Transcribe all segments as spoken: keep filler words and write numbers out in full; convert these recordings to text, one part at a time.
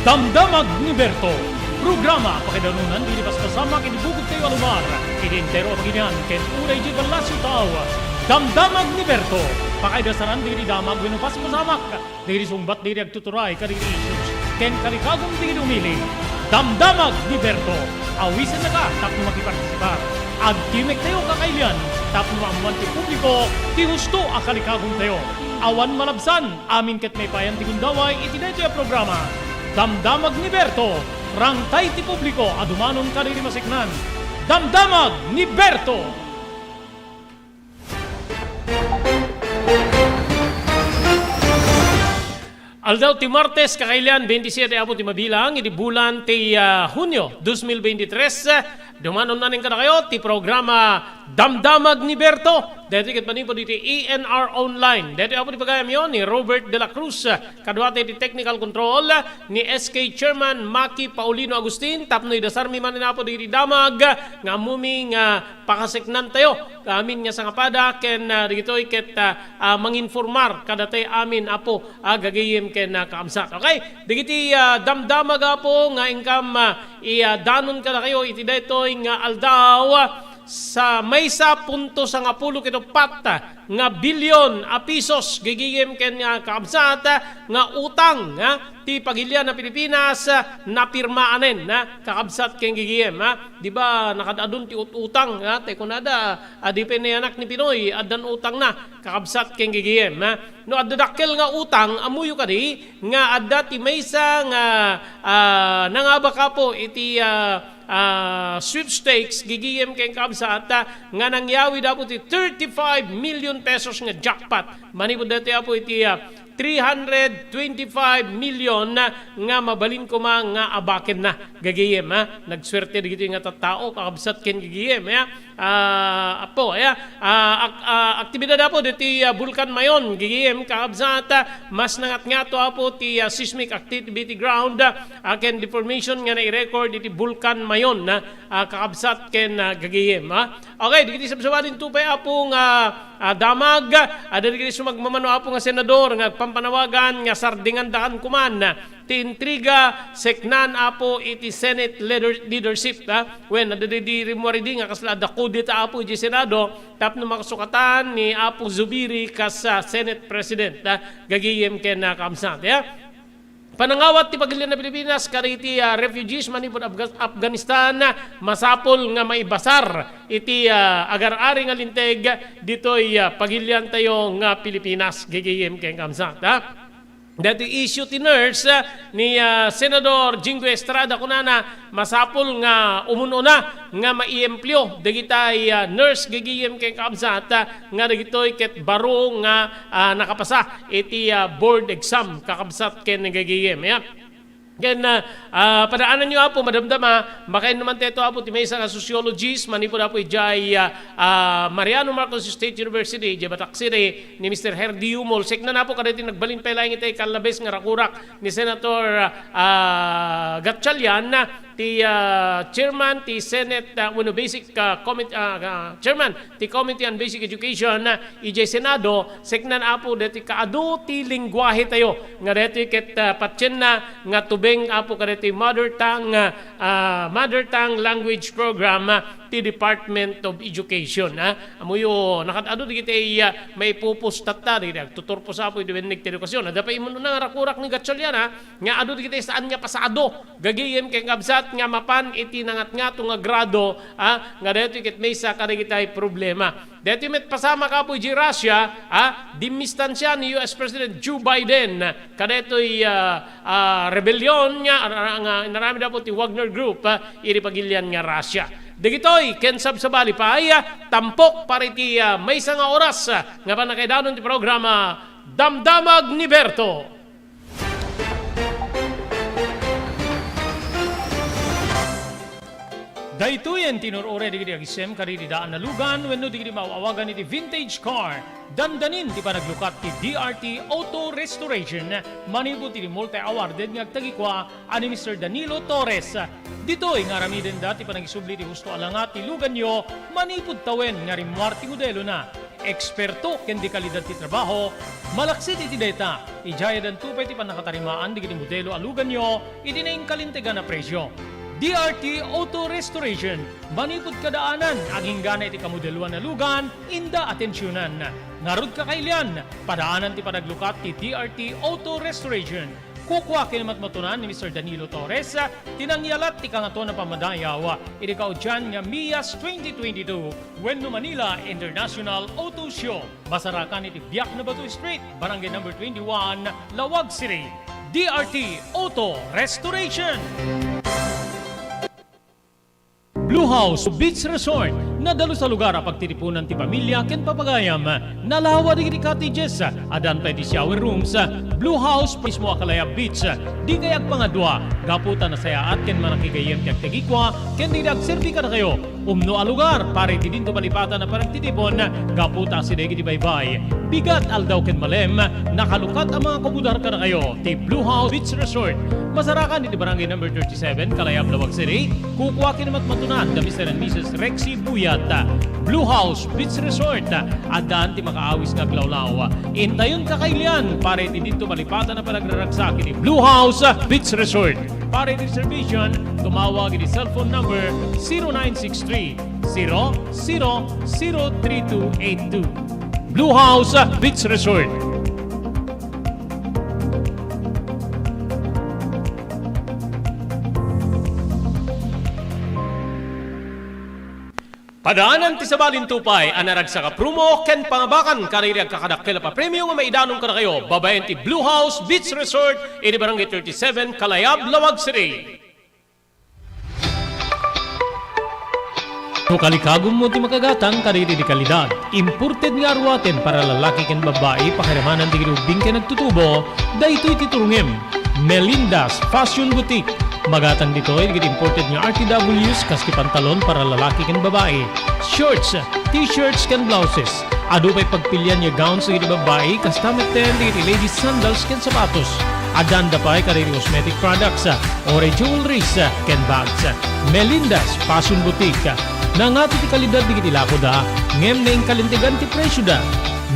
Damdamag ni Berto, programa a pakaidanunan dagiti paspasamak iti bukod tayo a lugar, iti entero a pagilian ken uray iti ballasiw tao. Damdamag ni Berto, pakaidasanan dagiti damag wenno paspasamak, dagiti sungbat dagiti agtuturay kadagiti issues, ken kalikagon dagiti umili. Damdamag ni Berto, awisennaka tapno makipartisipar. Agtimek tayo kakailian tapno maammoan ti publiko ti husto a kalikagon tayo. Awan malabsan, amin ket maipayan ti gundaway iti daytoy a programa. Damdamag ni Berto, rangtay ti publiko a dumanon kadagiti maseknan. Damdamag ni Berto! Aldaw ti Martes, kakailian, bentisiete apo ti mabilang iti bulan ti, ah, Hunio, dos mil bentitres. Dumanon nanen kadakayo ti programa Damdamag ni Berto. Daytoy ket manipud iti A N R Online. Daytoy apo ti pagayamyo ni Robert de la Cruz. Kaduata iti technical control ni S K Chairman Maki Paulino Agustin. Tapno idasarmi manen apo dagiti damag nga ammomi nga pakaseknantayo amin nga sangapada ken, ah, dagitoy ket, ah, ah, manginformar kadatayo amin, apo, ah, gagayem ken, ah, kaabsat. Okay? Dagiti, ah, damdamag, apo, nga inkam, ah, i-, ah, danon kadakayo iti daytoy nga aldaw, ah, sa maysa punto sangapulo ket uppat nga bilyon a pisos, gagayem ken, ah, kaabsat, ah, nga utang, ah, ti pagilian a Pilipinas, ah, napirmaanen, ah, kakabsat ken gagayem, ah. Di ba, nakaad-adun ti ut-utang, ah, tay kunada, ah, di pay nayanak ni Pinoy, addan utangna, kakabsat ken gagayem, ah. No adda dakkel nga utang, ammoyo kadi nga adda ti maysa nga, ah, nangabak, apo, iti, ah, ah, sweepstakes, gagayem ken kabsat, ah, nga nangyawid, apo, ti thirty-five million pesos nga jackpot. Manipud daytoy, apo, iti, ah, three hundred twenty-five million nga mabalin koma nga abakenna, gagayem, ha? Nagsuerte dagitoy nga tattao, kakabsat ken gagayem, ya. Ah, apo, ya. Ah, ak-, ah, aktibidad, apo, ditoy, ah, Bulkan Mayon, gagayem, kakabsat, ah, mas nangatngato, apo, ti, ah, seismic activity ground, ah, ken deformation nga nai-record iti Bulkan Mayon, ah, ah, kakabsat ken, ah, gagayem, ha? Okay, dagiti sabsabali, ito pay, apo, nga, ah, damag, adda dagiti sumagmamano, apo, nga senador nga agpampanawagan nga sardingandakan koman ti intriga, seknan, apo, iti Senate leader-, leadership, ha? Wen, adda dagiti rimmuar idi nga kasla adda kudeta, apo, iti Senado tapno makasukatan ni Apo Zubiri kas, ah, Senate President, ha? Gagayem ken, ah, kaabsat, ya. Panangawat ti pagilian a Pilipinas kadagiti, ah, refugees manipud Afga-, Afghanistan, masapul nga maibasar iti, ah, agar-ari nga linteg ditoy, ah, pagiliantayo nga Pilipinas, gagayem ken kaabsat, ha? Daytoy issue ti nurse, ah, ni, ah, Senador Jinggoy Estrada, kunana, masapul nga umun-una nga maiempleo dagitay, ah, nurse, gagayem ken kaabsat, ah, nga dagitoy ket baro nga, ah, nakapasa iti, ah, board exam, kakabsat ken gagayem, ya. Ken, ah, ah, padaananyo, apo, madamdama, makainnuman tayo, apo, ti maysa nga sociologist manipud, apo, idiay, ah, ah, Mariano Marcos State University, idiay Batak City, ni Mister Herdy Yumol. Seknan, apo, kadagiti nagbalin pay laeng iti kallabes nga rakurak ni Senator, ah, Gatchalian, ti, ah, chairman ti Senate, ah, wenno basic, ah, commit-, ah, ah, chairman ti Committee on Basic Education, ah, idiay Senado, seknan, apo, daytoy kaadu ti lengguahe tayo, nga daytoy ket, ah, patienna nga tubeng, apo, kadaytoy mother tongue, ah, ah, mother tongue language program, ah, ti Department of Education, ah. Ammoyo, nakaad-adu dagiti, ah, maipupos tatta, dagiti agtuturpos, apo, iti wenno ti edukasyon. Adda pay immuna nga rakurak ni Gatchalian, ah, nga adu dagiti saan nga pasado, gagayem ken kabsat, nga mapan iti nangatngato nga grado, ah, nga daytoy ket maysa kadagiti problema. Daytoy met pasamak, apo, idiay Russia, ah, dimmistansia ni U S President Joe Biden kadaytoy, ah, ah, rebellion nga, ah, nga inaramid, apo, ti Wagner Group, ah, iti pagilian nga Russia. Dagitoy ken sabsabali pay, ah, tampok para iti, ah, maysa nga oras, ah, nga pannakaidanon ti programa Damdamag ni Berto. Daytoyen ti nur-uray dagiti agisem kadagiti daan a lugan wenno dagiti maaw-awagan iti vintage car. Dandanin ti panaglukat ti D R T Auto Restoration manipud iti multi-awarded nga agtagikua a ni Mister Danilo Torres. Ditoy nga aramidenda ti panagisubli ti husto a langa ti luganyo manipud tawen nga rimmuar ti modelona. eksperto ken dekalidad ti trabaho. Malaksid iti dayta, idiay addanto pay ti pannakatarimaan dagiti modelo a luganyo iti nainkalintegan a presio. D R T Auto Restoration, manipud kadaanan, agingga iti kamodeloan a lugan, inda atensionan. Ngarud, kakailian, padaanan ti panaglukat ti D R T Auto Restoration. Kukua ken matmatunan ni Mister Danilo Torres ti nangyalat ti Kangatoan a Pammadayaw iti kaudian nga MIAS twenty twenty-two wenno Manila International Auto Show. Masarakan iti Biak na Bato Street, Barangay Number twenty-one, Laoag City. D R T Auto Restoration. Blue House Beach Resort, nadalus a lugar a pagtitipunan ti pamilya ken papagayam. Nalawa dagiti cottages, addan pay ti shower rooms. Blue House mismo a kalayab beach, dikay agpangadua, gapu ta nasayaat ken manakigayyem ti agtagikua ken dagiti agserbi kadakayo. Umno a lugar para iti dinto malipatan a panagtitipon, gapu ta asideg iti baybay, bigat, aldaw ken malem, nakalukat a mangakobodar kadakayo ti Blue House Beach Resort. Masarakan iti Barangay Number thirty-seven, Kalayab, Laoag City. Kukua ken matmatunan da Mister and Missus Rexy Buyat. Blue House Beach Resort, addan ti makaawis nga aglawlaw. Intayon, kakailian, para iti dinto malipatan a panagraragsak iti Blue House Beach Resort. Para iti reservation, tumawag iti cellphone number zero nine six three, zero zero zero three two eight two. Blue House Beach Resort. Padaanan ti sabali ti upay a naragsak a promo ken pangabakan kadagiti agkakadakkel a papremio nga maidanon kadakayo babaen ti Blue House Beach Resort iti Barangay thirty-seven, Kalayab, Laoag City. No kalikagummo ti makagatang kadagiti dekalidad, imported nga aruaten para lalaki ken babbai, pakiramanan dagiti ubbing ken agtutubo, daytoy ti turongem. Melinda's Fashion Boutique. Magatang ditoy dagiti imported nga R T Ws kas ti pantalon para lalaki ken babai, shorts, t-shirts ken blouses. Adu pay pagpilian nga gowns dagiti babbai, kasta metten dagiti ladies sandals ken sapatos. Addan da pay kadagiti cosmetic products, uray jewelries, ken bags. Melinda's Fashion Boutique. Nangato ti kalidad dagiti lakoda, ngem nainkalintegan ti presioda.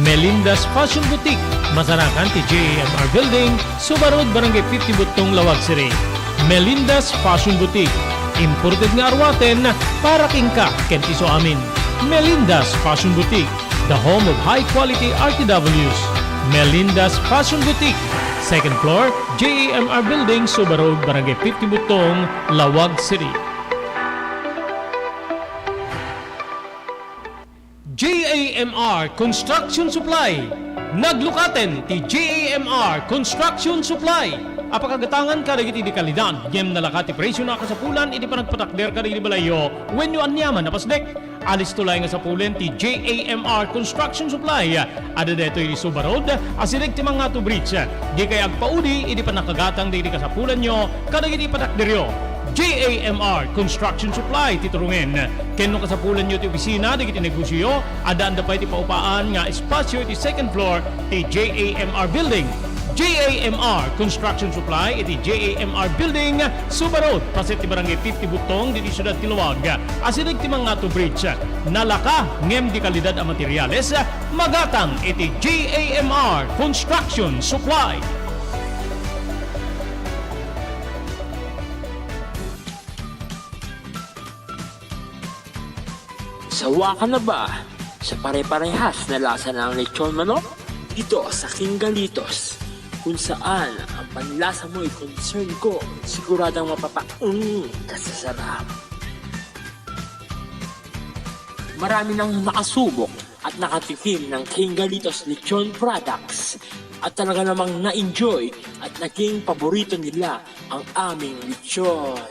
Melinda's Fashion Boutique, masarakan ti J A M R Building, Suba Road, Barangay fifty Buttong, Laoag City. Melinda's Fashion Boutique, imported nga aruaten para kenka ken ti isuamin. Melinda's Fashion Boutique, the home of high quality R T Ws. Melinda's Fashion Boutique, second floor, J A M R Building, Suba Road, Barangay fifty Buttong, Laoag City. J A M R Construction Supply. Naglukaten ti J A M R Construction Supply a pakagatangan kadagiti dekalidad ngem nalaka ti presiona a kasapulan iti panagpatakder kadagiti balayyo wenno aniaman a pasdek. Alisto laeng nga sapulen ti J A M R Construction Supply. Adda daytoy iti Suba Road, asideg ti Mangato Bridge. Dikay agpaudi iti pannakagatang dagiti kasapulanyo kadagiti patakderyo. J A M R Construction Supply ti turongen. Ken no kasapulanyo ti opisina dagiti negosioyo, addaanda pay ti paupaan nga espasio iti second floor ti J A M R Building. J A M R Construction Supply iti J A M R Building, Suba Road, paset ti Barangay fifty Buttong, ditoy siudad ti Laoag. Asideg ti Mangato Bridge. Nalaka ngem dekalidad a materiales, magatang iti J A M R Construction Supply. Sawa ka na ba sa pare-parehas na lasa ng lechon manok? Dito sa King Galitos, kung saan ang panlasa mo'y concern ko, siguradong mapapaung ka sa sarap. Marami nang nakasubok at nakatikim ng King Galitos Lechon Products at talaga namang na-enjoy at naging paborito nila ang aming lechon.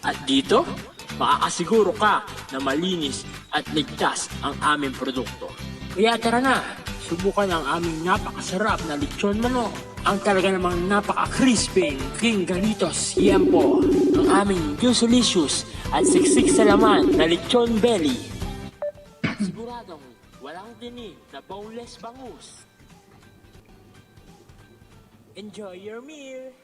At dito, makakasiguro ka na malinis at ligtas ang aming produkto. Kaya tara na, subukan ang aming napakasarap na lechon manok. Ang talaga namang napaka-crispy King Galitos Yempo. Ang aming juicelicious at siksik sa laman na lechon belly. Siguradong walang tinik na boneless bangus. Enjoy your meal!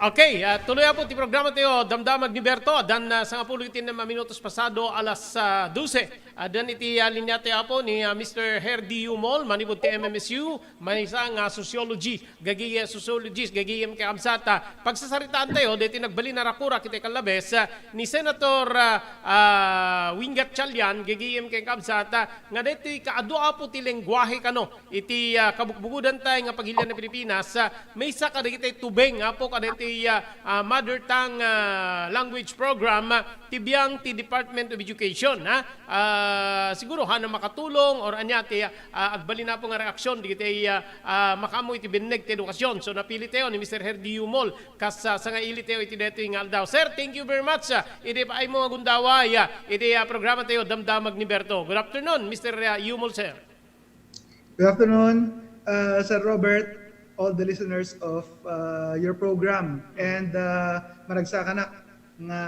Okay, ah, tuloy, Apo, ti programa tayo, Damdamag ni Berto. Addan, ah, sangapulo iti nem a minutos pasado alas, ah, dose. Addan iti, ah, linia tayo, Apo, ni, ah, Mister Herdy Yumol, manipud ti M M S U, maysa nga sociology, gagayem, sociologist, gagayem kakabsat. Ah, pagsasaritaan tayo, daytoy nagbalin a rakurak iti kallabes, ah, ni Senator, ah, ah, Wing Gatchalian, gagayem kakabsat, ah, nga daytoy kaadu, Apo, ti lengguahe kano iti, ah, kabukbukodan tayo nga pagilian a Pilipinas, ah, maysa kadagiti tubeng, Apo, kadagiti, ah, ah, mother tongue, ah, language program, ah, ti biang ti Department of Education, ha? Ah, siguro, ha, na makatulong or ania ti, ah, agbalin, Apo, nga reaksyon dagiti, ah, ah, makaammo iti binneg ti edukasyon. So, napili tayo ni Mister Herdy Yumol kas, ah, sangaili tayo iti daytoy nga aldaw. Sir, thank you very much, ah, iti paaymo nga gundaway, ah, iti, ah, programa tayo, Damdamag ni Berto. Good afternoon, Mister, ah, Yumol, sir. Good afternoon, uh, Sir Robert, all the listeners of, uh, your program. And, uh, managsakanak nga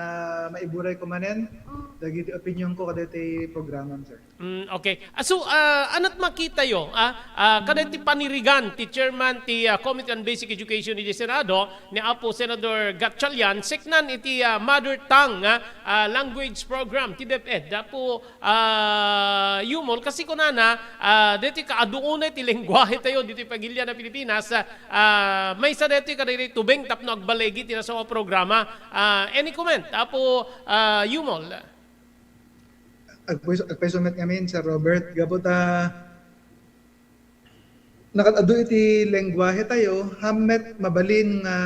maiburay ko manen dagiti opinion ko kadagiti programam, sir. Mm, okay. Ah, so, ah, anat makitayo, ah, ah, kadagiti panirigan ti chairman ti, ah, Committee on Basic Education iti Senado, ni Apo Senador Gatchalian, seknan iti, ah, mother tongue, ah, ah, language program ti DepEd. Apo, ah, Yumol, kasi kunana, ah, daytoy kaadu unay ti lengguahe tayo ditoy pagilian a Pilipinas, ah, ah, maysa daytoy kadagiti tubeng tapno agbaligi ti nasayaat a programa. Ah, any comment, Apo, ah, Yumol? Agpayso-, agpayso met ngamin, Sir Robert, gapu ta nakaadu iti lengguahe tayo, haan met mabalin nga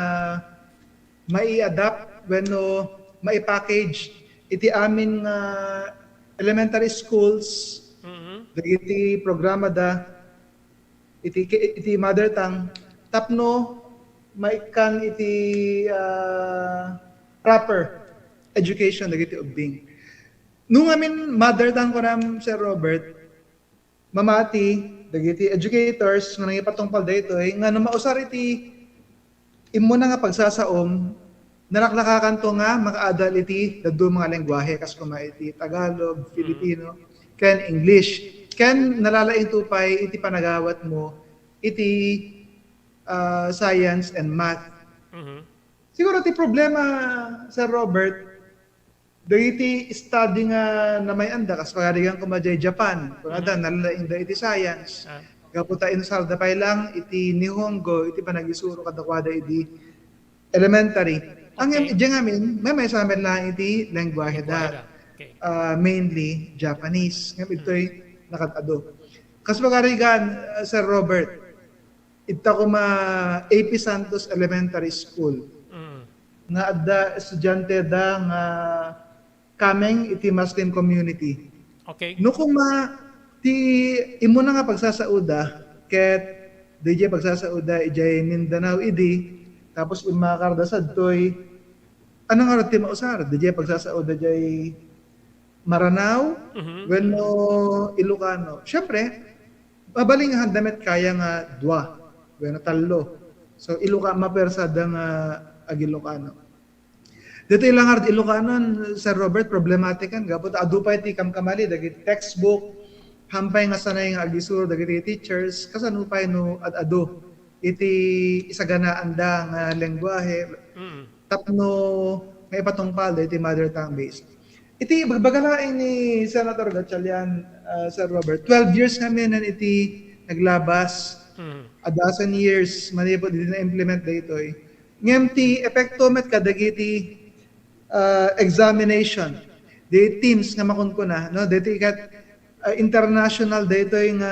mai-adapt wenno mai-package iti amin nga elementary schools, Mhm. dagiti programada iti, iti mother tongue, tapno maikkan iti, ah, proper education dagiti ubbing. No ngamin mother tongue kunam, Sir Robert, mamati dagiti educators nga nangipatungpal daytoy nga no mausar iti immuna nga pagsasaom, nalaklakakanto nga makaadal iti dadduma nga lengguahe, kas koma iti Tagalog, Mm. Filipino, ken English. Ken nalalaingto pay iti panagawatmo iti, ah, science and math. Mhm. Siguro ti problema, Sir Robert, dagiti study nga namay-anda, kas pagarigan koma diay Japan, kunada, Mm. nalalaingda iti science. Ah. Gapu ta inusarda pay lang iti Nihongo iti panagisuro kadakuada idi elementary. Ang Okay. Diay ngamin, mamaysa met lang iti lengguaheda. Lengguaheda. Okay. Ah, mainly Japanese. Ngem Mm. itoy nakaad-adu. Kas pagarigan, ah, Sir Robert, ita koma A P Santos Elementary School Mm. nga adda estudianteda nga coming iti Muslim community. Okay. No koma ti immuna nga pagsasauda ket diay pagsasauda idiay Mindanao idi, tapos immakarda sadtoy, ania ngarud ti mausar? Diay pagsasauda diay Maranao Mhm. wenno Ilocano? Siyempre, mabalin nga haanda met kaya nga dua wenno tallo. So, Iloca-, mapersada nga ag-Ilocano. Ditoy la ngarud Ilocanon, Sir Robert, problematikan gapu ta adu pay ti kamkamali dagiti textbook, haan pay nga sanay nga agisuro dagiti teachers, kasano pay no ad-adu iti isaganaanda nga lengguahe Mm. tapno maipatungpal dagiti mother tongue based. Iti ibagbaga laeng ni Senator Gatchalian, ah, Sir Robert, twelve years ngamin iti naglabas, Mm. a dozen years manipud idi na-implement daytoy. Ngem ti epekto met kadagiti, ah, examination, di TIMSS nga makunkuna, no? Daytoy ket, ah, international daytoy nga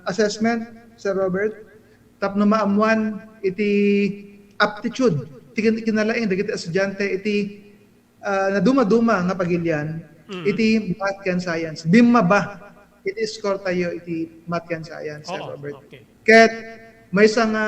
assessment, Sir Robert, tapno maammuan iti aptitude, ti kin-, kinalaing dagiti estudiante iti ah, nadumaduma nga pagilian Mm. iti math ken science. Bimmaba iti score tayo iti math ken science, Sir Oo, Robert. Okay. Ket maysa nga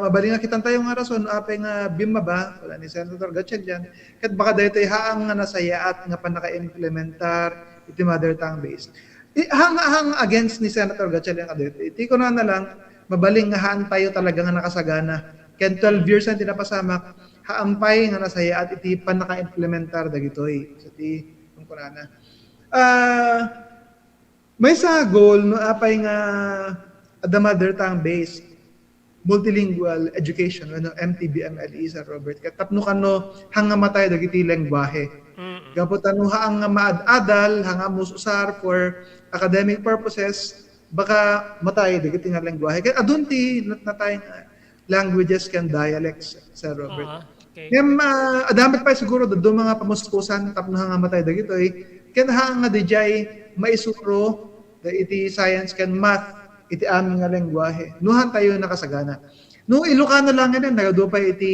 mabalin nga kitan tayo nga rason apay nga bimmaba, kuna ni Senator Gatchalian, ket baka daytoy haan nga nasayaat nga pannakaimplementar iti mother tongue based. I-, haan, haan against ni Senator Gatchalian kadaytoy. Iti kunana lang, mabalin nga haan tayo talaga nga nakasagana. Ken twelve years ti napasamak, haan pay nga nasayaat iti pannakaimplementar dagitoy. Sa ti kunkunana. Ah, maysa a goal no apay nga adda mother tongue based. multilingual education, ano, M T B M L E, Sir Robert. Ket tapno kano, haan nga matay dagiti lengguahe. Mm. Gapu ta no haan nga maad-adal, haan nga mus-usar for academic purposes, baka matay dagiti nga lengguahe. Ket adun ti nat-, natay nga languages ken dialects, Sir Robert. Ah, okay. Ngem, ah, adda met pay siguro dadduma nga pamuspusan tapno haan nga matay dagitoy. Ken haan nga dijay maisuro da iti science ken math iti amin nga lengguahe. No haan tayo nakasagana. No Ilocano lang inin, nagadu pay iti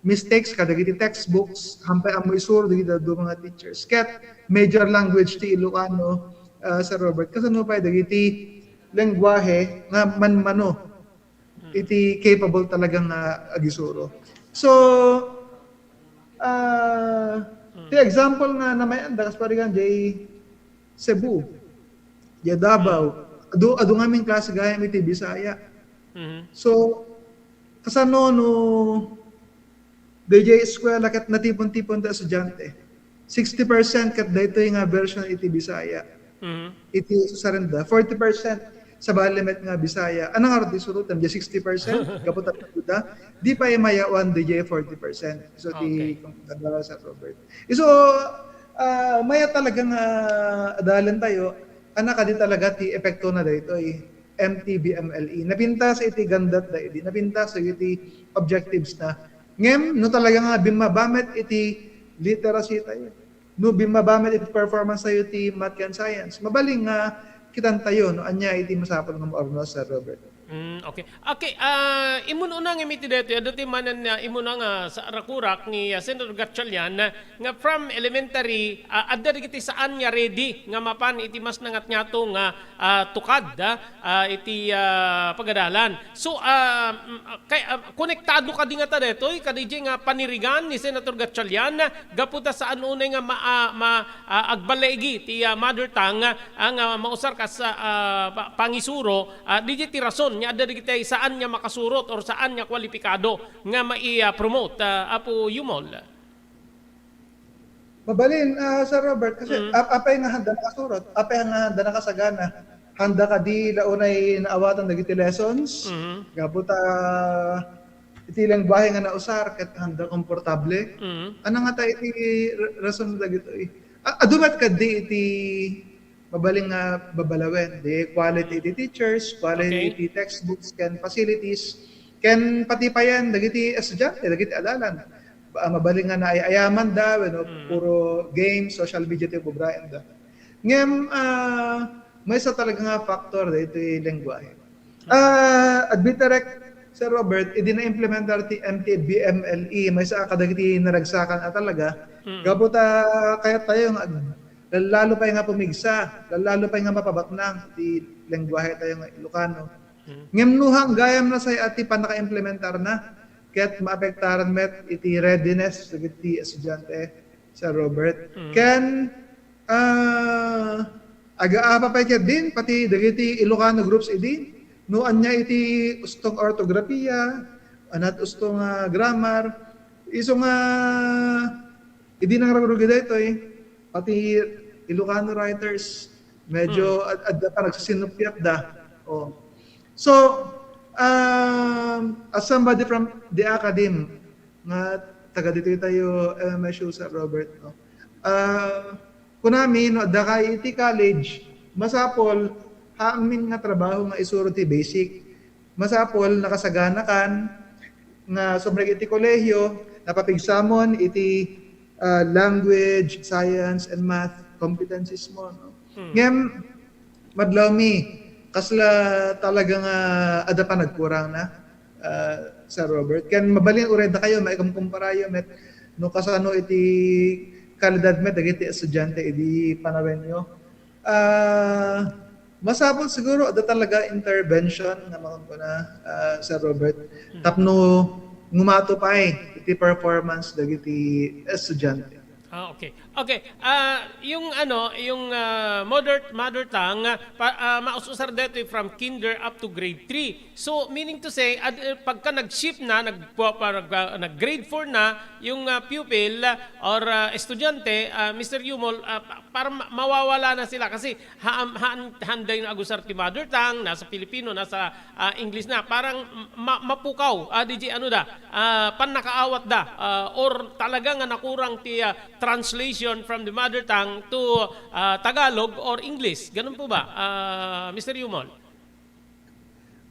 mistakes kadagiti textbooks, haan pay ammo isuro dagiti dadduma nga teachers. Ket major language ti Ilocano, ah, Sir Robert, kasano pay dagiti lengguahe nga manmano iti capable talaga nga agisuro. So, ah, ti example nga namayanda, kas parigan, jay Cebu, jay Davao, adu, adu ngamin klase gayam iti Bisaya. Mhm. So, kasano no dayjay eskwela ket natipon-tipon ti estudiante? Sixty percent ket daytoy nga version iti Bisaya. Mhm. Iti susarenda, forty percent sabali met nga Bisaya. Ano nga ti surotem? Di sixty percent? Gapu ta, di pay mayawan dayjay forty percent. So, ti, okay, kumbaga, Sir Robert. So, ah, maya talaga nga adalan tayo, ano kadi talaga ti epekto na daytoy, M T B M L E. Napintas iti gandat da idi, napintas iti objectives na. Ngem, no talaga nga bimmaba met iti literacy tayo, no bimmaba met iti performance tayo ti math ken science, mabalin nga kitan tayo no ania iti masapul nga maurnos, Sir Robert. Mm, okay. Okay, ah, immun-una nga iti daytoy, adda ti manen nga immuna nga sa rakurak ni, ah, Senator Gatchalian, ah, nga from elementary, ah, adda dagiti saan nga ready nga mapan iti mas nangatngato nga, ah, tukad, ah, ah, iti, ah, pagadalan. So, ah, mm, ah, kay, ah, konektado kadi ngata daytoy, kadayjay nga panirigan ni Senator Gatchalian, gapu ta saan unay nga ma-, ah, ma-, ah, agballaigi ti, ah, mother tongue, ah, nga mausar kas, ah, ah, pa-, pangisuro, ah, dayjay ti rason nga adda dagiti saan nga makasurot or saan nga kwalipikado nga mai-, ah, promote, ah, Apo Yumol. Mabalin, ah, Sir Robert, kasi Mm. ap-, apay nga handa nakasurot, apay nga handa nakasagana, handa kadi la unay naawatan dagiti lessons, Mhm. gapu ta iti lengguahe nga nausar, ket handa komportable. Mhm. Ano nga ta iti ra-, rason dagitoy? A-, adu met kadi iti mabalin nga babalawen, di quality iti teachers, quality Okay. iti textbooks, ken facilities, ken pati payen dagiti estudiante, dagiti adalan. Ba-, mabalin nga naay-ayaman da, wenno Mm. puro games, social media ti ubraen da. Ngem, ah, maysa talaga nga factor daytoy lengguahe. Ah, agbitarek, Sir Robert, idi na-implementar ti M T B M L E, maysa a kadagiti naragsakan a talaga, Mm. gapu ta kayat tayo nga ag-, lallalo pay nga pumigsa, lallalo pay nga mapabaknang ti lengguahe tayo nga Ilocano. Mm. Ngem no haan gayam na say-at ti pannakaimplementar na, ket maapektaran met iti readiness dagiti estudiante, Sir Robert. Mm. Ken, ah, agaapa pay ketdin, pati dagiti Ilocano groups idi, no ania iti ustong ortografia, ania ti ustong, ah, grammar, isu nga idi nangragrugi daytoy, pati Ilocano writers, medyo Hmm. ad-, adda pa nagsisinuppiatda. Oh. So, um, as somebody from the academe, nga taga ditoy tayo, M S U, Sir Robert, no? Ah, kunami, no, adda ka iti college, masapol, haamin nga trabaho nga isuro ti basic. Masapol, nakasagana kan, nga sumrek iti kolehiyo, napapigsamon iti, ah, language, science, and math competencies mo, no? Hmm. Ngem, madlawmi, kasla talaga nga adda panagkurang na, ah, Sir Robert. Ken mabalin uray dakayo, maikumkumparayo met no kasano iti kalidad met dagiti estudiante idi panawenyo. Ah, masapul siguro adda talaga intervention nga makunkuna, ah, Sir Robert, Hmm. tapno ngumato pay iti performance dagiti estudiante. Ah, okay. Okay. Ah, yung ano, yung, ah, mother, mother tongue, ah, pa, ah, maus-usar daytoy from kinder up to grade three. So, meaning to say, ad-, eh, pagka nag-shift na, nag-, pa, pa, nag-, ah, nag-grade four na, yung, ah, pupil, ah, or, ah, estudyante, ah, Mister Yumol, ah, pa-, Para ma-, mawawala na sila kasi haan, haan, haan da yung agusar ti mother tongue, nasa Filipino, nasa, ah, English na. Parang ma-, mapukaw, ah, di di ano da, ah, pannakaawat da, ah, or talaga nga nakurang ti, ah, translation from the mother tongue to, ah, Tagalog or English. Ganun po ba, ah, Mister Yumol?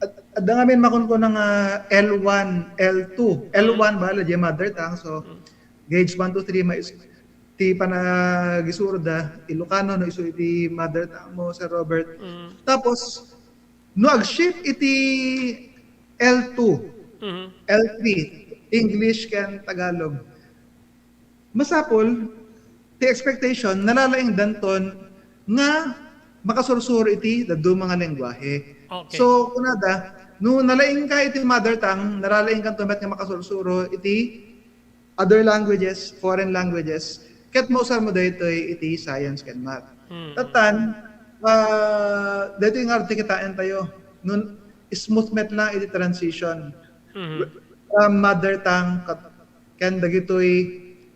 Ad-, adda ngamin makunkuna nga L one, L two. L one bala, di mother tongue. So, grades one to three, mais-, ti panagisuro da, Ilocano, no isu iti mother tongue mo, Sir Robert. Mm. Tapos, no ag-shift iti L two, Mhm. L three, English ken Tagalog. Masapul, ti expectation, nalalaing danton nga makasursuro iti dadduma nga lengguahe. Okay. So, kunada, no nalaing ka iti mother tongue, nalalaing kanto met nga makasursuro iti other languages, foreign languages, ket mausar mo daytoy iti science ken math. Hmm. Tattan, ah, daytoy nga arti kitaen tayo, no smooth met lang iti transition Mhm. from mother tongue ket ken dagitoy,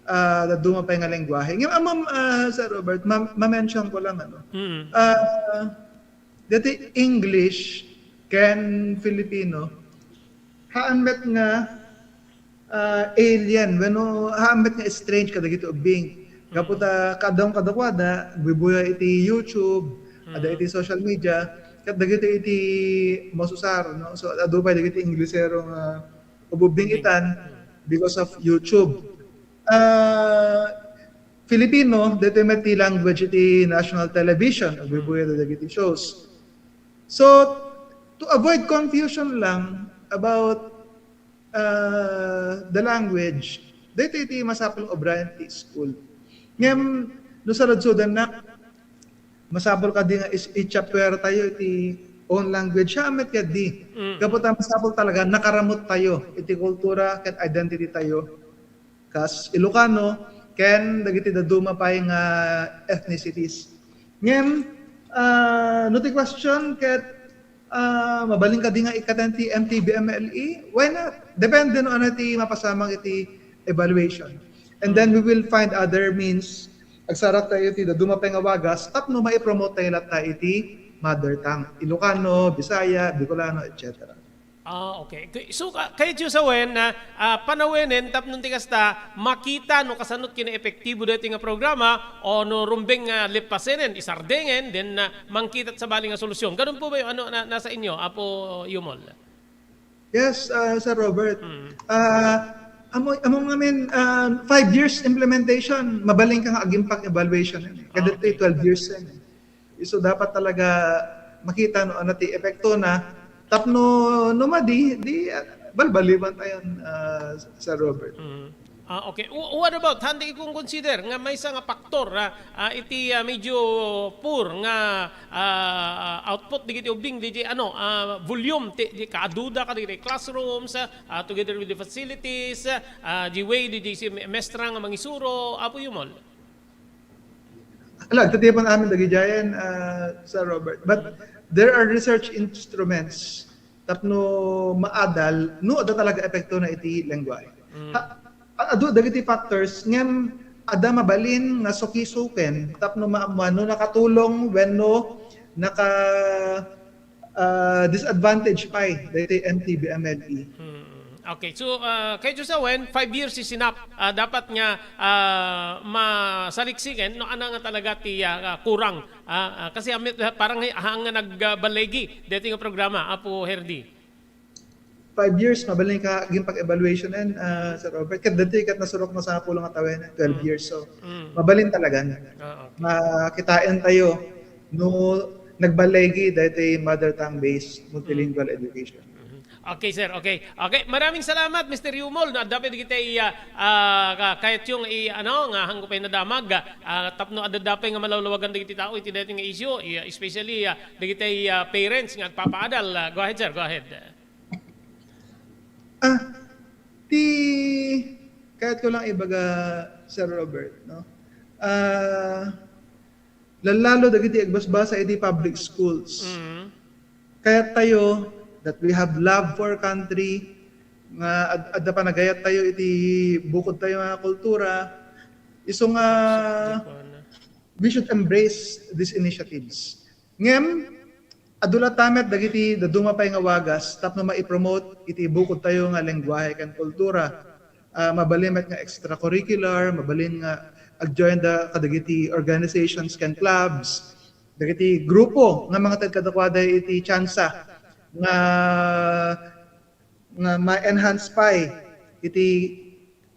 ah, dadduma pay nga lengguahe. Ngem, amam, ah, Sir Robert, ma-, ma-mention ko lang, ano, Mm. ah, dati English ken Filipino, haan met nga, ah, alien, wenno haan met nga strange kadagiti ubbing. Gapu Mm. ta kaadda kadakuada, agbubuya iti YouTube, adda Mm. iti social media, ket dagiti iti masusar, no? So, adu pay dagiti Inglesero nga ububbing Okay. itan because of YouTube. Ah, Filipino, daytoy met ti language iti national television, agbubuya dagiti shows. So, to avoid confusion lang about, ah, the language, daytoy ti masapul nga ubrayen ti school. Ngem, no sarudsudannak, masapul kadi nga is-, i-chapter tayo iti own language, siya met kadi. Mm. Gapu ta masapul talaga, nakaramut tayo iti kultura ken identity tayo kas Ilocano ken dagiti dadduma pay nga ethnicities. Ngem, ah, no ti question ket, ah, mabalin kadi nga ikkaten ti M T B M L E? Why not? Depende no ania ti mapasamak iti evaluation. And then we will find other means. Agsarak tayo ti dadduma pay nga wagas tapno maipromote tayo latta iti mother tongue, Ilocano, Bisaya, Bicolano, et cetera. Ah, okay. K-, so, ka-, kayatyo sawen, ah, ah, panawenen tapno ti kasta, makita no kasano ti kinaepektibo daytoy nga programa, o no rumbeng nga lepasenen, isardengen, then, ah, mangkita sabali nga solusyon. Ganun po ba yung ano, na, nasa inyo, Apo Yumol? Yes, ah, Sir Robert. Mm. Ah, amo, amo ngamin, ah, five years implementation, mabalin ka nga ag-impact evaluation yan eh. Kada Ah, okay. twelve years yan eh. So, dapat talaga makita no ano ti epekto na. Tapno, no madi, di, ah, balbaliwan tayo, ah, Sir Robert. Mm. Ah, okay. Wh-, what about, handa ikong consider nga maysa nga factor, ah, ah, iti, ah, medyo poor nga, ah, output digiti ubbing, digiti, ano, ah, volume, ti, di kaaduda ka digiti classrooms, ah, together with the facilities, ah, the way di, di si mestra nga mangisuro, Apo Yumol? Ala, agtatiapan amin dagidiayen, ah, Sir Robert. But there are research instruments tapno maadal no adda talaga epekto na iti lengguahe. Mm. Ha, a-, adu dagiti factors ngem adda mabalin nga sukisuken tapno maammuan no nakatulong wenno naka, ah, disadvantage pay daytoy M T B M L E. Mm. Okay. So, ah, kay Josawen, five years is enough. Ah, dapat nga, ah, masaliksiken no ania nga talaga ti, ah, ah, kurang. Ah, ah, kasi amit-, ah, parang hi-, haan nga nagbaligi daytoy nga programa, Apo Herdy. Five years, mabalin ka ag-impact evaluation en, ah, Sir Robert. Ket daytoy ket nasurok na sangapulo nga tawen, twelve Mm. years. So, Mm. mabalin talaga. Ah, okay. Makitaen tayo no nagbaligi daytoy mother tongue-based multilingual Mm. education. Mhm. Okay, sir. Okay. Okay, maraming salamat, Mister Yumol, no adda pay dagiti, ah, ah, ka-, kayatyo nga i-, ano, nga haanko pay nadamag, ah, tapno adda da pay nga malawlawagan dagiti tao iti daytoy nga issue, i-, especially, ah, dagiti, ah, parents nga agpapaadal. Ah, go ahead, sir. Go ahead. Ah, ti kayatko lang ibaga, Sir Robert, no? Ah, lallalo dagiti agbasbasa iti public schools. Mm. Kayat tayo that we have love for country, nga ad-, adda panagayat tayo iti bukod tayo nga kultura. Isu nga Japan. we should embrace these initiatives. Ngem, adu latta met dagiti daduma pay nga wagas tapno maipromote iti bukod tayo nga lengguahe ken kultura. Ah, mabalin met nga extracurricular, mabalin nga agjoinda kadagiti organizations ken clubs, dagiti grupo nga mangited kadakuada iti tsansa nga nga ma-enhance pay iti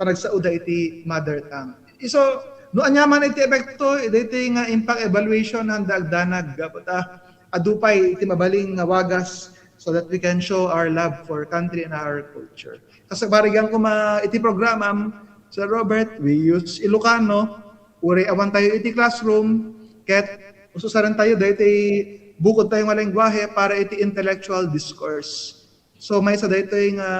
panagsaoda iti mother tongue. Isu, no ania man iti epekto, daytoy nga impact evaluation, haanda agdanag, gapu ta adu pay iti mabalin nga wagas so that we can show our love for country and our culture. Kas parigan koma iti programam, Sir Robert, we use Ilocano, uray awan tayo iti classroom, ket ususaren tayo daytoy bukod tayo nga lengguahe para iti intellectual discourse. So, maysa daytoy nga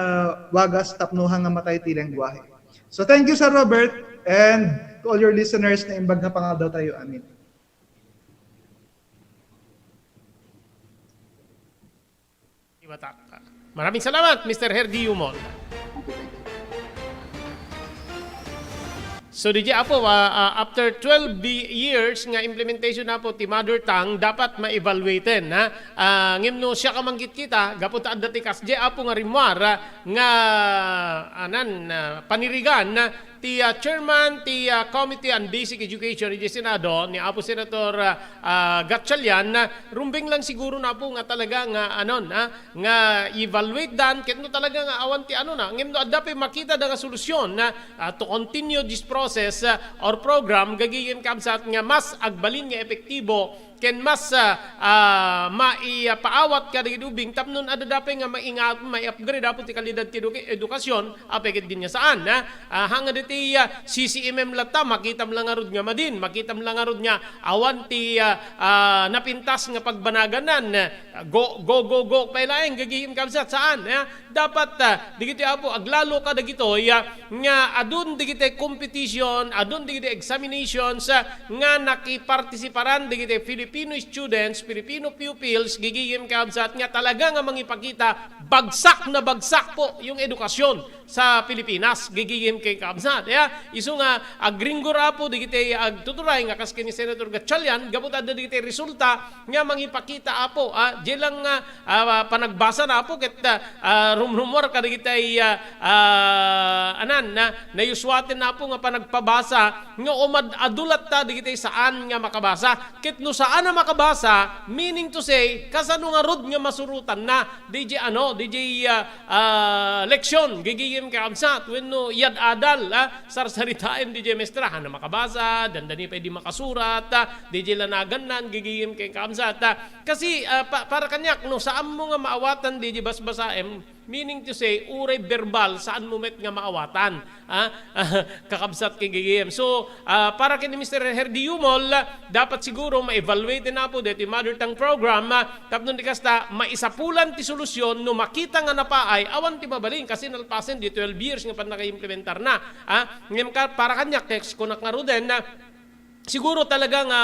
wagas tapno hanga matay ti lengguahe. So, thank you, Sir Robert, and to all your listeners, naimbag nga pangaldaw tayo. Amin. Ibatak. Maraming salamat, Mister Herdy Yumol. So, D J Apo, ah, ah, after twelve di-, years nga implementation na po ti mother tongue, dapat ma-evaluate na. Ah, ngem no siya ka manggit kita, gapu ta adda ti kas D J Apo nga rimmuar, ah, nga, anan, ah, panirigan, ah, ti, ah, chairman ti, ah, Committee on Basic Education iti Senado, ni Apo Senator, ah, ah, Gatchalian, ah, rumbeng lang siguro na po nga talaga nga, anon, ah, nga evaluate dan, ket no talaga nga awan ti ano na, ngem no adda pay makita da nga solusyon na, ah, to continue this process, ah, or program, gagigim kabsat nga mas agbalin nga epektibo, ken mas, ah, ah, maipaawat kadagiti ubing tapno adda pay nga maingat, mai-upgrade apo ti kalidad ti educa-, edukasyon, apay ket din nga saan, ah, ah, hanga diti, ah, C C M M latta, makitam lang ngarud nga madin, makitam lang ngarud nga awan ti, ah, ah, napintas nga pagbanagan, ah, go, go, go, go, pay laeng, gagigim kabsat, saan, ah, dapat, ah, digiti apo, aglalo ka dagitoy, ah, nga adun digiti competition, adun digiti examinations, ah, nga nakipartisiparan digiti Filipino students, Filipino pupils, gigigim kabsat nga talaga nga mangipakita, bagsak na bagsak po yung edukasyon sa Pilipinas, gigigim kay kabsat. Ya, isu nga agringgor apo digiti agtuturay nga kas ken ni Senator Gatchalian, gapu ta adda digiti resulta nga mangipakita apo, ah, di lang nga, ah, panagbasa na apo ket, ah, ah, rumrumor kadagiti, ah, ah, anan, na, nayuswaten na apo nga panagpabasa nga umad-adu latta digiti saan nga makabasa. Ket no saan a makabasa, meaning to say, kasano ngarud nga masurotanna, D J ano, D J, ah, ah, leksyon, gigigim kabsat, wenno yad-adal, ah, sarsaritaen, D J mestra, haan a makabasa, dandani pay di makasurat, ah, D J lanagannan, gigigim kabsat, ah, kasi, ah, pa-, para kaniak, no, saanmo nga maawatan, D J basbasaem, meaning to say, uray verbal, saanmo met nga maawatan. Ah, kakabsat ken gigim. So, ah, para ken ni Mister Herdy Yumol, dapat siguro ma-evaluate na po deti mother tongue program, ah, tapno di kasta, maisapulan ti solusyon no makita nga napaay, awan ti mabalin, kasi nalpasen di twelve years nga pannakaimplementar na. Ah, ngem ka, para kaniak, text ko na ngaruden, ah, siguro talaga nga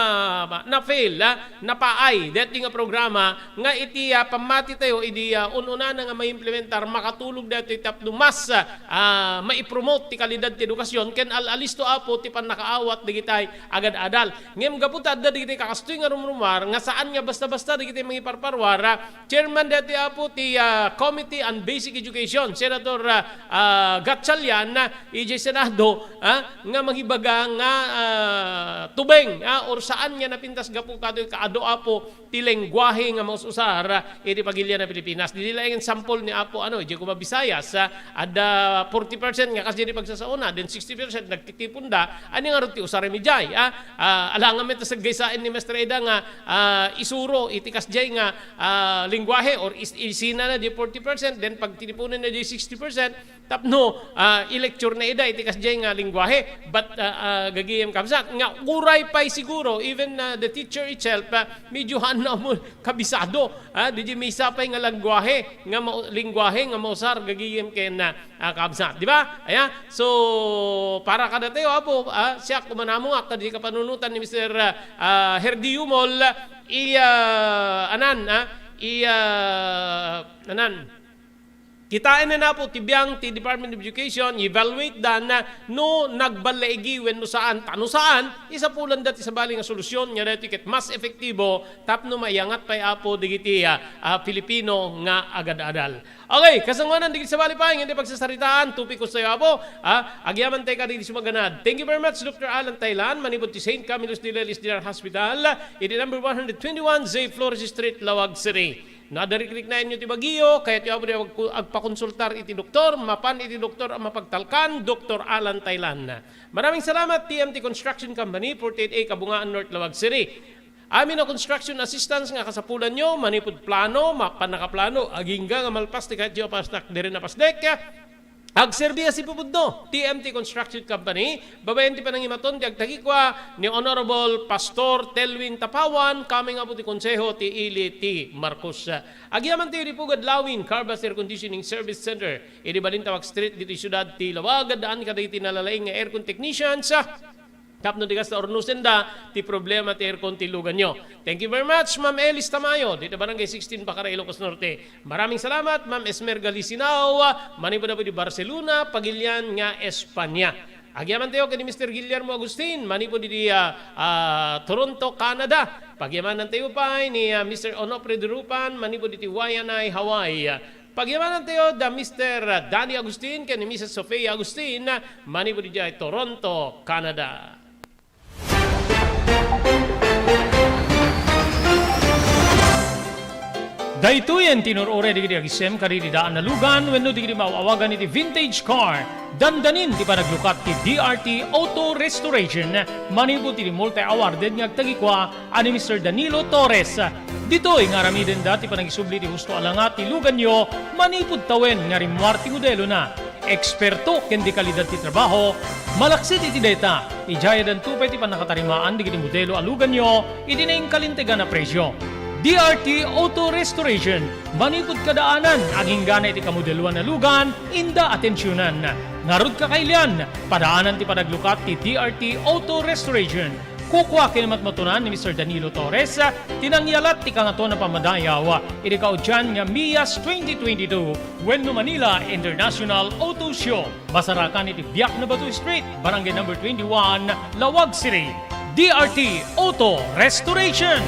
ma-, na-fail, ah, napaay deti nga programa nga iti, ah, pammati tayo idi, ah, un-unana nga maimplementar, makatulog deti tapno mas, ah, maipromote ti kalidad ti edukasyon ken al-alisto apo ti pannakaawat digitay agad-adal. Ngem gapu ta adda digitay kakastoy nga rumrumar nga saan nga basta-basta digitay mangiparparwar, ah, chairman deti apo ti, ah, Committee on Basic Education, Senator, ah, ah, Gatchalian, ah, idiay Senado, ah, nga mangibaga nga, ah, tubeng, ah, or saan nga napintas gapu kadoy kaadu apo ti lengguahe nga maus-usar, ah, iti pagilian a Pilipinas. Didi laeng sampol ni Apo, ano, idiay koma Visayas, ah, adda forty percent nga kasdiay pagsasaona, then sixty percent nagtitipon da, ani ngarud ti usar idiay, ah, ah, alangan met ta saggaysaen ni Maestra Eda nga, ah, isuro iti kasdiay nga, ah, lengguahe or is-, isina na di forty percent, then pagtitipunen na di sixty percent, tapno, ah, i-lecture na ida iti kasdiay nga lengguahe. But, ah, ah, gagayem kabsat, nga uray pay siguro, even, ah, the teacher itself, ah, medyo haan na mo kabisado, ah, di, di maysa pay nga lengguahe, nga mau-, lengguahe nga mausar gagayem ken, ah, ah, kabsat, di ba? Aya, so, para kadatayo, apo, ah, siak, umanamongak, kadagiti kapanunotan ni Mister, ah, ah, Herdy Yumol, i, ah, anan, ah, i, ah, anan, Kitaen na po ti biang ti Department of Education, i-evaluate da na no nagballaigi wenno saan. Ta no saan, isapulanda ti sabali nga solusyon nga daytoy ket mas epektibo tapno maiyangat pay, Apo, dagiti, ah, ah, Filipino nga agad-adal. Okay, kasangoanan dagiti sabali pay nga ti pagsasaritaan, topik kasta, Apo, ah, agyaman tayo kadagiti sumaganad. Thank you very much, Doctor Alan Taylan, manipud ti Saint Camillus de Lellis General Hospital, iti number one hundred twenty-one J Flores Street, Laoag City. No adda rikriknaenyo ti bagyo, kayatyo, Apo, di agku-, agpakonsultar iti doktor, mapan iti doktor a mapagtalkan, Doktor Alan Taylan. Maraming salamat, T M T Construction Company, forty-eight A Kabungaan North, Laoag City. Amin a construction assistance nga kasapulanyo, manipud plano, ma-, pannakaplano, agingga nga malpas ti kayatyo a pasnak, diri napasdek. Agserbi a sipupudno, T M T Construction Company, babaen ti panangimaton ti agtagikua ni Honorable Pastor Telwin Tapawan, coming up ti Konseho ti Ili ti Marcos. Agyaman tayo di Pugad Lawin, Carbas Air Conditioning Service Center, idi Balintawak Street, ditoy siudad ti Laoag, addaan kadagiti nalalaing nga aircon technicians, tapno di kasta, urnosenda ti problema ti aircon ti luganyo. Thank you very much, Ma'am Elis Tamayo, dita Barangay sixteen, Bacara, Ilocos Norte. Maraming salamat, Ma'am Esmerga Lisinao, manipud, Apo, di Barcelona, Pagilian nga Espanya. Agyaman tayo ken ni Mister Guillermo Agustin, manipud di, ah, ah, Toronto, Canada. Pagyamanan tayo pay ni, ah, Mister Onofre Durupan, manipud iti Waianae, Hawaii. Pagyamanan tayo da Mister Danny Agustin ken ni Missus Sofia Agustin, manipud idiay Toronto, Canada. Daytoyen ti inur-uray dagiti agisem kadagiti daan a lugan wenno dagiti maaw-awagan iti vintage car. Dandanin ti panaglukat ti D R T Auto Restoration manipud iti multi-awarded nga agtagikua a ni Mister Danilo Torres. Ditoy nga aramidenda ti panangisubli ti husto a langa ti luganyo manipud tawen nga rimmuar ti modelona. Eksperto ken de kalidad ti trabaho, malaksid iti dayta, idiay addanto pay ti pannakatarimaan dagiti modelo a luganyo iti nainkalintegan a presio. D R T Auto Restoration, manipud kadaanan, agingga iti kamodeloan a lugan, inda atensionan. Ngarud, kakailian, padaanan ti panaglukat ti D R T Auto Restoration. Kukua ken matmatunan ni Mister Danilo Torres ti nangyalat ti Kangatoan a Pammadayaw iti kaudian nga Mias twenty twenty-two wenno Manila International Auto Show. Masarakan iti Biak na Bato Street, Barangay Number twenty-one, Laoag City. D R T Auto Restoration.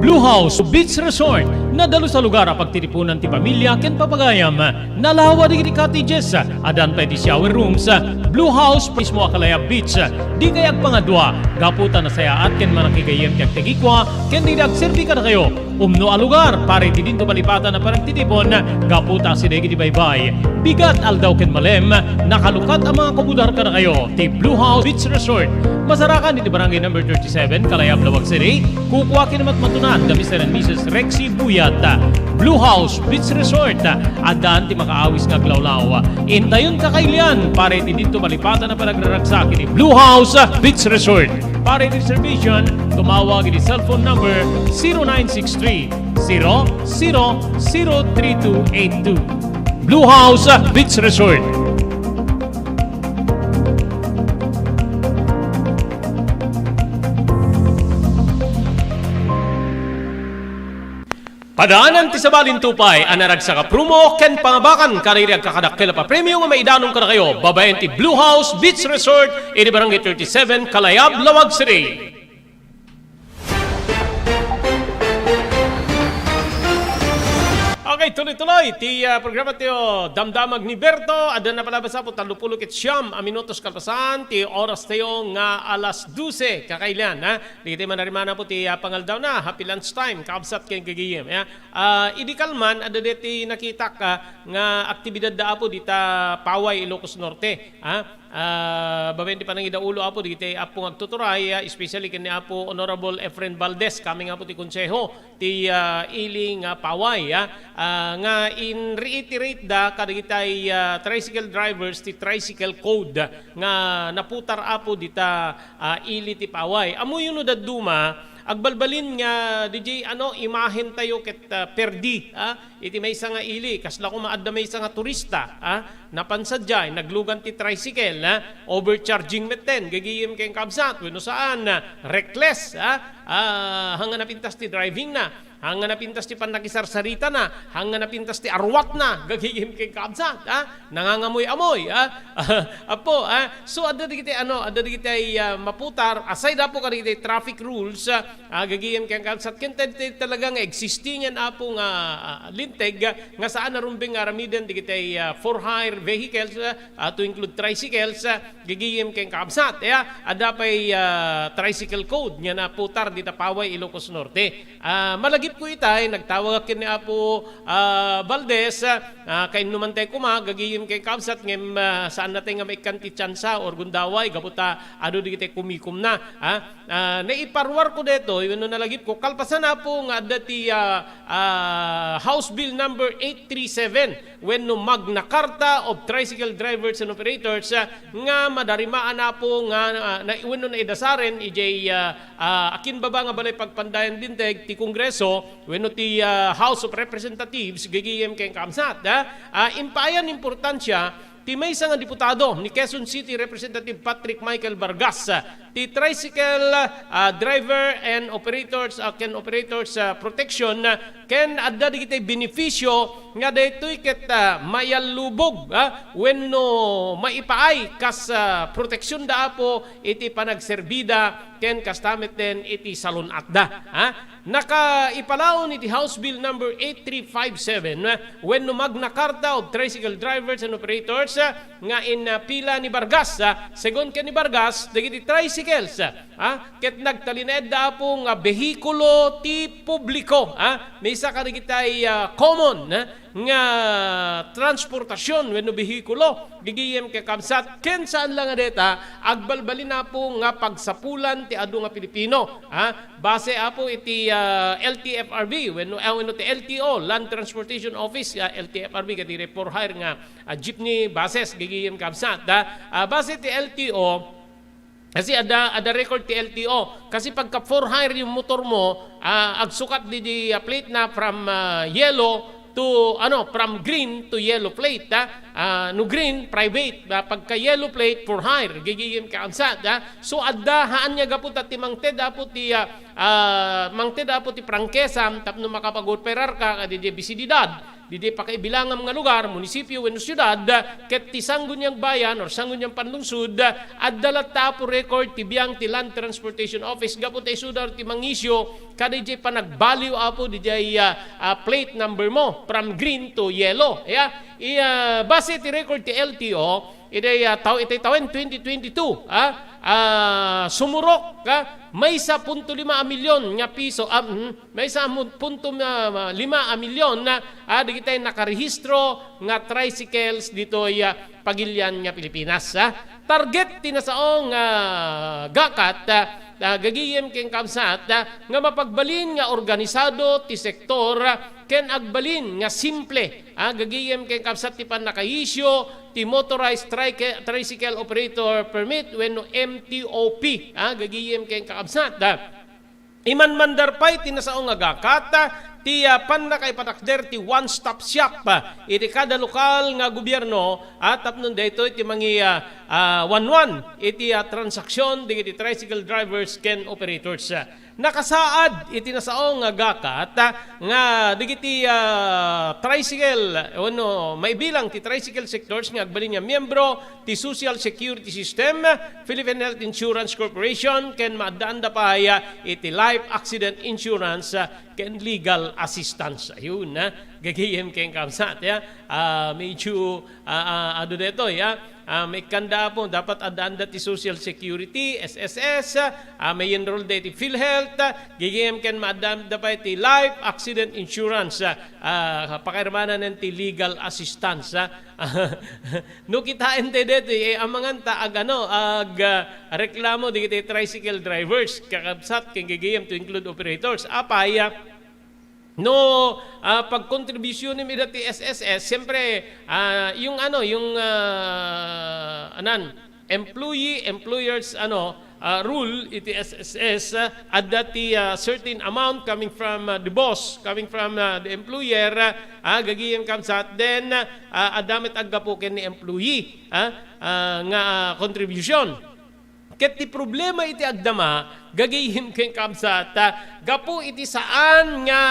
Blue House Beach Resort, nadalus a lugar a pagtitipunan ti pamilya ken papagayam. Nalawa dagiti cottages, addan pay ti shower rooms. Blue House mismo a Kalayab Beach, dikay agpangadua, gapu ta nasayaat ken manakigayyem ti agtagikua ken dagiti agserbi kadakayo. Umno a lugar para iti dinto malipatan a panagtitipon, gapu ta asideg iti baybay, bigat, aldaw ken malem, nakalukat a mangakubudar kadakayo ti Blue House Beach Resort. Masarakan iti Barangay Number thirty-seven, Kalayab, Laoag City. Kukua ken matmatunan da Mister and Missus Rexy Buyat. Blue House Beach Resort, addan ti makaawis nga aglawlaw. Intayon, kakailian, para iti dinto malipatan a panagraragsak iti Blue House Beach Resort. Para iti reservation, tumawag iti cellphone number zero nine six three, zero zero zero three two eight two. Blue House Beach Resort. Padaanan ti sabalin tupay a naragsak a promo ken pangabakan kadagiti agkakadakkel a papremio nga maidanon kadakayo babaen ti Blue House Beach Resort iti Barangay thirty-seven, Kalayab, Laoag City. Okay, tuloy-tuloy ti, ah, programa tayo, Damdamag ni Berto. Adda napalabas po, tallo pulo ket siam a minutos kalpasan ti oras tayo nga alas dose. Kakailian, ha? Dagiti manarimana po ti, ah, pangaldawna, happy lunch time, kabsat ken gagayem, ya. Ah, idi kalman, adda deti nakitak, ah, nga aktibidad da Apo dita Paway, Ilocos Norte, ha? Ah, babaen ti panangidaulo, Apo, dagiti Apo nga agtuturay, ah, especially ken ni Apo Honorable Efren Valdez, kami nga Apo ti Konseho ti, ah, ili nga Paway, ah. Ah, nga in-reiterate da kadagitay, ah, tricycle drivers ti tricycle code nga naputar, Apo, dita, ah, ili ti Paway. Ammoyo no dadduma, agbalbalin nga D J, ano, imahen tayo ket, ah, perdi, ah, iti maysa nga ili, kasla koma adda maysa nga turista, ah, napan sadiay, naglugan ti tricycle, ah, overcharging metten, gagayem ken kabsat, wenno saan, ah, reckless, ah, ah, hangga napintas ti driving na. Haan nga napintas ti pannakisarsaritana, haan nga napintas ti arwatna, gagayem ken kabsat, ha? Nangangamoy-amoy, ha? Apo, ha? So, adda dagiti, ano, adda dagiti, ah, maputar, aside, Apo, kadagiti traffic rules, ah, gagayem ken kabsat, ken ta-, ta-, talaga nga existing yan, Apo, nga, ah, linteg, nga saan a rumbeng nga aramiden dagiti, ah, for hire vehicles, ah, ah, to include tricycles, ah, gagayem ken kabsat, ya, adda pay, ah, tricycle code nga naputar dita Paway, Ilocos Norte. Ah, malagipko itay, nagtawagak ken ni Apo, ah, Valdez, ah, kainnuman tay koma, gagayem ken kabsat, ngem, ah, saan natay nga maikkan ti tsansa or gundaway, gapu ta adu dagiti kumikomna, ha? Ah, naiparuarko daytoy, wenno nalagipko, kalpasan, Apo, nga adda ti, ah, ah, House Bill number eight three seven, wenno Magna Carta of Tricycle Drivers and Operators, ah, nga madarimaan, Apo, nga, ah, na, wenno naidasaren idiay, ah, ah, akinbaba nga balay pagpandayan linteg ti Kongreso wenno ti, ah, House of Representatives, gagayem ken kabsat, ah. Ah, impaayan importansia ti maysa nga diputado ni Quezon City Representative Patrick Michael Vargas, ah, ti tricycle, ah, driver and operators, ah, ken operators, ah, protection, ah, ken adda dagiti benepisio nga daytoy ket, ah, mayallubog, ah, wenno maipaay kas, ah, proteksionda, Apo, iti panagserbida ken kasta met den iti salun-atda, ha? Nakaipalaon iti House Bill number eight three five seven, ah, wenno Magna Carta of Tricycle Drivers and Operators, ah, nga inpila ni Vargas, ah, segun ken ni Vargas, dagiti tricycles, ah, ket nagtalinaedda, Apo, nga behikulo ti publiko, ah, maysa kadagiti, ah, common, ah, nga transportasion wenno behikulo, gagayem ken kabsat, ken saan la nga dayta, agbalbalin, Apo, nga pagsapulan ti adu nga Pilipino, ha? Base, Apo, iti, ah, L T F R B wenno, ah, wenno ti L T O, Land Transportation Office, ah, L T F R B, kadiri for hire nga, ah, jeepney buses, gagayem kabsat, ha? Ah, base ti L T O, kasi adda, adda record ti L T O. Kasi pagka for hire yung motor mo, ah, agsukat di, di, ah, plate na from, ah, yellow to, ano, from green to yellow plate, ah. Ah, no green, private. Ah, pagka yellow plate, for hire. Gagayem ken kabsat, ah. So, adda, haan nga gapu ta ti mangted, Apo, ti, ah, ah, mangted, Apo, ti prangkesa tapno makapag-operar ka, kadi di bisididad. Didiay pakaibilangam nga lugar, munisipio wenno siudad, ket ti Sangguniang Bayan or Sangguniang Panlungsod, adda latta, Apo, record ti biang ti Land Transportation Office gapu ta isuda ti mangisyo kadiay panagbaliw, Apo, didiay, ah, ah, plate number mo from green to yellow. Ya, i, ah, base ti record ti L T O, idiay, ah, taw-, iti tawen twenty twenty-two, ah, ah, sumurok, ah, maysa punto lima a milyon nga piso, ah, mhm. Maysa mo-, punto, ah, lima a milyon na, ah, dagiti nakarehistro nga tricycles ditoy, ah, pagilian nga Pilipinas, ah. Target ti nasao nga gakat, ah, ah, gagayem ken kabsat, ah, nga mapagbalin nga organisado ti sektor, ah, ken agbalin nga simple, ah, gagayem ken kabsat ti pannakaisyu ti motorized trike-, tricycle operator permit wenno M T O P, ah, gagayem ken kabsat, ah. Imanmandar pay ti nasao nga gakat, ah, ti, ah, pannakaipatakder ti one-stop shop, ah, iti kada lokal nga gobierno, ah, tapno daytoy ti mangi-, ah, ah, wanwan iti, ah, transaksyon dagiti tricycle drivers ken operators. Nakasaad iti nasao nga gakat, ah, nga dagiti, ah, tricycle, wenno maibilang ti tricycle sectors nga agbalin nga miyembro ti Social Security System, Philippine Health Insurance Corporation, ken maaddaanda pay, ah, iti life accident insurance, ah, ken legal assistance. Ayun, ah, gagayem ken kabsat, ya. Ah, medyo, ah, ah, adu daytoy, ya. Ah, maikkanda, Apo, dapat addaanda ti Social Security, S S S, ah, may-enroll da iti PhilHealth, ah, gagayem ken maaddaanda pay ti life accident insurance, ah, ah, pakairmananen ti legal assistance, ah. No kitaen tayo dito, eh, amangan ta ag, ano, ag, ah, reklamo dagiti tricycle drivers, kakabsat, ken gagayem to include operators. Apay, ah, no, ah, pagkontribusyonmi ida ti S S S, siyempre, ah, yung ano, yung, ah, anan, employee, employers, ano, ah, rule iti S S S, ah, adda ti, ah, certain amount coming from, ah, the boss, coming from, ah, the employer, ah, gagayem kabsat, then, ah, adda met aggapu ken ni employee, ah, ah, nga, ah, contribution. Ket ti problema iti agdama, gagayem ken kabsat, ah, gapu iti saan nga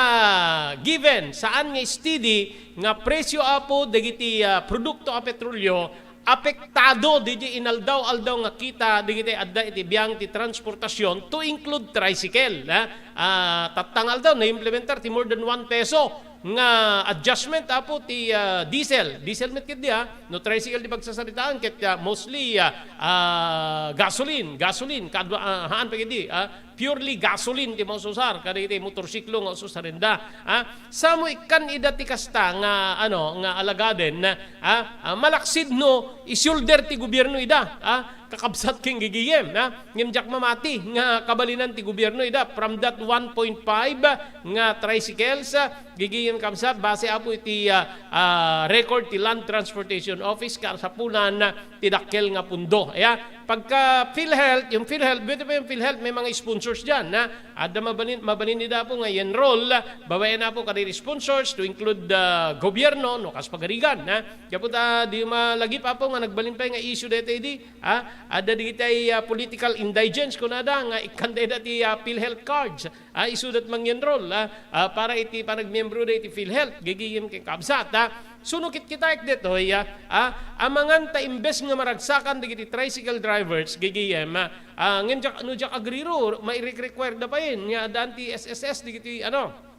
given, saan nga steady nga presyo, Apo, dagiti, ah, produkto a petrolio, apektado dagiti inaldaw-aldaw nga kita dagiti adda iti biang ti transportasyon, to include tricycle, ah. Ah, tatta nga aldaw, naimplementar ti more than one peso nga adjustment, Apo, ti, ah, diesel. Diesel met ketdi, ah. No tricycle ti pagsasaritaan, ket, ah, mostly, ah, ah, gasoline, gasoline, kadua, ah, haan pa ketdi, ah, purely gasoline ti maususar kadagiti motorsiklo nga ususarenda, ah. Samo ikkan ida ti kasta nga, ano, nga alagaden, ah, ah, malaksid no isulder ti gobierno ida, ah, kakabsat ken gigiyem, ah. Ngem diak mamati nga kabalinan ti gobierno ida from that one point five nga tricycles, ah, gigiyem kabsat, base, Apo, iti, ah, ah, record ti Land Transportation Office, kasapulan ti dakkel nga pundo. Aya, pagka PhilHealth, yung PhilHealth, buti pa yung PhilHealth, may mga sponsors diyan, ha? Adda mabalin, mabalin ida, Apo, nga i-enroll, babaen, Apo, kadagiti sponsors, to include, ah, gobierno, no, kas pagarigan, ha? Gapu ta, di malagip, Apo, nga nagbalin pa nga issue daytoy di, ha? Adda digitay, ah, political indigence, kunada, nga ikkanda ida ti, ah, PhilHealth cards. Ah, isudat mangenrol, ah, ah, para iti panagmiembro da iti PhilHealth, gigiyem ken kabsat, ah. Suno kitkitaek detoy, ah, ah, amangan ta imbes nga maragsakan dagiti tricycle drivers, gigiyem, ah, ah, ngem diak, no diak agriro, mairek-require da payen nga addaan ti S S S dagiti, ano,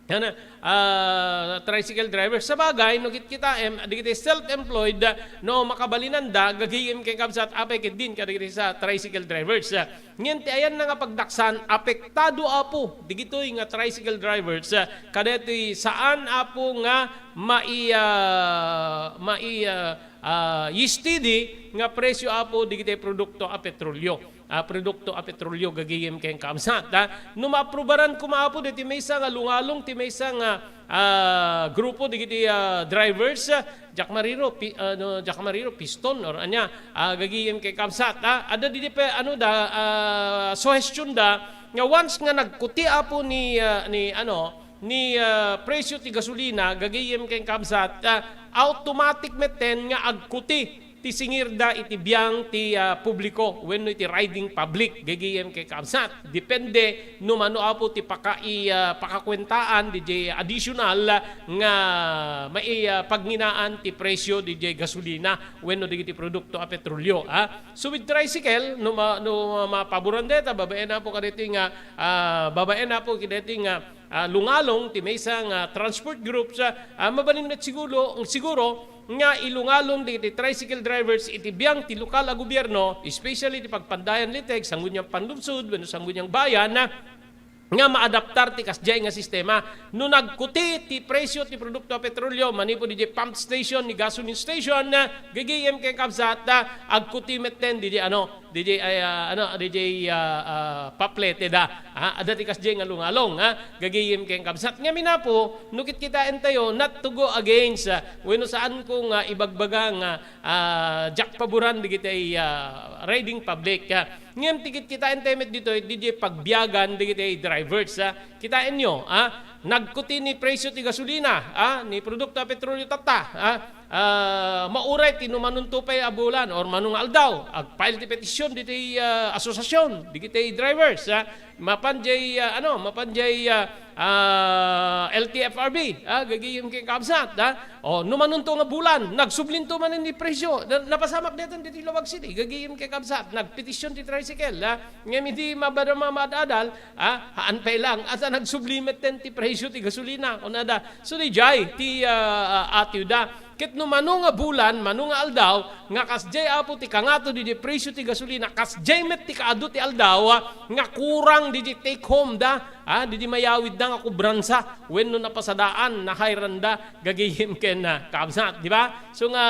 ano, ah, tricycle drivers. Sabagay, no kitkitaem, dagiti self-employed, ah, no makabalinanda, gagiyem ken kabsat, apay ketdin kadagiti sa tricycle drivers, ah. Ngem ti ayanna nga pagdaksan, apektado, Apo, digitoy nga tricycle drivers, ah, kadaytoy saan, Apo, nga mai-, ah, mai-, ah, ah, steady nga presyo, Apo, digitoy produkto a petrolyo. Ah, produkto a petrolyo, gagiyem ken kabsat, ah. No maaprubaran koma, Apo, ditoy maysa nga lungalong, ti maysa nga ah, grupo digiti, ah, drivers, ah, diak mariro, pi-, ano, diak mariro, piston or ania, ah, gagiyem ken kabsat, ah, adda didi pe, ano da, ah, suhestion da, nga once nga nagkuti, Apo, ni, ah, ni, ano, ni, ah, presyo ti gasolina, gagiyem ken kabsat, ah, automatic metten nga agkuti ti singirda iti biang ti, ah, publiko wenno iti riding public, gagiyem ken kabsat. Depende no mano, Apo, ti pakai-, ah, pakakuentaan didiay additional nga mai-, ah, pagnginaan ti presyo didiay gasolina wenno dagiti produkto a petrolyo, ah. So, with tricycle, no ma-, no mapaboran dayta, babaen, Apo, kadaytoy nga, ah, babaen, Apo, kadaytoy nga ah, lungalong ti maysa nga transport groups, ah, ah, mabalin met siguro, siguro nga ilungalong dagiti tricycle drivers iti biang ti lokal a gobierno, especially ti Pagpandayan Leyte, Sangguniang Panlungsod, wenno Sangguniang Bayan, ah, nga maadaptar ti kasdiay nga sistema. No nagkuti ti presyo ti produkto a petrolyo manipud idiay pump station ni gasoline station, ah, gagayem ken kabsat, ah, agkuti metten didiay ano, didiay, ay, ah, ano, didiay, ah, ah, paplete da. Ha? Adda ti kasdiay nga lungalong, ha? Gagayem ken kabsat. Ngamin, Apo, no kitkitaentayo, not to go against, ah, wenno saanko nga ibagbaga nga, ah, diak paboran digitay, ah, riding public, ha? Ngem ti kitkitaentayo met ditoy, didiay pagbiagan digitay drivers, ha? Kitaenyo, ha? Nagkuti ni presyo ti gasolina, ha? Ni produkto a petrolyo tatta, ha? Ah, mauray ti no manunto pay a bulan or mano nga aldaw, ag-file ti petisyon ditoy, ah, asosiasyon, digitay drivers, ah, mapan jay, ah, ano, mapan jay, ah, ah, L T F R B, ah, gagayem ken kabsat, ah. O, no manunto nga bulan, nagsublinto manen ni presyo. Na-, napasamak daytan ditoy Laoag City, gagayem ken kabsat, nagpetisyon ti tricycle, ah. Ngem idi mabada mamaad-adal, ah, haan pay lang, asa nagsubli metten ti presyo ti gasolina, kunada. So, dijay ti, ah, ah, atewda. Ket no mano nga bulan, mano nga aldaw, nga kasdiay, Apo, ti kangato didi presyo ti gasolina, kasdiay met ti kaadu ti aldaw, ah, nga kurang didi take home da, ah, didi mayawidda nga kubransa, wenno napasadaan, nahayranda, gagayem ken, ah, kabsat, di ba? So nga,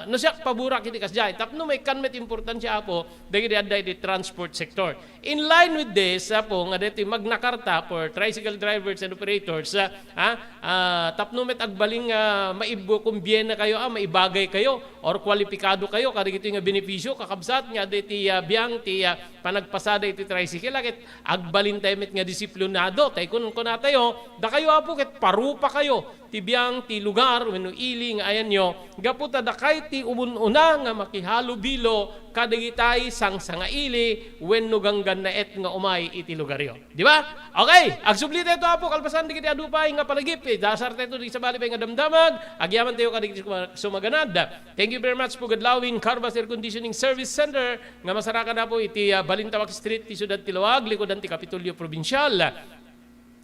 no siak, paborak iti kasdiay. Tapno maikkan met importansia, Apo, dagiti adda iti transport sector. In line with this, Apo, nga daytoy Magna Carta for tricycle drivers and operators, ah, ah, ah, tapno met agbalin nga maibbo-, kumbiena kayo, ah, maibagay kayo, or kwalipikado kayo kadagitoy nga benepisyo, kakabsat, nga daytoy, ah, biang ti, ah, panagpasada iti tricycle, ah, ket agbalin tayo met nga disiplinado. Tay kun-, kunatayo, dakayo, Apo, ket parupa kayo bibiang ti lugar wenno ili nga ayanyo, gapu ta dakay ti umun-una nga makihalubilo kadagitay sangsangaili wenno ganggannaet nga umay iti lugaryo. Di ba? Okay, agsubli tayo to, Apo, kalpasan dagiti adu pay nga palagip, eh, dasar tayo to di sabali pay nga damdamag, agyaman tayo kadagiti suma-, sumaganad. Thank you very much, Pugad Lawin, Carvas Air Conditioning Service Center, nga masarakan, Apo, iti, ah, Balintawak Street, ti Siudad ti Laoag, likudan ti Kapitolyo Probinsial.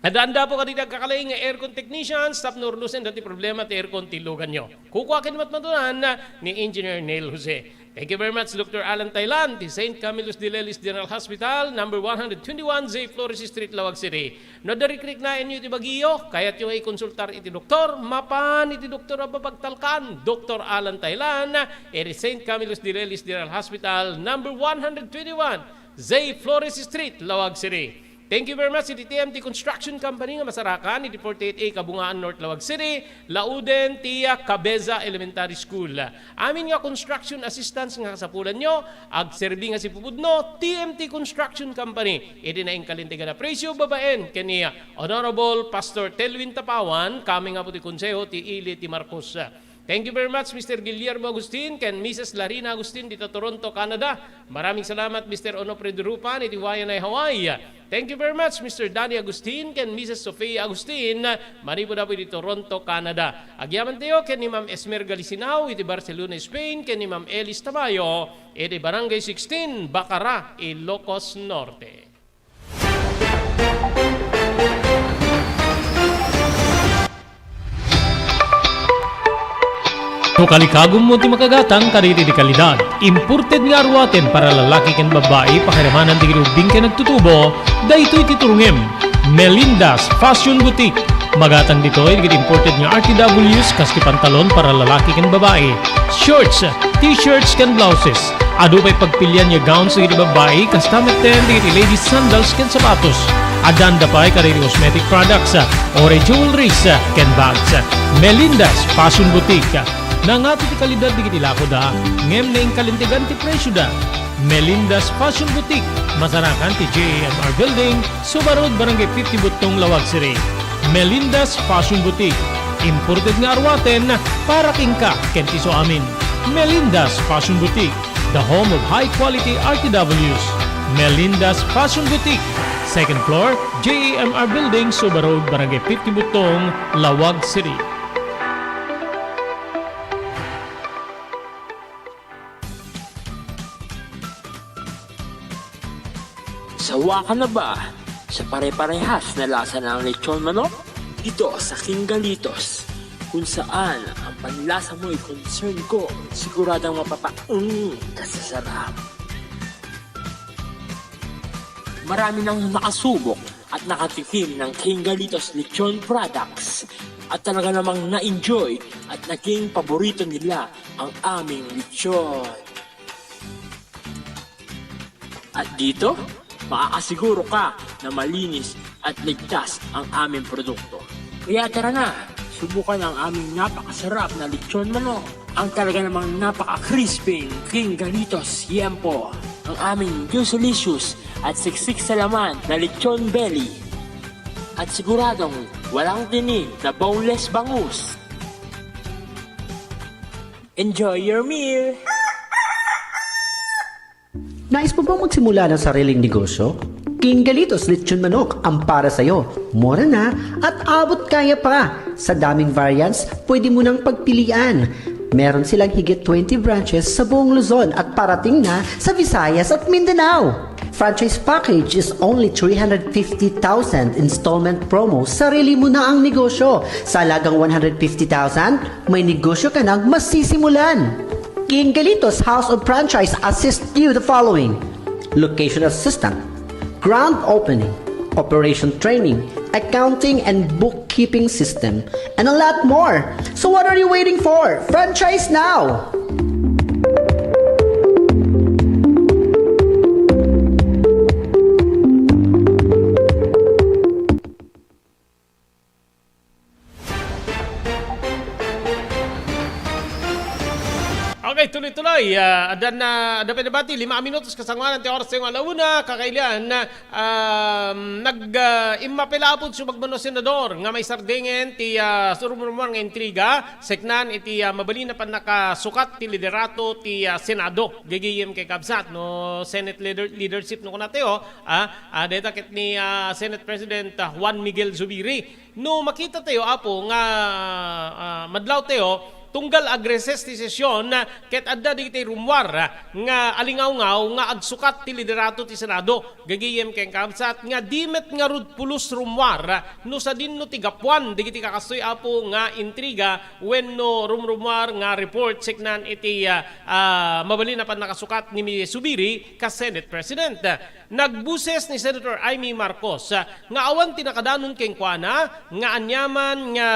Adda, Apo, kadagiti agkakalaing nga aircon technicians tapno urnosen dati problema ti aircon ti luganyo. Kukua ken matmatunan ni Engineer Neil Jose. Thank you very much, Doctor Alan Tailan, ti Saint Camillus de Lelis General Hospital, number one hundred twenty-one J Flores Street, Laoag City. No adda rikriknaenyo iti bagiyo, kayatyo nga ikonsultar iti doktor, mapan iti doktor a mapagtalkan, Doctor Alan Tailan, iti Saint Camillus de Lelis General Hospital, number one hundred twenty-one J Flores Street, Laoag City. Thank you very much iti T M T Construction Company nga masarakan iti forty-eight A Kabungaan, North Laoag City, lauden ti, ah, Cabeza Elementary School. Amin nga construction assistance nga kasapulanyo, agserbi nga sipupudno, T M T Construction Company. Iti naingkalintegan a presyo, babaen ken ni, ah, Honorable Pastor Telwin Tapawan, kami nga po ti konseho ti ili ti Marcos. Thank you very much, Mister Guillermo Agustin ken Missus Larina Agustin dita Toronto, Canada. Maraming salamat, Mister Onofre Durupan iti Waianae, Hawaii. Thank you very much, Mister Danny Agustin ken Missus Sofia Agustin, manipud Apo iti Toronto, Canada. Agyaman tayo ken ni Ma'am Esmer Galisinao iti Barcelona, Spain, ken ni Ma'am Elis Tamayo iti Barangay sixteen, Bacara, Ilocos Norte. No kalikagummo ti makagatang kadagiti kalidad, imported nga aruaten para lalaki ken babbai, pakiramanan dagiti ubbing ken agtutubo, daytoy ti turongem. Melinda's Fashion Boutique. Magatang ditoy dagiti imported nga R T Ws, kas ti pantalon para lalaki ken babbai, shorts, t-shirts ken blouses. Adu pay pagpilian nga gowns dagiti babbai, kasta metten dagiti ladies sandals ken sapatos. Adda pay kadagiti cosmetic products, ore jewelries, ken bags. Melinda's Fashion Boutique. Nangato ti kalidad dagiti lakoda, ngem naingkalintegan ti presioda. Melinda's Fashion Boutique, masarakan ti J A M R Building, Suba Road, Barangay fifty Buttong, Laoag City. Melinda's Fashion Boutique, imported nga aruaten para kenka ken ti isuamin. Melinda's Fashion Boutique, the home of high quality R T Ws. Melinda's Fashion Boutique, second floor, J A M R Building, Suba Road, Barangay fifty Buttong, Laoag City. Sawa ka na ba sa pare-parehas na lasa ng lechon manok? Dito sa King Galitos, kung saan ang panlasa mo'y concern ko, siguradong mapapa-, mm, ka sa sarap. Marami nang nakasubok at nakatikim ng King Galitos Lechon Products at talaga namang na-enjoy at naging paborito nila ang aming lechon. At dito, makakasiguro ka na malinis at ligtas ang aming produkto. Kaya tara na, subukan ang aming napakasarap na lechon manok, ang talaga namang napaka-crispy King Galitos Yempo, ang aming juicylicious at siksik sa laman na lechon belly, at siguradong walang tinik na boneless bangus. Enjoy your meal! Nais mo bang magsimula ng sariling negosyo? King Galitos Lechon Manok ang para sa'yo. Mura na at abot kaya pa. Sa daming variants, pwede mo nang pagpilian. Meron silang higit twenty branches sa buong Luzon at parating na sa Visayas at Mindanao. Franchise package is only three hundred fifty thousand, installment promo, sarili mo na ang negosyo. Sa halagang one hundred fifty thousand, may negosyo ka nang masisimulan. King Galitos House of Franchise assist you the following: location assistant, grand opening, operation training, accounting and bookkeeping system, and a lot more. So what are you waiting for? Franchise now! Okay, tuloy-tuloy. Ay, ah, adda na, adda pay nabati, lima a minutos kasangoanan ti oras tayo nga alauna, kakailian, um, nag, ah, immapela a pud sumagmamano a senador nga maisardenggen ti, ah, rumrumuar nga intriga, seknan iti, ah, mabalin a pannakasukat ti liderato ti, ah, Senado. Gagayem ken kabsat, no, Senate leader, leadership no kunatayo, ah, ah, deta ket ni, ah, Senate President, ah, Juan Miguel Zubiri. No makita tayo, Apo, nga, ah, madlaw tayo, tunggal agreses ti sesyon, ah, ket adda dagiti rummuar, ah, nga alingawngaw nga agsukat ti liderato ti Senado. Gagayem ken kabsat nga di met ngarud pulos rummuar, ah, no sadinno ti gapuan dagiti kakastoy, Apo, nga intriga wenno rumrummuar nga report seknan iti, ah, ah, mabalin a pannakasukat ni Miss Zubiri kas Senate President. Nagboses ni Senator Imee Marcos, ah, nga awan ti nakadanon kenkuana nga aniaman nga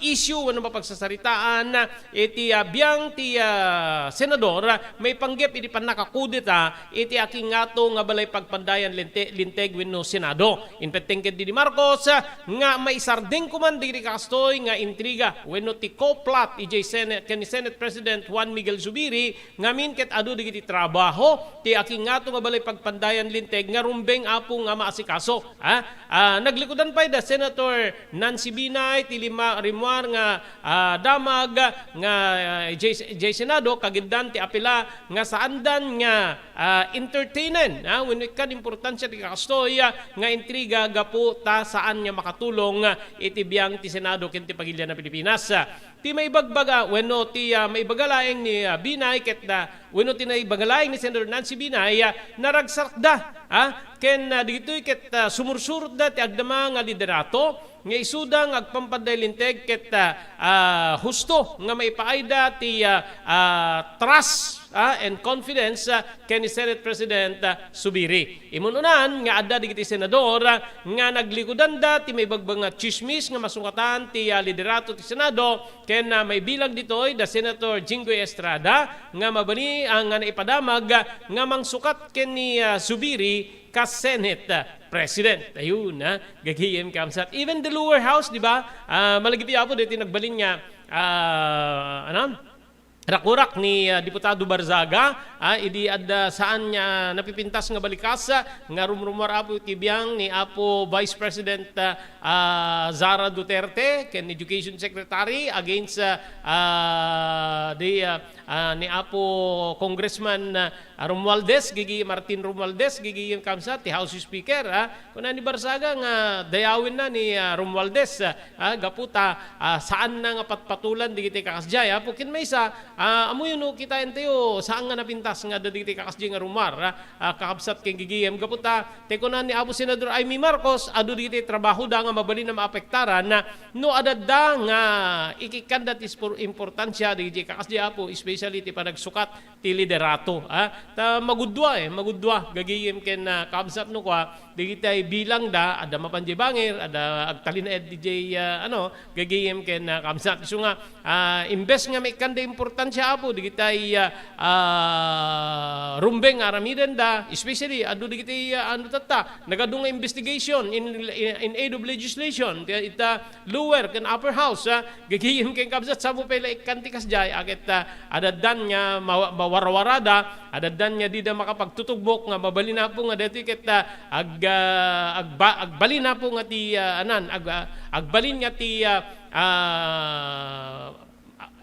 issue wenno mapagsasaritaan iti, ah, biang ti, ah, senador, ah, maipanggep iti pannakakudeta iti akingato nga balay pagpandayan linte-, linteg wenno Senado. Impetteng ket ni Marcos, ah, nga maisardeng koman dagiti kastoy nga intriga wenno ti co-plot idiay Senate ken ni Senate President Juan Miguel Zubiri ngamin ket adu dagiti trabaho ti akingato nga balay pagpandayan linteg nga rumbeng, Apo, nga maasikaso. Ah, ah, naglikudan pay da Senator Nancy Binay ti lima-, rimmuar nga, ah, damag nga, ah, jay, jay Senado kagiddan ti apela nga saandan nga, ah, entertainen, ah, wenno ikkan importansia ti kastoy, ah, nga intriga gapu ta saan nga makatulong, ah, iti biang ti Senado ken ti pagilian a Pilipinas. Ah, ti maibagbaga wenno ti, ah, maibaga laeng ni, ah, Binay ket, ah, wenno ti naibaga laeng ni Senator Nancy Binay, ah, naragsakda, ah, ken, ah, dagitoy ket, ah, sumursurotda ti agdama nga liderato nga isuda nga agpampanday linteg ket, ah, ah, husto nga maipaayda ti, ah, ah, trust, ah, and confidence, ah, ken ni Senate President, ah, Zubiri. Imun-unan nga adda dagiti senador, ah, nga naglikudanda ti maibagbag nga tsismis nga masungatan ti, ah, liderato ti Senado ken, ah, maibilang ditoy da Senator Jinggoy Estrada nga mabali, ah, nga naipadamag, ah, nga mangsukat ken ni, ah, Zubiri kas Senate, ah, President. Ayun, ah, gagayem kabsat. Even the lower house, di ba? Ah, malagip ya po dito nagbalin nga, ah, ano? Rakurak ni, ah, Diputado Barzaga, ah, idi adda saan nga napipintas nga balikas, ah, nga rumrumuar, Apo, iti biang ni Apo Vice President, ah, ah, Sara Duterte ken Education Secretary against, ah, ah, the, ah, ah, ni Apo Congressman, ah, Romualdez, gigi Martin Romualdez, gigi kabsat ti House Speaker, ah. Kuna ni Barzaga nga dayawenna ni, ah, Romualdez, ah, ah, gapu ta, ah, saanna nga patpatulan dagiti kakasdiay, ah. Apo ken maysa, ah, ammoyo no kitaentayo, saan nga napintas nga adda dagiti kakasdiay nga rummuar, ah, ah, kakabsat ken gigiem. Gapu ta, ti kuna ni Apo Senador Imee Marcos, adu dagiti trabahoda nga mabalin a maapektaran, ah, no adda nga ikikkanda ti spor-, importansia dagiti kakasdiay, Apo, especially ti panagsukat ti liderato, ah. Ta magudua, eh, magudua gagayem ken, ah, kabsat no kua, dagitay bilangda, adda mapan diay bangir, adda agtalinaed diay, ah, ano, gagayem ken, ah, kabsat. Isu nga, ah, imbes nga maikkanda importansia, Apo, dagitay, ah, ah, rumbeng nga aramidenda, especially, adu dagitay, ah, ano tatta, nagadu nga investigation in, in, in aid of legislation, ita, lower ken upper house, ah, gagayem ken kabsat, saan pay la ikkan ti kasdiay, a ket, ah, adaddan nga mawa-, mawarwarada, adaddan nga dida makapagtutugbok nga mabalin, Apo, nga daytoy ket, ah, ag-, ah, agba-, agbalin, Apo, nga ti, ah, anan, ag-, ah, agbalin nga ti, ah, ah,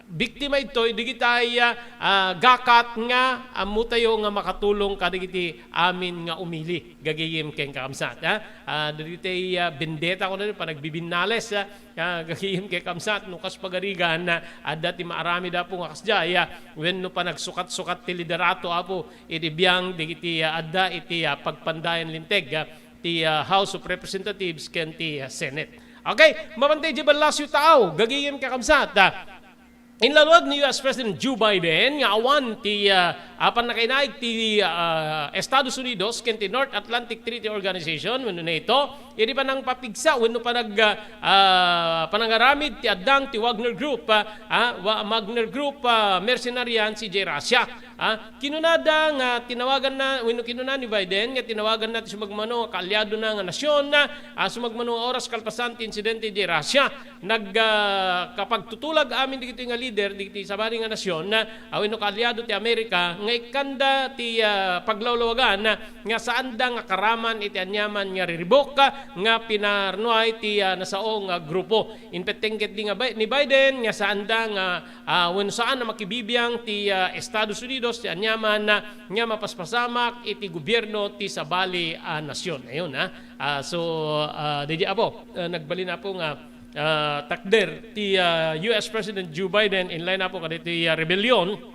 biktima ditoy, digitay, ah, ah, gakat nga ammotayo nga makatulong kadagiti amin nga umili. Gagayem ken kakabsat, ha? Ah, dagiti, ah, bendeta, kuno, panagbibinnales, ha? Ah, gagayem ken kakabsat, no kas pagarigan, ah, adda ti maaramid, Apo, nga kasdiay, ah, wenno panagsukat-sukat ti liderato, Apo, iti biang dagiti, ah, adda iti, ah, pagpandayan linteg, ah, ti, ah, House of Representatives ken ti, ah, Senate. Okay, mapantay di ballasyo tao, gagayem kakabsat, ah, Inlaluag ni U S President Joe Biden nga awan ti, ah, ah, pannakainaig ti, ah, Estados Unidos ken ti North Atlantic Treaty Organization wenno NATO idi panangpapigsa wenno panag-, ah, ah, panangaramid ti addang ti Wagner Group, ah, ah, Wa-, Wagner Group, ah, mercenaryan idiay Russia. Ah, kinunada nga tinawaganna, wenno kinuna ni Biden nga tinawaganna ti sumagmamano nga kaalyadona nga nasion, ah, sumagmamano nga oras kalpasan ti insidente idiay Russia. Nag, ah, kapagtutulag amin dagitoy nga lider dagiti sabali nga nasion, ah, wenno kaalyado ti Amerika nga ikkanda ti, ah, paglawlawagan nga saanda nga karaman iti aniaman nga riribuk, ah, nga pinarnuay ti, ah, nasao nga grupo. Impetten ketdi nga Bi-, ni Biden nga saanda nga ah, wenno saan a makibibiang ti, ah, Estados Unidos ti aniaman, ah, nga mapaspasamak iti gobierno ti sabali a nasion. Ayun, ah. Ah, so, ah, daydi apo, ah, nagbalin apo nga, ah, takder ti, ah, U S President Joe Biden in line apo kaditi, ah, rebellion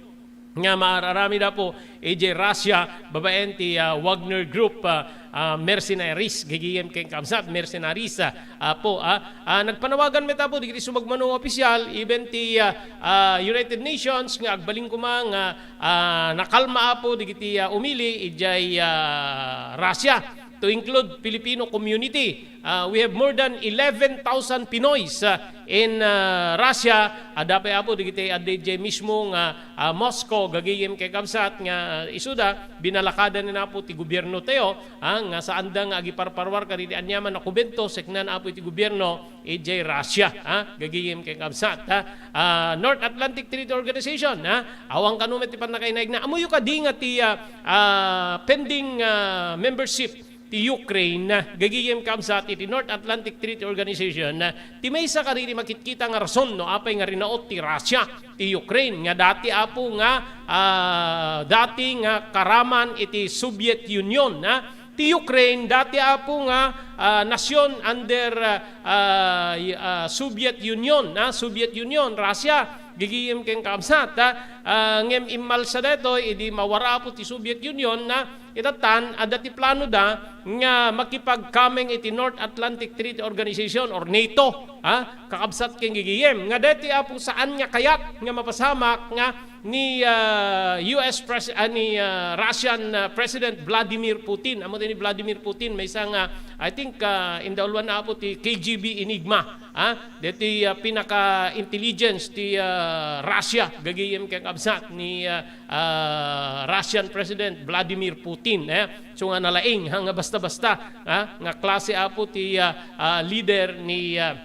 nga maararamid apo idiay Russia babaen ti, ah, Wagner Group, ah, ah, mercenaries, gigiyem ken kabsat, mercenaries, ah, apo, ah. Ah, nagpanawagan met apo dagiti sumagmamano nga opisyal, even ti, ah, ah, United Nations nga agbalin koma nga, ah, nakalma apo dagiti, ah, umili idiay, ah, Russia to include Filipino community. Ah, we have more than eleven thousand Pinoys, ah, in, ah, Russia. Adda pay apo dagiti adda idiay mismo nga, ah, Moscow, gagayem ken kabsat nga, ah, isuda, binalakada ni apo ti gobierno tayo, ah, nga saanda nga agiparparwar kaditi aniaman a kumbento, seknan apo iti gobierno idiay Russia, ah, gagayem ken kabsat, ah. Ah, North Atlantic Treaty Organization, ah, awan kano met ti pannakainaigna. Ammoyo kadi nga ti, ah, ah, pending, ah, membership ti Ukraine, ah, gagayem kabsat iti North Atlantic Treaty Organization, ah, ti maysa kaditi makitkita nga rason no apay nga rinaut ti Russia ti Ukraine nga dati apo nga, ah, dati nga karaman iti Soviet Union, ah. Ti Ukraine dati apo nga, ah, nasyon under, ah, ah, y-, ah, Soviet Union, ah, Soviet Union, Russia, gigiyem ken kabsat, ah, ah, ngem immalsa daytoy idi mawara apo ti Soviet Union, ah, Ita tan, adda ti planoda nga makipagkameng iti North Atlantic Treaty Organization or nato, ha? Kakabsat ken gigiyem. Nga deti apo saan nga kayat nga mapasamak nga ni, ah, U S pres-, ah, ni, ah, Russian, ah, President Vladimir Putin. Ammo ti ni Vladimir Putin, maysa nga, I think, ah, indauluan na apo ti K G B Enigma. Ah, deti, ah, pinaka-intelligence ti, ah, Russia, gagayem ken kabsat ni, ah, ah, Russian President Vladimir Putin, eh. So nga nalaing, ha, nga basta-basta, ha, nga klase apo ti, ah, ah, leader ni, ah,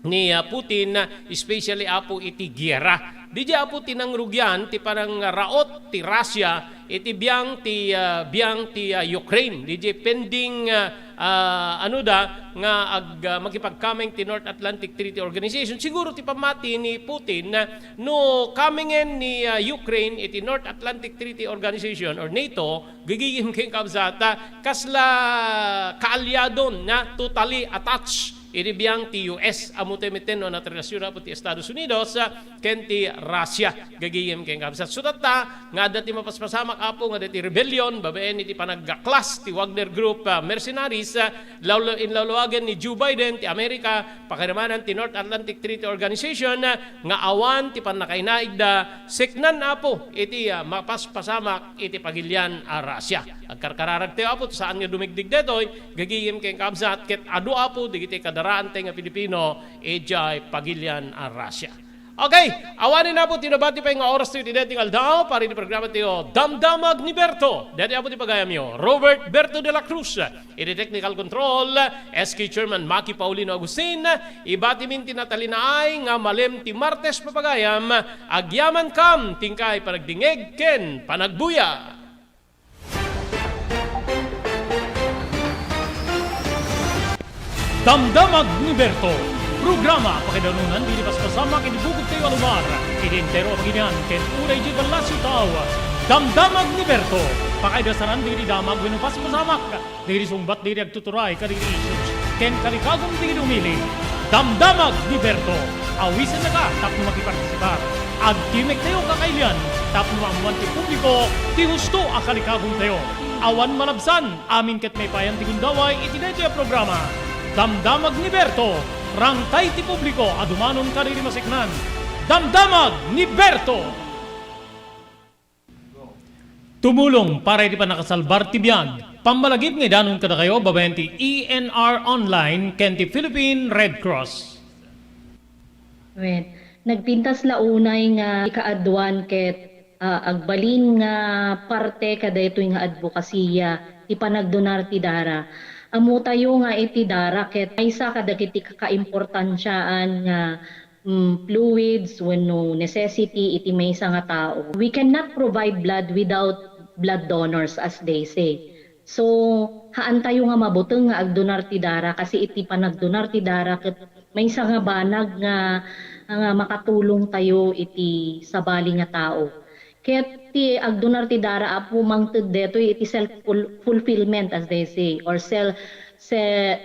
ni, ah, Putin, ah, especially apo iti giyera. Didi apo ti nangrugian ti panangraot ti Russia iti biang ti, ah, biang ti, ah, Ukraine. Didi pending, ah, ah, ano da nga ag-, ah, makipagkameng ti North Atlantic Treaty Organization. Siguro ti pammati ni Putin, ah, no kamengen ni, ah, Ukraine iti North Atlantic Treaty Organization or nato, gagayem ken kabsat, ah, kasla kaalyadon nga totally attached iti biang ti U S. Ammo ti meten no nagrelasyon apo ti Estados Unidos, ah, ken ti Russia, gagayem ken kabsat. So, tatta, nga adda ti mapaspasamak apo nga deti rebellion, babaen iti panagkaklas ti Wagner Group, ah, mercenaries, ah, lawlaw-, inlawlawagen ni Joe Biden ti Amerika, pakiramanan ti North Atlantic Treaty Organization, ah, nga awan ti pannakainaigda, seknan apo iti, ah, mapaspasamak iti pagilian a Russia. Agkarkararagtayo apo, saan nga dumigdig detoy, gagayem ken kabsat, ket adu apo, dagiti kadaraan tayo nga Pilipino, idiay pagilian a Russia. Okay, awanen apo ti nabati pay nga oras tayo iti daytoy nga aldaw, para iti programa tayo, Damdamag ni Berto. Daytoy apo ti pagayamyo, Robert Berto de la Cruz. Iti technical control, S K Chairman Maki Paulino Agustin. Ibatimin ti natalinaay nga malem ti Martes, papagayam. Agyamankam ti inkay panagdingngeg ken panagbuya. Damdamag ni Berto, programa pakaidanunan dagiti paspasamak iti bukod tayo a lugar, iti entero a pagilian ken unay iti ballasiw tao. Damdamag ni Berto, pakaidasanan dagiti damag wenno paspasamak dagiti sungbat dagiti agtuturay kadagiti issues ken kalikagum dagiti umili. Damdamag ni Berto, awisennaka tapno makipartisipar. Agtimek tayo kakailian tapno maammoan ti publiko ti husto a kalikagum tayo. Awan malabsan, amin ket maipayan ti gundaway iti daytoy a programa. Damdamag ni Berto, rangtay ti publiko a dumanon kadagiti maseknan. Damdamag ni Berto! Tumulong para iti pannakasalbar ti biag. Pammalagip nga idanon kadakayo babaen ti E N R Online ken ti Philippine Red Cross. Wen, nagpintas la unay nga ikaaduan ket ah, agbalin nga parte kadaytoy nga adbokasiya ti panagdonar ti dara. Ammotayo nga iti dara ket maysa kadagiti kakaimportantiaan nga, mm, fluids wenno necessity iti maysa nga tao. We cannot provide blood without blood donors, as they say. So, haantayo nga mabuteng nga agdonar ti dara, kasi iti panagdonar ti dara ket maysa nga banag nga, nga makatulongtayo iti sabali nga tao. Ket ti agdonar ti dara, Apo, mangted detoy iti self ful-, fulfillment, as they say, or sel-, se-,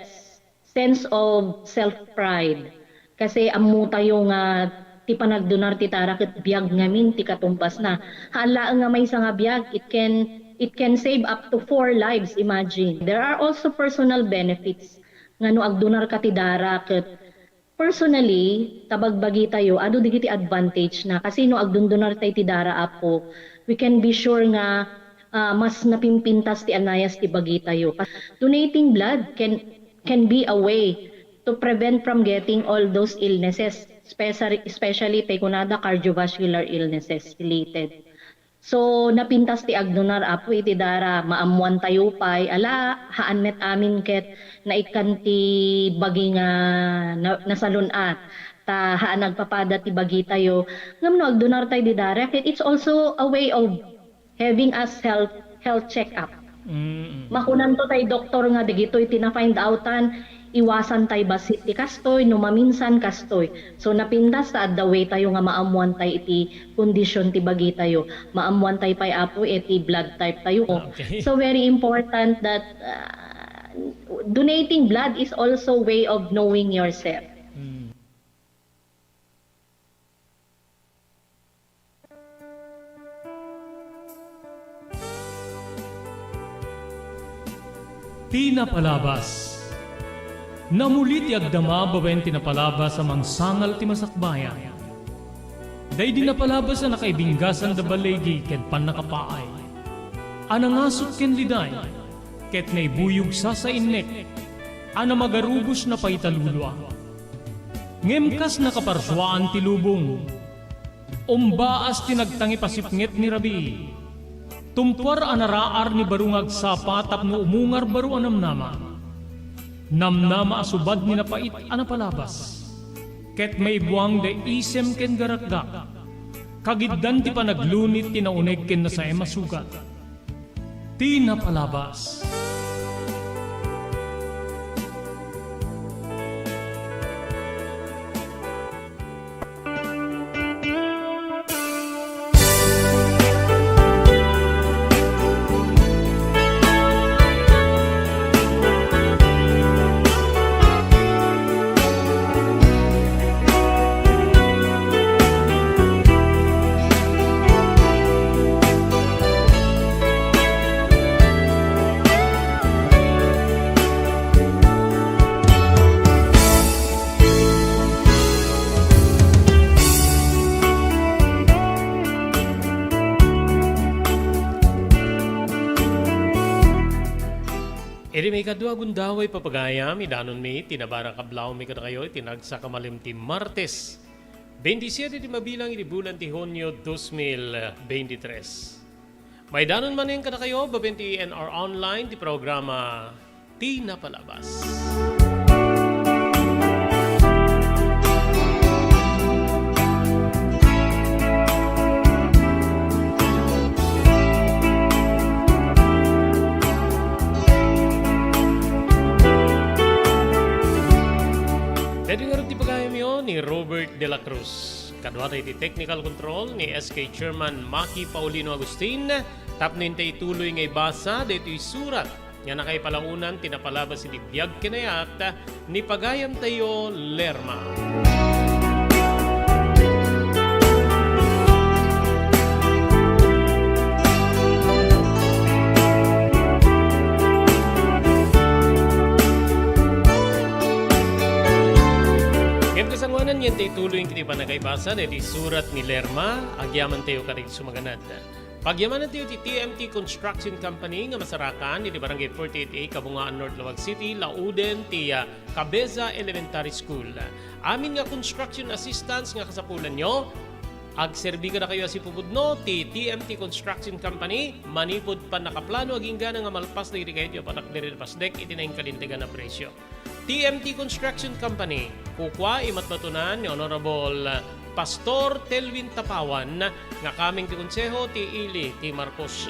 sense of self-pride. Kasi ammotayo nga ti panagdonar ti dara ket biag ngamin ti katumbasna. Haan laeng nga maysa nga biag, it can, it can save up to four lives, imagine. There are also personal benefits nga no agdonarka ti dara ket personally, ta bagbagitayo, adu dagiti advantage na. Kasi no agdondonartay ti dara, Apo, we can be sure nga, ah, mas napimpintas ti anayas ti bagitayo. Donating blood can, can be a way to prevent from getting all those illnesses, especially, especially tay kunada cardiovascular illnesses related. So, napintas ti agdonar, Apo, iti dara, maammoantayo pay, ala, haan met amin ket naikkan ti bagi nga na-, nasalun-at, ta haan agpapada ti bagitayo. Ngem no agdonartay di dara, ket it's also a way of having a self, health check-up. Mm. Makunanto tay doktor nga dagitoy ti na-find outan, iwasan tay bassit ti kastoy, no maminsan kastoy. So, napintas ta adda way tayo nga maammuan tay iti kondisyon ti bagitayo. Maammuan tay pay, Apo, iti blood type tayo. Okay. So, very important that, uh, donating blood is also way of knowing yourself. Mm. Ti napalabas. Namuli ti agdama babaen ti napalabas a mangsangal ti masakbayan. Daydi napalabas a nakaibinggasan da baligi ken pannakapaay. A nangasut ken liday, ket naibuyog sasainnek, a namagarubos na paitalulua. Ngem kas nakaparsuaan ti lubong, umbaas ti nagtangipasipnget ni rabii. Tumpuar a naraar ni baro nga agsapa tapno umungar baro a namnama. Namnama a subad ni napait a napalabas. Ket maibuang da isem ken garakgak. Kagiddan ti panaglunit ti nauneg ken nasaem a sugat. Ti napalabas. Iti maikadua a gundaway, papagayam, idanonmi ti nabarakablaawmi kadakayo iti nagsaka malem ti Martes, bentisiete ti mabilang iti bulan ti Hunio, dos mil bentitres. Maidanon manen kadakayo babaen ti N R Online ti programa Ti Napalabas. Daytoy ngarud ti pagayamyo ni Robert de la Cruz. Kaduata iti technical control ni S K Chairman Maki Paulino Agustin, tapno intay ituloy nga ibasa daytoy surat nga nakaipalaonan ti napalabas iti biag ken ayat ni pagayamtayo Lerma. Ngem kasangoanan, yantay ituloy iti panakaibasa daytoy surat ni Lerma, agyamantayo kadagiti sumaganad. Pagyamanantayo ti T M T Construction Company nga masarakan iti Barangay forty-eight A, Kabungaan, North Laoag City, lauden ti, ah, Cabeza Elementary School. Amin nga construction assistance nga kasapulanyo, Agserbi kadakayo a sipupudno ti T M T Construction Company manipud pannakaplano agingga nga malpas dagiti kayatyo a patakder iti pasdek iti nainkalintegan a presio. T M T Construction Company, kukua, imatmatunan ni Honorable Pastor Telwin Tapawan nga kameng ti Konseho ti Ili ti Marcos.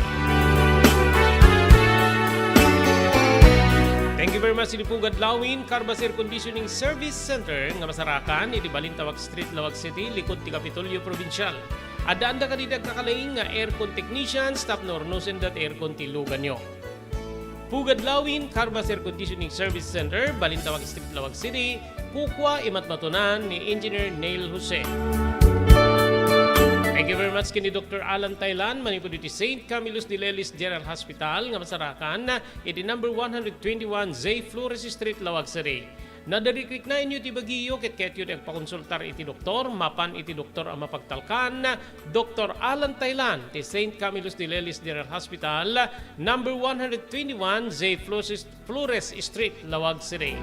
Thank you very much, iti Pugad Lawin Carbas Air Conditioning Service Center nga masarakan iti Balintawak Street, Laoag City, likod ti Kapitolyo Provincial. Addaanda kadagiti agkakalaing nga aircon technicians tapno urnosenda ti aircon ti luganyo. Pugad Lawin Carbas Air Conditioning Service Center, Balintawak Street, Laoag City, kukua, imatmatunan ni Engineer Neil Jose. Thank you very much ken ni Doctor Alan Thailand, manipud iti Saint Camillus de Lelis General Hospital nga masarakan iti number one hundred twenty-one J Flores Street, Laoag City. Nadarikrik na inyo ti bagiyo ket kayatyo ti agpakonsultar iti doktor, mapan iti doktor a mapagtalkan, Doktor Alan Thailand ti Saint Camillus de Lelis General Hospital, number one hundred twenty-one J Flores, Flores Street, Laoag City.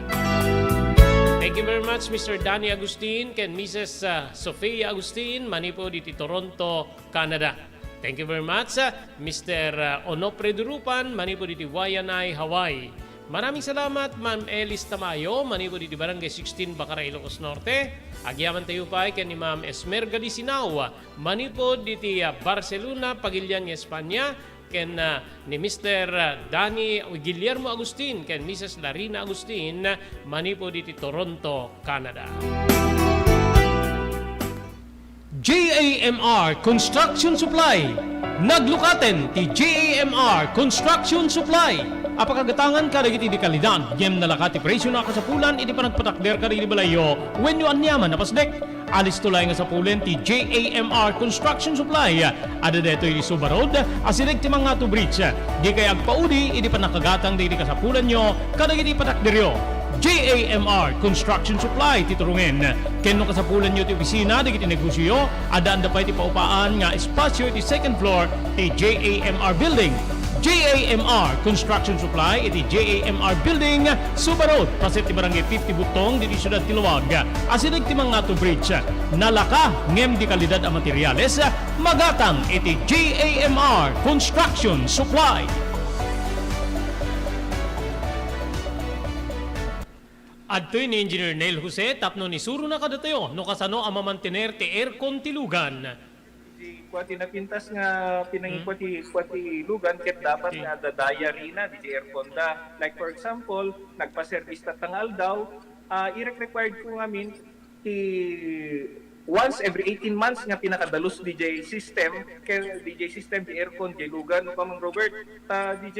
Thank you very much, Mister Danny Agustin ken Missus, ah, Sofia Agustin, manipud iti Toronto, Canada. Thank you very much, ah, Mister, ah, Onofre Durupan, manipud iti Waianae, Hawaii. Maraming salamat, Ma'am Elis Tamayo, manipud iti Barangay sixteen, Bacara, Ilocos Norte. Agyamantayo pay ken ni Ma'am Esmerga Lisinao, manipud iti, ah, Barcelona, Pagilian nga Espanya, ken, ah, ni Mister, ah, Danny Guillermo Agustin ken Missus Larina Agustin, manipud iti Toronto, Canada. J A M R Construction Supply. Naglukaten ti J A M R Construction Supply a pakagatangan kadagiti di kalidad, ngem nalaka ti presio a kasapulan iti panagpatakder kadagiti balayyo wenno aniaman a pasdek. Alisto laeng a sapulen ti J A M R Construction Supply. Adda daytoy iti Suba Road, asideg ti Mangato Bridge. Dikay agpaudi iti pannakagatang dagiti kasapulanyo kadagiti patakderyo. J A M R Construction Supply ti turongen. Ken no kasapulanyo ti opisina dagiti negosioyo, addaanda pay ti paupaan nga espasio iti second floor ti J A M R Building. J A M R Construction Supply iti J A M R Building, Suba Road, paset ti Barangay fifty Butong, ditoy siudad ti Laoag. Asideg ti Mangato Bridge. Nalaka ngem di kalidad a materials, magatang iti J A M R Construction Supply. Adtoy ni Engineer Neil Jose tapno isurona kadatayo no kasano a mamantener ti aircon ti lugan. Di kua ti napintas nga pinangikua ti, kua ti lugan ket dapat nga adda diary na, di aircon da. Like for example, nagpa-service tatta nga aldaw, ah, irek-required ko ngamin ti once every eighteen months nga pinakadalus D J system, kay D J system, di aircon, di lugan, no, Kamang Robert? Ta D J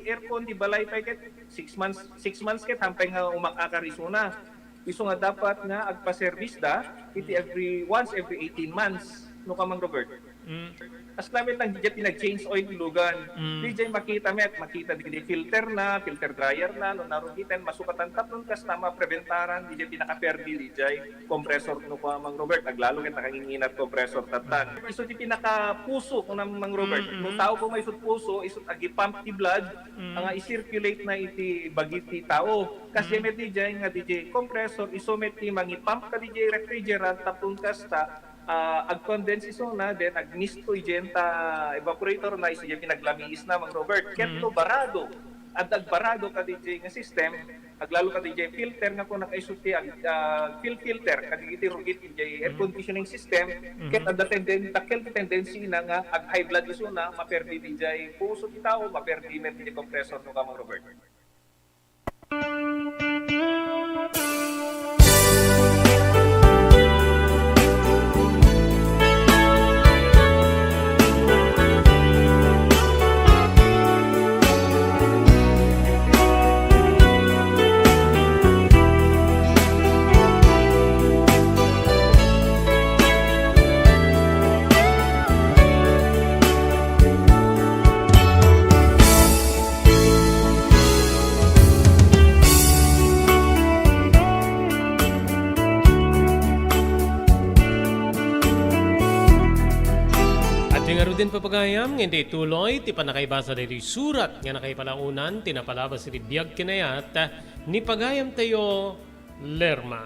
aircon, di balay pay ket six months, six months ket hampay nga umak-akar isuna. Isu nga dapat nga agpa-service da, iti every, once every eighteen months, no, Kamang Robert? Mm. As lamet lang, di jay pinag-change oil ti lugan. Mm. Di jay makita met, makita di, di filter na, filter dryer na, no, narugiten, masukatan tapnon kasta mapreventaran, di jay pinakaperdi, di jay compressor, no, Kamang Robert, aglalo ket nakanginginat compressor tattan. Isu ti pinakapuso, kunam, Mang Robert. Mm, no, mm. Tao ko nga isut puso, isut agipump ti blood, mm, nga i-circulate na iti bagi ti tao. Kas, mm, met di jay nga di jay compressor, isu met ti mangipump ka di jay refrigerant, tapno kasta, ah, ag-condense isuna, then agmist to idiay ta evaporator na, isu diay pinaglamiis na, Mang Robert. Ket, mm, no barado, adda agbarado ka di jay nga system, aglalo ka di jay filter nga kuna kaisu ti ag-, ah, fil-, filter, kadagiti rugit di jay air, mm, conditioning system, mm-hmm, ket adda tenden-, dakkel ti tendency na nga ag-high blood isuna, maperdi di jay puso ti tao, maperdi met di jay compressor, no, Kamang Robert. Adtoy ngaruden, papagayam, nga intay ituloy ti pannakaibasa daytoy surat nga nakaipalaonan ti napalabas iti biag ken ayat ni pagayamtayo, Lerma.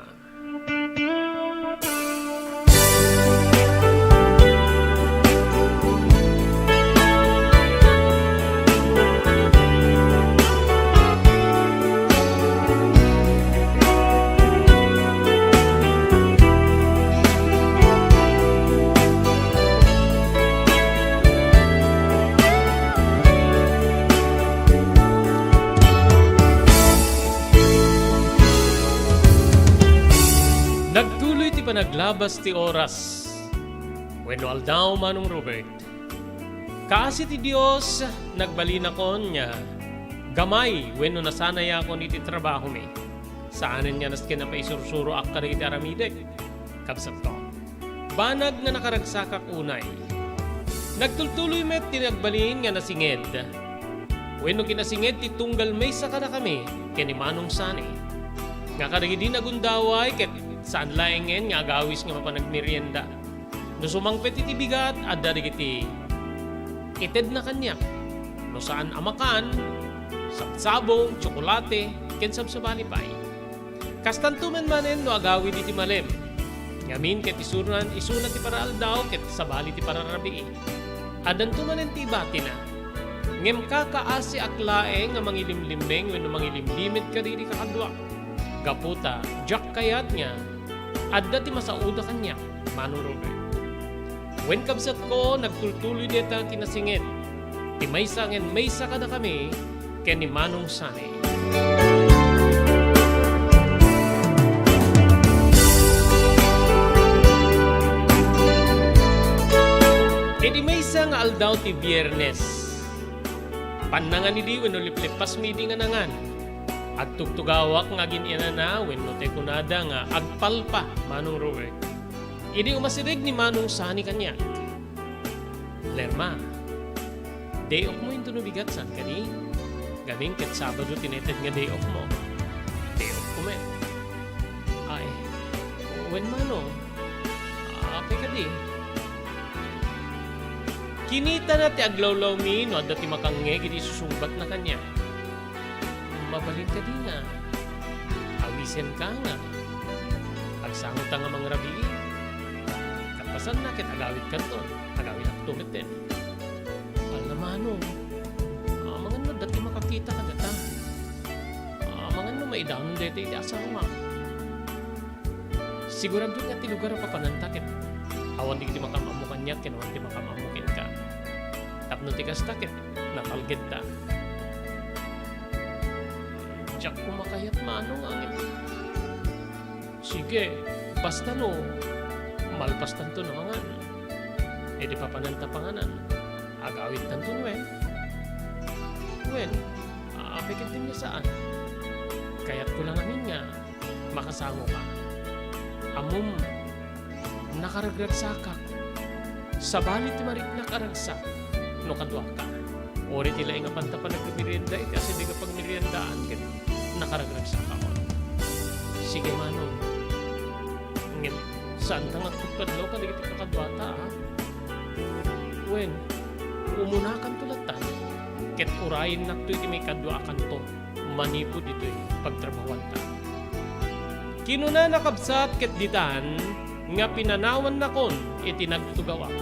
Labas ti oras wenno aldaw, Manong Robert. Kaasi ti Dios, nagbalinakon nga gamay wenno nasanayakon iti trabahomi. Saanen nga nasken a paisursuro ak kadagiti aramidek, kabsatko. Banag nga nakaragsakak unay. Nagtultuloy met ti nagbalin nga nasinged wenno kinasinged ti tunggal maysa kadakami ken ni Manong Sani. Nga kadagidi nagundaway ket saan laengen nga agawis nga mapan agmerienda. No sumangpet iti bigat, adda dagiti itedna kaniak. No saan a makan, sabsabong, tsokolate, ken sabsabali pay. Kastanto met manen no agawid iti malem. Ngamin ket isunan, isuna ti paraaldaw ket sabali ti pararabii. Addanto manen ti ibatina. Ngem kakaasiak laeng nga mangilimlimmeng wenno mangilimlimed kadagiti kakaduak. Gapu ta, diak kayat nga adda ti masaoda kaniak, Manong Robert. Wen, kabsatko, nagtultuloy dayta kinasinged ti maysa ken maysa kadakami ken ni Manong Sani. Iti maysa nga aldaw ti Biernes, pannangan idi wenno liplippasmi idi nga nangan. Agtugtugawak nga agin-inana wenno ti kunada nga agpalpa, Manong Robert. Idi umasideg ni Manong Sani kaniak, "Lerma, day off mo intono bigat, saan kadi? Ngamin ket Sabado ti naited nga day off mo." "Day off ko met." "Ay, wen, Manong. Apay kadi?" Kinitana ti aglawlawmi no adda ti makangngeg iti isusungbatna kaniak. "Mabalin kadi nga awisenka nga agsangota nga mangrabii? Kalpasanna ket agawidkanton, agawidakto metten." "Ala, Manong, amangan no adda ti makakita kadata. Amangan no maidanon daytoy iti asawa." "Sigurado nga ti lugar a papananta ket awan dagiti makaam-ammo kaniak ken awan ti makaam-ammo kenka. Tapno ti kasta ket natalgedta." "Diak koma kayat, Manong, ngem sige, basta no malpastanton a mangan. Idi papananta panganan, agawidtanton wen." "Wen, apay ketdi nga saan? Kayatko la ngamin nga makasangoka. Ammom, nakaragragsakak. Sabali ti mariknak a ragsak no kaduaka. Uray ti laeng a panta panagmerienda iti asideg a pagmeriendaan ket nakaragragsakakon." "Sige, Manong. Ngem saanta nga agpadpadlaw kadagiti kakaduata, a? Wen, umunakanto latta ket urayennakto iti maikadua a kanto manipud ditoy pagtrabahuanta." Kinunana, kabsat, ket ditan nga pinanawannakon iti nagtugawak.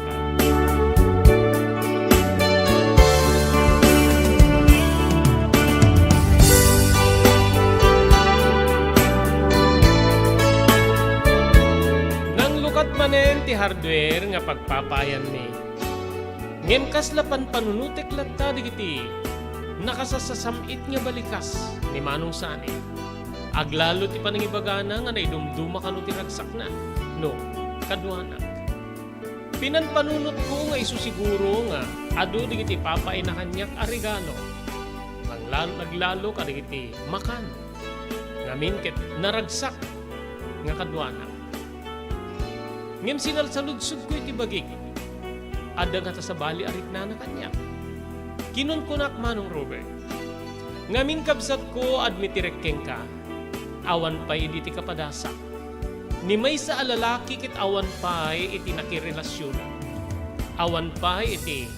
Nanglukat manen ti hardware nga pagpapaayanmi. Ngem kasla panpanunotek latta dagiti nakasassasam-it nga balikas ni Manong Sani. Aglalo ti panangibagana nga naidumduma kano ti ragsakna, no kaduanak. Pinanpanunotko nga isu siguro nga adu dagiti papaayna kaniak a regalo. Nagla-, naglalo kadagiti makan. Ngamin ket naragsak nga kaduanak. Ngem sinalsaludsodko iti bagik, adda ngata sabali a riknana kaniak. Kinunkunak, Manong Robert, "Ngamin, kabsatko, admitirek kenka, awan pay idi ti kapadasak. Ni maysa a lalaki ket awan pay iti nakirelasionak. Awan pay iti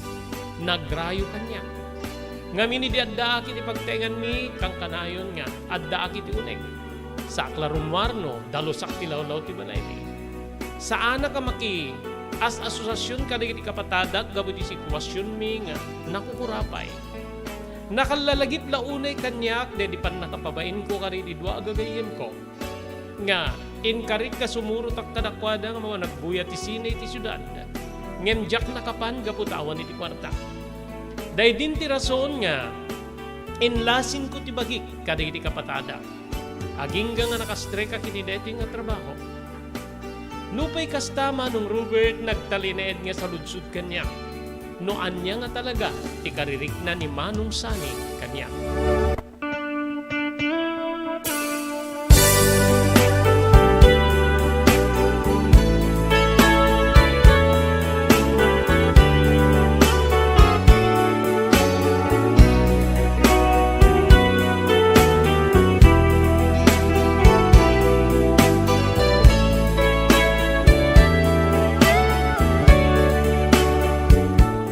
nagrayo kaniak. Ngamin idi addaak iti pagtaenganmi, kankanayon nga addaak iti uneg. Saak la rummuar no dalusak ti lawlaw ti balaymi. Saanak a makias-asosasion kadagiti kapatadak gapu iti situasionmi nga nakukurapay. Nakallalagip la unay kaniak daydi pannakababainko kadagiti dua a gagayyemko nga inkarik nga sumurotak kadakuada nga mapan agbuya ti sine iti siudad. Ngem diak nakapan gapu ta awan iti kuarta. Daydin ti rason nga inlasingko ti bagik kadagiti kapatadak, agingga nga nakastrek iti daytoy nga trabaho. Nupay kasta, Manong Robert, nagtalinaed nga saludsod kaniak no ania nga talaga ti karirikna ni Manong Sani kaniak.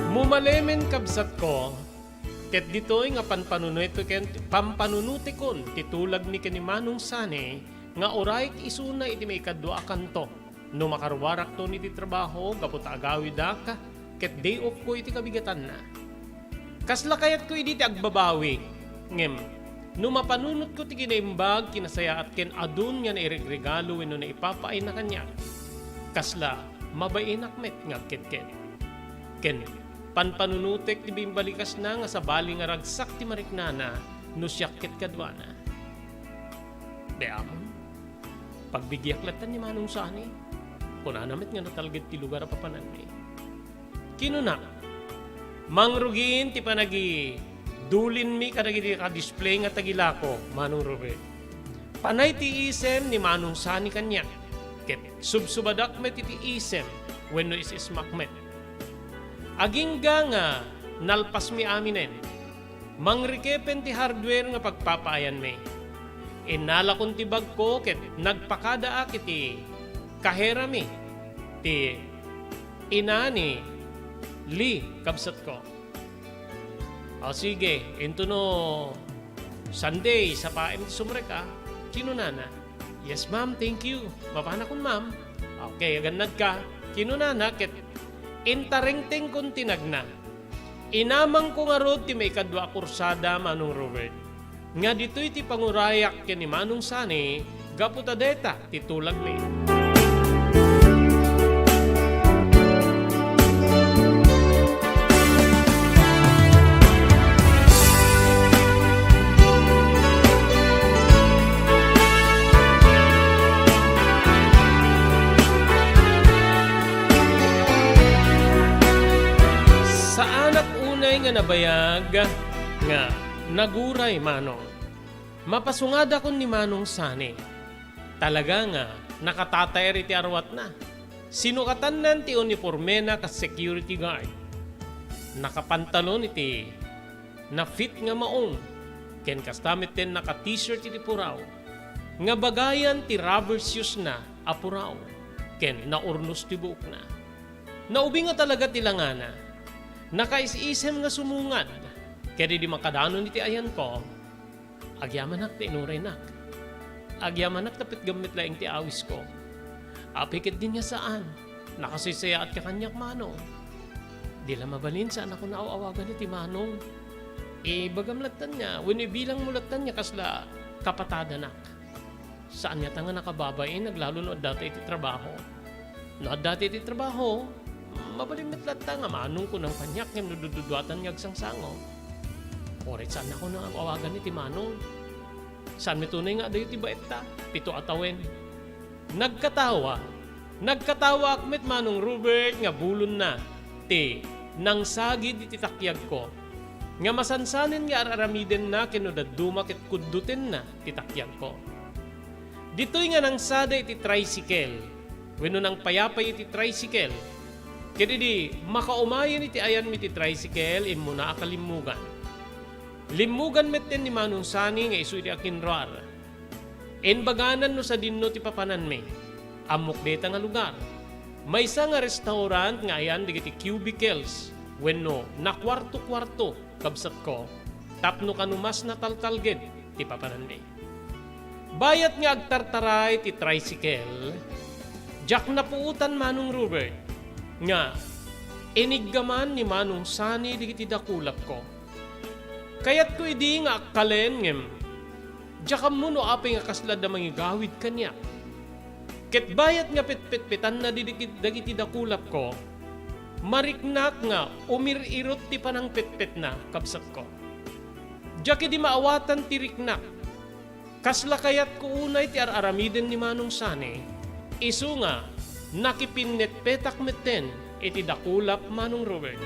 Mumalemen, kabsatko, ket ditoy nga panpanunutek-, panpanunutekon ti tulagmi ken ni Manong Sani nga uray isuna iti maikadua a kanto. No makaruarakton iti trabaho gapu ta agawidak, ket day off ko iti kabigatanna. Kasla kayatko idi ti agbabawi, ngem no mapanunotko ti kinaimbag, kinasayaat ken adun nga nairegregalo wenno naipapaayna kaniak, kasla mabainak met nga agketket. Ken panpanunutek ti bimbalikasna nga sabali nga ragsak ti mariknana no siak ket kaduana. Dayamon. Pagbigiak latta ni Manong Sani. Kunana met nga natalged ti lugar a papananmi. Kinuna, "Mangrugin ti panagidulinmi kadagiti ka-display nga tagilako, Manong Robert. Panay ti isem ni Manong Sani kaniak, ket subsubadak met iti isem wenno is-ismak met. Agingga nga nalpasmi aminen, mangrikepen ti hardware nga pagpapaayanmi. Innalakon ti bagko ket nagpakadaak iti kaherami ti ina ni Lee, kabsatko." "O sige, intono Sunday, sapaem ti sumrek, a?" kinunana. "Yes, ma'am. Thank you. Mapanakon, ma'am." "Okay, agannadka," kinunana ket intarengtengkon ti nagna. Inamangko ngarud ti maikadua a kursada, Manong Robert, nga ditoy ti pangurayak ken ni Manong Sani gapu ta dayta ti tulagmi. Saanak unay nga nabayag nga naguray, Manong. Mapasungadakon ni Manong Sani. Talaga nga nakatatayar iti aruatna. Sinukatanna ti unipormena kas security guard. Nakapantalon iti na-fit nga maong, ken kasta metten naka-t-shirt iti puraw, nga bagayan ti rubber shoes-na a puraw, ken naurnos ti buokna. Naubing a talaga ti langana. Nakaisisem nga sumungad, ket idi makadanon iti ayanko, agyamanak ta inuraynak. Agyamanak ta petgam met laeng ti awisko. Apay ketdin nga saan, nakasaysayaat ka kaniak, Manong. Di la mabalin, saanakon a aw-awagan iti Manong. Ibagam lattan nga, wenno ibilangmo lattan nga kasla kapatadanak. Saan ngata nga nakababain, aglalo no adda ta iti trabaho. No adda ta iti trabaho, mabalin met latta nga Manong kunam kaniak ngem no dududuatan nga agsangsango. Uray saannakon a aw-awagan iti Manong. Saan met unay nga adayo ti baetta, pito a tawen. Nagkatawa, nagkatawaak met, Manong Robert, nga bulonna ti nangsagid iti takiagko, nga masansanen nga ar-aramidenna ken no dadduma ket kuddutenna ti takiagko. Ditoy nga nangsada iti tricycle, wenno nangpayapay iti tricycle, ket idi makaumayen iti ayanmi ti tricycle, immunaak a limmugan. Limmugan metten ni Manong Sani nga isu iti akinruar. Imbaganan no sadinno ti papananmi. Ammok dayta nga lugar. Maysa nga restaurant nga ayan dagiti cubicles wenno nakuarto-kuarto, kabsatko, tapno kano mas nataltalged ti papananmi. Bayat nga agtartaray ti tricycle, diak napuotan, Manong Robert, nga iniggaman ni Manong Sani dagiti dakulapko. Kayatko idi nga akkalen ngem diak ammo no apay nga kasla adda mangigawid kaniak. Ket bayat nga petpetpetanna dagiti, dagiti dakulapko, mariknak nga umir-irot ti panangpetpetna, kabsatko. Diak idi maawatan ti riknak. Kasla kayatko unay ti ar-aramiden ni Manong Sani, isu nga Nakipinnetpetak metten iti dakulap, Manong Robert.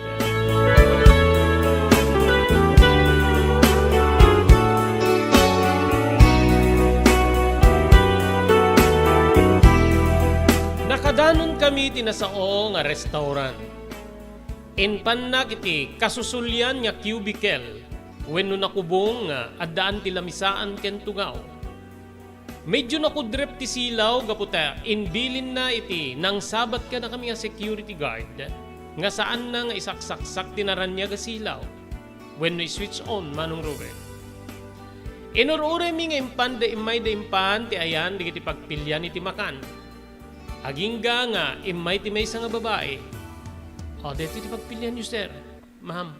Nakadanonkami iti nasao nga restaurant. Impannak iti kasusulian nga cubicle wenno nakubong nga addaan ti lamisaan ken tugaw. Medyo nakudrep ti silaw gapu ta imbilinna iti nangsabat kadakami nga security guard nga saanna nga isaksaksak ti naraniag a silaw wenno i-switch on, Manong Robert. Inur-uraymi nga impan da immay da impan ti ayan dagiti pagpilian iti makan. Agingga nga immay ti maysa nga babai. O, daytoy ti pagpilianyo, sir, ma'am.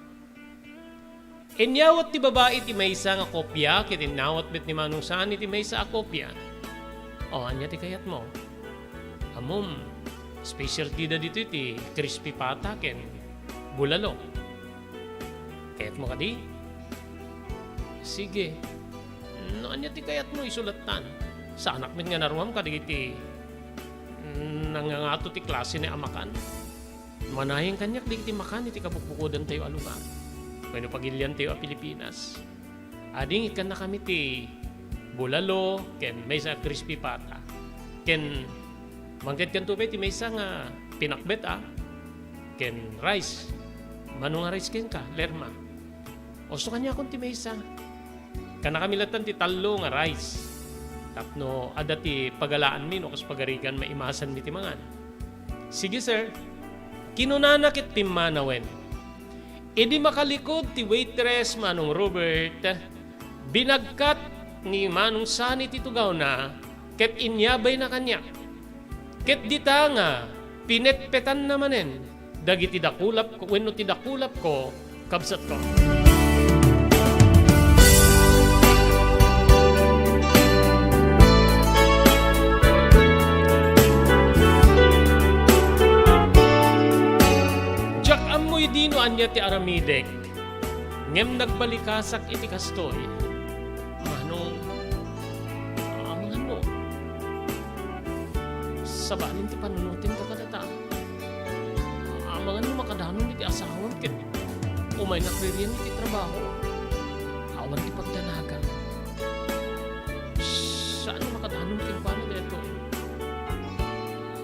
Inyawat ti babai ti maysa nga kopia ket innawat met ni Manong Sani ti maysa a kopia. O, ania ti kayatmo? Ammom, specialty da ditoy ti crispy pata ken bulalo. Kayatmo kadi? Sige. No ania ti kayatmo, isulattan. Saanak met nga naruam kadagiti, mm, nangangato ti klase ni a makan. Manayon kaniak dagiti makan iti kabukbukodantayo a lugar wenno pagiliantayo a Pilipinas. Adi nga ikkannakami ti bulalo ken maysa a crispy pata. Ken mangketkanto pay ti maysa nga pinakbet a ken rice. Mano nga rice kenka, Lerma? Usto kaniakon ti maysa. Kannakami lattan ti tallo nga rice tapno adda ti pagalaanmi no kas pagarigan maimasanmi ti mangan. Sige, sir. Kinunana ket pimmanawen. Idi makalikud ti waitress, Manong Robert, binagkat ni Manong Sani ti tugawna ket inyabayna kaniak. Ket dita nga pinetpetanna manen dagiti dakulapko wenno ti dakulapko, kabsatko. Diak ammo idi no ania ti aramidek, ngem nagbalikasak iti kastoy. Manong, amangan no, sabalim ti panunotem kadata. Amangan no makadanom iti asawam ket umaynak ririen iti trabaho. Awan ti pagdanagam. Saan a makadanom kenkuana daytoy.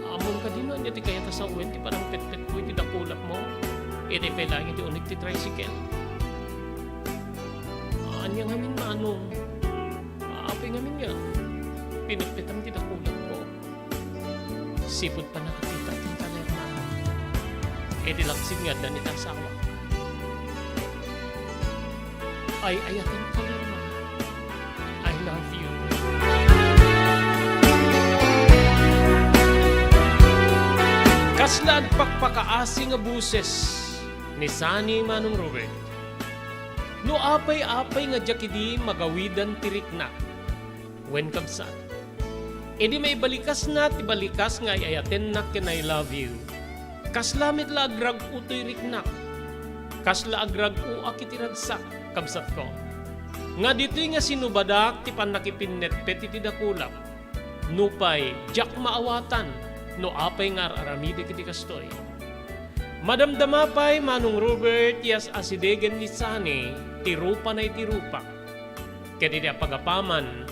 Ammom kadi no ania ti kayat a sawen ti panangpetpetko iti dakulapmo? Itay pay laeng iti unig ti tricycle. Ania ngamin, Manong? Apay ngamin nga pinetpetam ti dakulapko? Sipud pannakakitak kenka, Lerma, iti lapsid nga adda ni asawak. Ay-ayatenka, Lerma. I love you. Kasla agpakpakaasi nga boses ni Sani, Manong Robert. No apay-apay nga diak idi magawidan ti riknak. Wen, kabsat, idi maibalikasna ti balikas nga ay-ayatennak ken I love you, kasla met la agrag-o toy riknak. Kasla agrag-oak iti ragsak, kabsatko, nga ditoy nga sinubadak ti pannakipinnetpet iti dakulap. Nupay diak maawatan no apay nga ar-aramidek iti kastoy. Madamdama pay, Manong Robert, ti as-asidegen ni Sani ti rupana iti rupak. Ket iti apagapaman,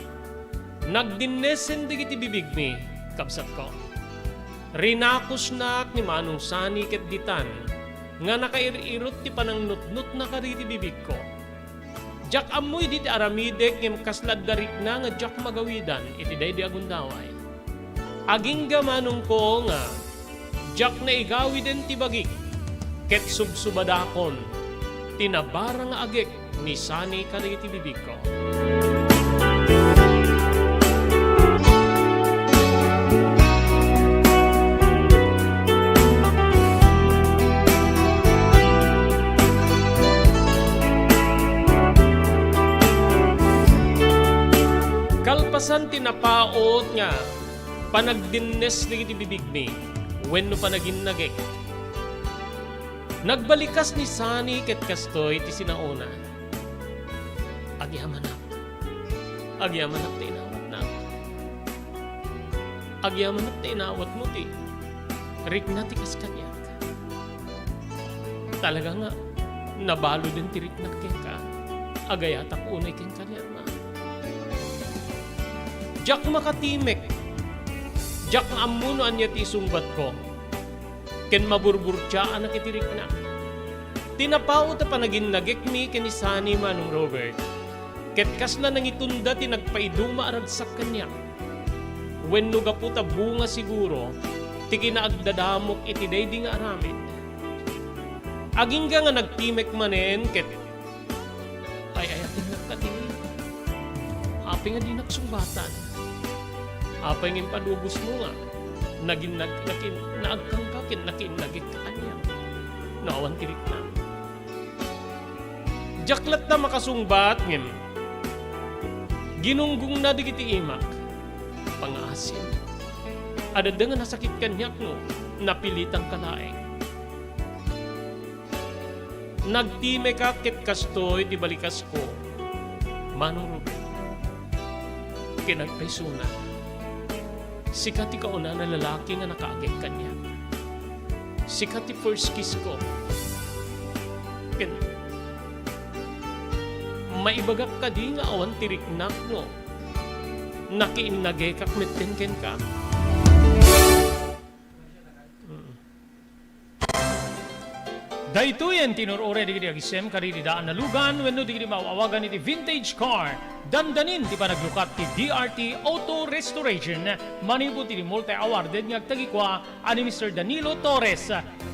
nagdinnesen dagiti bibigmi, kabsatko. Rinakusnak ni Manong Sani ket ditan nga nakair-irot ti panangnutnotna kadagiti bibigko. Diak ammo idi ti aramidek ngem kasla adda rikna nga diak magawidan iti daydi a gundaway. Agingga, Manongko, nga diak naigawiden ti bagik ket subsubadakon ti nabara nga agek ni Sani kadagiti bibigko. Kalpasan ti napaut nga panagdinnes dagiti bibigmi wenno panaginnagek, nagbalikas ni Sani ket kastoy ti sinaona. Agyamanak. Agyamanak ta inawatnak. Agyamanak ta inawatmo ti Rikna ti kas kaniak. Talaga nga, nabaluden ti riknak kenka. Agayatak unay ken kaniak nga. Diak makatimek. Diak nga ammo no ania ti isungbatko. Ken maburburtiaanak iti rikna. Ti napaut a panaginnagekmi ken ni Sunny, Manong Robert, ket kasla nangitunda ti nagpaiduma a ragsak kaniak. Wenno gapu ta bunga siguro ti kinaagdadamok iti daydi nga aramid. Agingga nga nagtimek manen ket ay-ayatennak kadi. Apay nga dinak sungbatan? Apay nga impadubosmo nga nagin-, nag-, nakin-, naagkangka ken nakiinnagekka kaniak no awan ti rikna? Diak latta makasungbat ngem ginunggongna dagiti imak. Pangaasim. Adda nga nasakit kaniak no napilitanka laeng. Nagtimekak ket kastoy ti balikasko, Manong Ruben, ken agpaysonak. Sika ti kaunana lalaki nga nakaagek kaniak. Sika ti first kiss ko. Ken maibagak kadi nga awan ti riknak no nakiinnagekak metten kenka? Mm. Daytoyen ti inur-uray dagiti agisem kadagiti daan a lugan wenno dagiti maaw-awagan iti vintage car. Dandanin ti panaglukat ti D R T Auto Restoration manipud iti multi-awarded nga agtagikua a ni Mister Danilo Torres.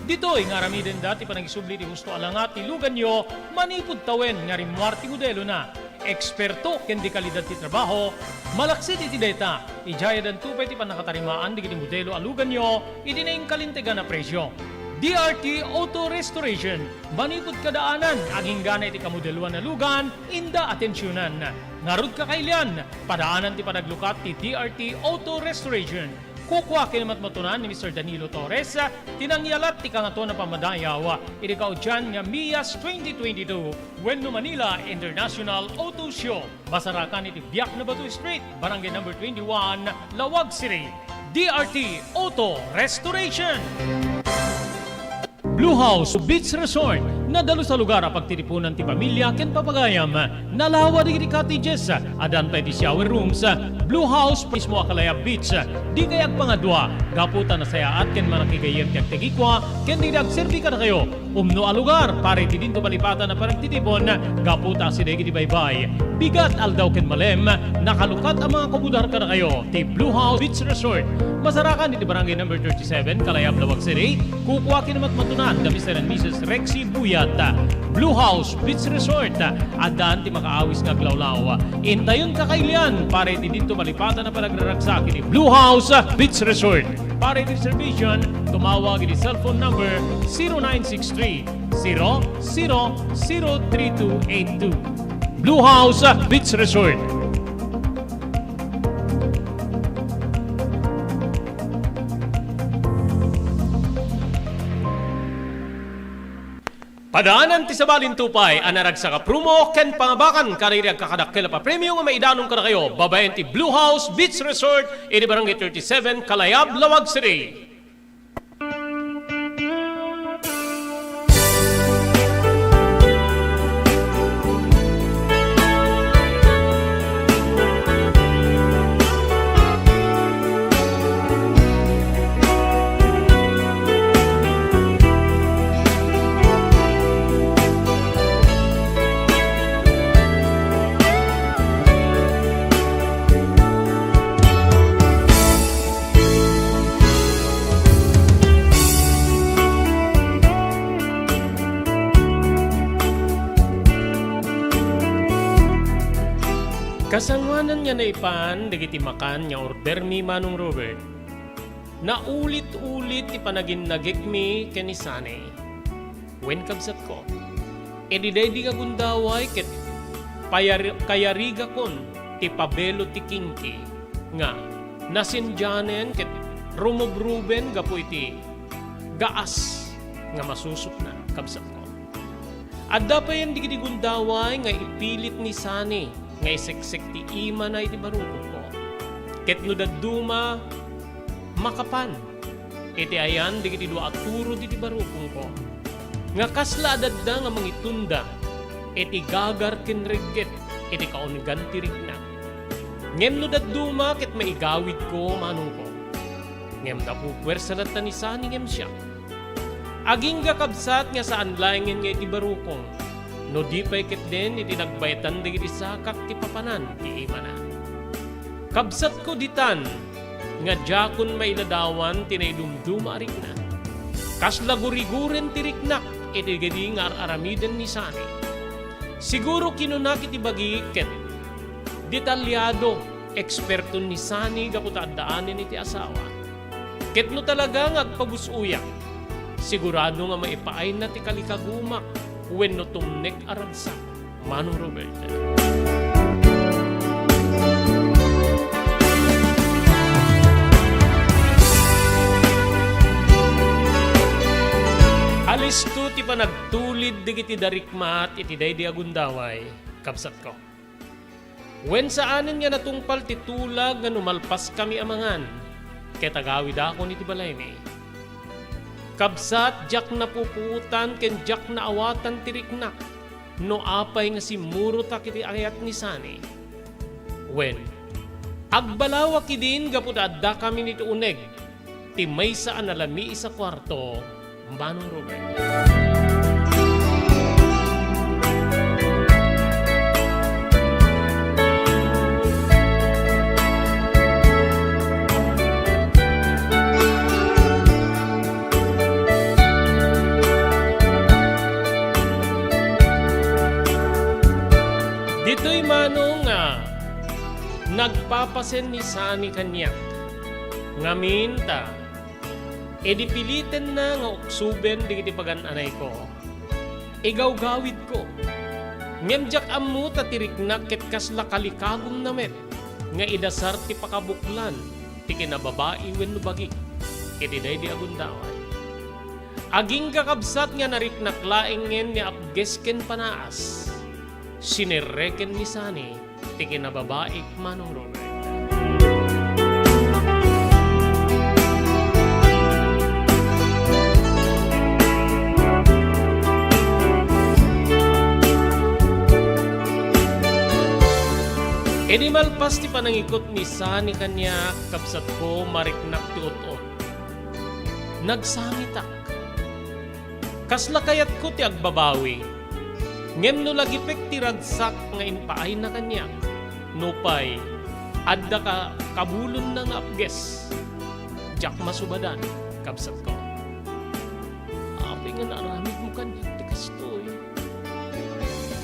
Ditoy nga aramidenda ti panagisubli ti husto a langa ti luganyo manipud tawen nga rimmuar ti modelona. Eksperto ken de kalidad ti trabaho, malaksid iti dayta, idiay addanto pay ti pannakatarimaan dagiti modelo a luganyo iti naingkalintegan a presio. D R T Auto Restoration, manipud kadaanan, aginggana iti kamodeloan a lugan, inda atensionan. Ngarud kakailian, padaanan ti panaglukat ti D R T Auto Restoration. Kukua ken matmatunan ni Mister Danilo Torres ti nangyalat ti Kangatoan a Pammadayaw iti kaudian nga Mias twenty twenty-two wenno Manila International Auto Show. Masarakan iti Biak na Bato Street, Barangay Number twenty-one, Laoag City. D R T Auto Restoration. Blue House Beach Resort, nadalus a lugar a pagtitipunan ti pamilya ken papagayam. Nalawa dagiti cottages, addan pay ti shower rooms. Blue House mismo a Kalayab Beach. Dikay agpangadua, gapu ta nasayaat ken manakigayyem ti agtagikua ken dagiti agserbi kadakayo. Umno a lugar para iti dinto malipatan a panagtitipon, gapu ta asideg iti baybay. Bigat, aldaw ken malem, nakalukat a mga kumudar kadakayo ti Blue House Beach Resort. Masarakan iti Barangay Number thirty-seven, Kalayab, Laoag City. Kukua ken matmatunan da Mister and Missus Rexy Buyat. Blue House Beach Resort, addan ti makaawis nga aglawlaw. Intayon kakailian para iti dinto malipatan a panagraragsak iti Blue House Beach Resort. Para iti reservation, tumawag iti cellphone number zero nine six three, zero zero zero three two eight two. Blue House Beach Resort. Padaanan ti sabali ti upay a naragsak a promo ken pangabakan kadagiti agkakadakkel a papremio nga maidanon kadakayo babaen ti Blue House Beach Resort iti Barangay thirty-seven, Kalayab, Laoag City. Kasangoanan nga naipan dagiti makan nga ordermi, Manong Robert, naulit-ulit ti panaginnagekmi ken ni Sunny. Wen, kabsatko, idi daydi nga gundaway ket payar-, kayarigakon ti pabelo ti kinki nga nasendianen ket rumubruben gapu iti gaas nga masusupna, kabsatko. Adda payen dagiti gundaway nga ipilit ni Sunny nga iseksek ti imana iti barukongko. Ket no dadduma, makapan. iti ayan dagiti dua a turo diti barukongko, nga kasla adda nga mangitunda iti gagar ken regget iti kaunigan ti riknak. Ngem no dadduma ket maigawidko, manongko. Ngem napupuersa latta ni Sani ngem siak. Agingga, kabsat, nga saan laengen nga iti barukong, no di pay ketdin iti nagbaetan dagiti sakak ti papanan ti imana. Kabsatko, ditan nga diakon mailadawan ti naidumduma a rikna. Kasla guriguren ti riknak iti gidi nga ar-aramiden ni Sani. Siguro kinuna iti bagik ket detalyado, eksperto ni Sani gapu ta addaanen iti asawa. Ket no talaga nga agpagus-oyak, sigurado nga maipaayna ti kalikagumak wenno tumnek a ragsak, Manong Robert. Alisto ti panagtulid dagiti darikmat iti daydi a gundaway, kabsatko. Wen saanen nga natungpal ti tulag nga no malpaskami a mangan, ket agawidakon iti balaymi. Kabsat, diak napupuotan ken diak naawatan ti riknak no apay nga simmurotak iti ayat ni Sani. Wen, agbalawak idin gapu ta addakamin iti uneg ti maysa a nalamiis a kuarto, Manong Robert. Ditoy, manong, nga nagpapasen ni Sani kaniak. Ngamin ta, idi pilitenna nga uksoben dagiti pagan-anayko, igawgawidko. Ngem diak ammo ta ti riknak ket kasla kalikagumna met nga idasar ti pakabuklan ti kinababai wenno bagik iti daydi a gundaway. Agingga, kabsat, nga nariknak laengen ni apges ken panaas. Sinerreken ni Sani ti kinababaik, Manong Robert. Idi malpas ti panangikot ni Sani kaniak, kabsatko, mariknak ti ut-ot. Nagsangitak. Kasla kayatko ti agbabawi, ngem no lagipek ti ragsak nga impaayna kaniak, nupay adda ka-, kabulonna nga apges, diak masubadan, kabsatko. Apay nga naaramidmo kaniak ti kastoy?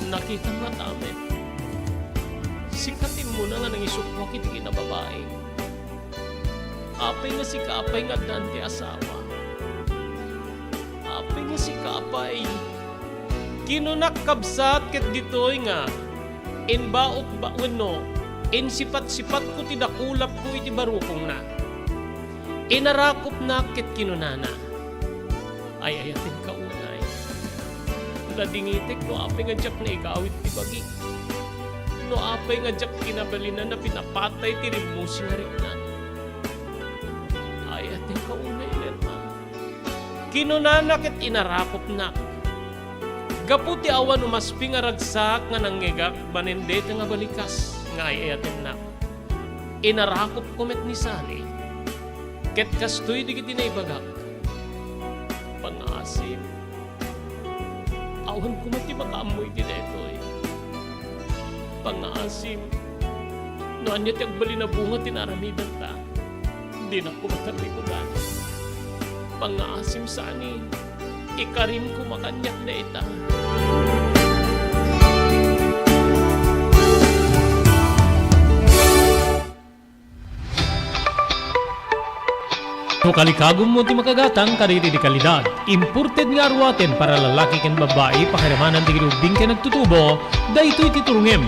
Nakitam nga tamen. Sika ti immuna nga nangisukkuak iti kinababaik. Apay nga sika pay nga addaan ti asawa? Apay nga sika pay? Kinunak, kabsat, ket ditoy nga imbaot ba wenno insipat-sipatko ti dakulapko iti barukongna. Inarakopnak ket kinunana, "Ay-ayatenka unay. Nadingitek no apay nga diak naigawid ti bagik. No apay nga diak kinabalinan a pinapatay ti rimmusi nga riknak. Ay-ayatenka unay, Lerma." Kinunana ket inarakopnak. Gapu ti awan umasping a ragsak nga nangngegak manen dayta nga balikas nga ay-ayatennak. Inarakopko met ni Sani, ket kastoy dagiti naibagak. Pangngaasim, awan koma ti makaammo iti daytoy. Pangngaasim, no ania ti agbalin a bunga ti naaramidanta, dinak koma tarrikudan. Pangngaasim, Sani, ikarim koma kaniak dayta. No kalikagummo ti makagatang kadagiti dekalidad, imported nga aruaten para lalaki ken babbai, pakiramanan dagiti ubbing ken agtutubo, daytoy ti turongem.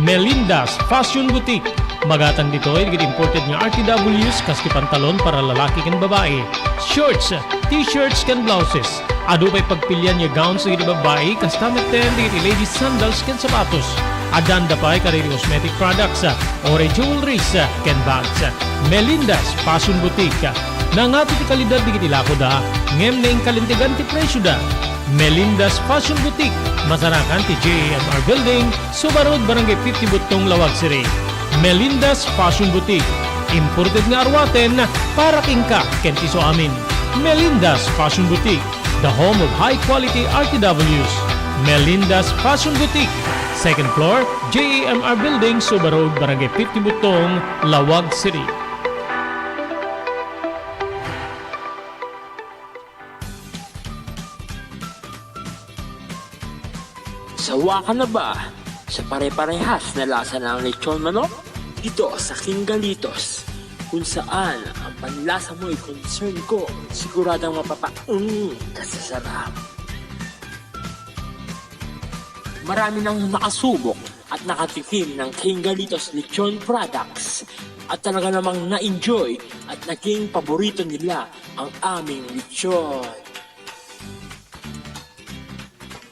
Melinda's Fashion Boutique. Magatang ditoy dagiti imported nga R T Ws, kas ti pantalon para lalaki ken babbai, shorts, t-shirts ken blouses. Adu pay pagpilian nga gowns dagiti babbai, kasta metten dagiti ladies sandals ken sapatos. Addanda pay kadagiti cosmetic products, uray jewelries, ken bags. Melinda's Fashion Boutique. Nangato ti kalidad dagiti lakoda, ngem naingkalintegan ti presioda. Melinda's Fashion Boutique, masarakan ti J A M R Building, Suba Road, Barangay fifty Buttong, Laoag City. Melinda's Fashion Boutique, imported nga aruaten para kenka ken ti isuamin. Melinda's Fashion Boutique, the home of high quality R T Ws. Melinda's Fashion Boutique, second floor, J A M R Building, Suba Road, Barangay fifty Buttong, Laoag City. Sawa ka na ba sa pare-parehas na lasa ng lechon manok? Dito sa King Galitos, kung saan ang panlasa mo'y concern ko, siguradong mapapa-, mm, kasasarap. Marami nang nakasubok at nakatikim ng King Galitos Lechon Products at talaga namang na-enjoy at naging paborito nila ang aming lechon.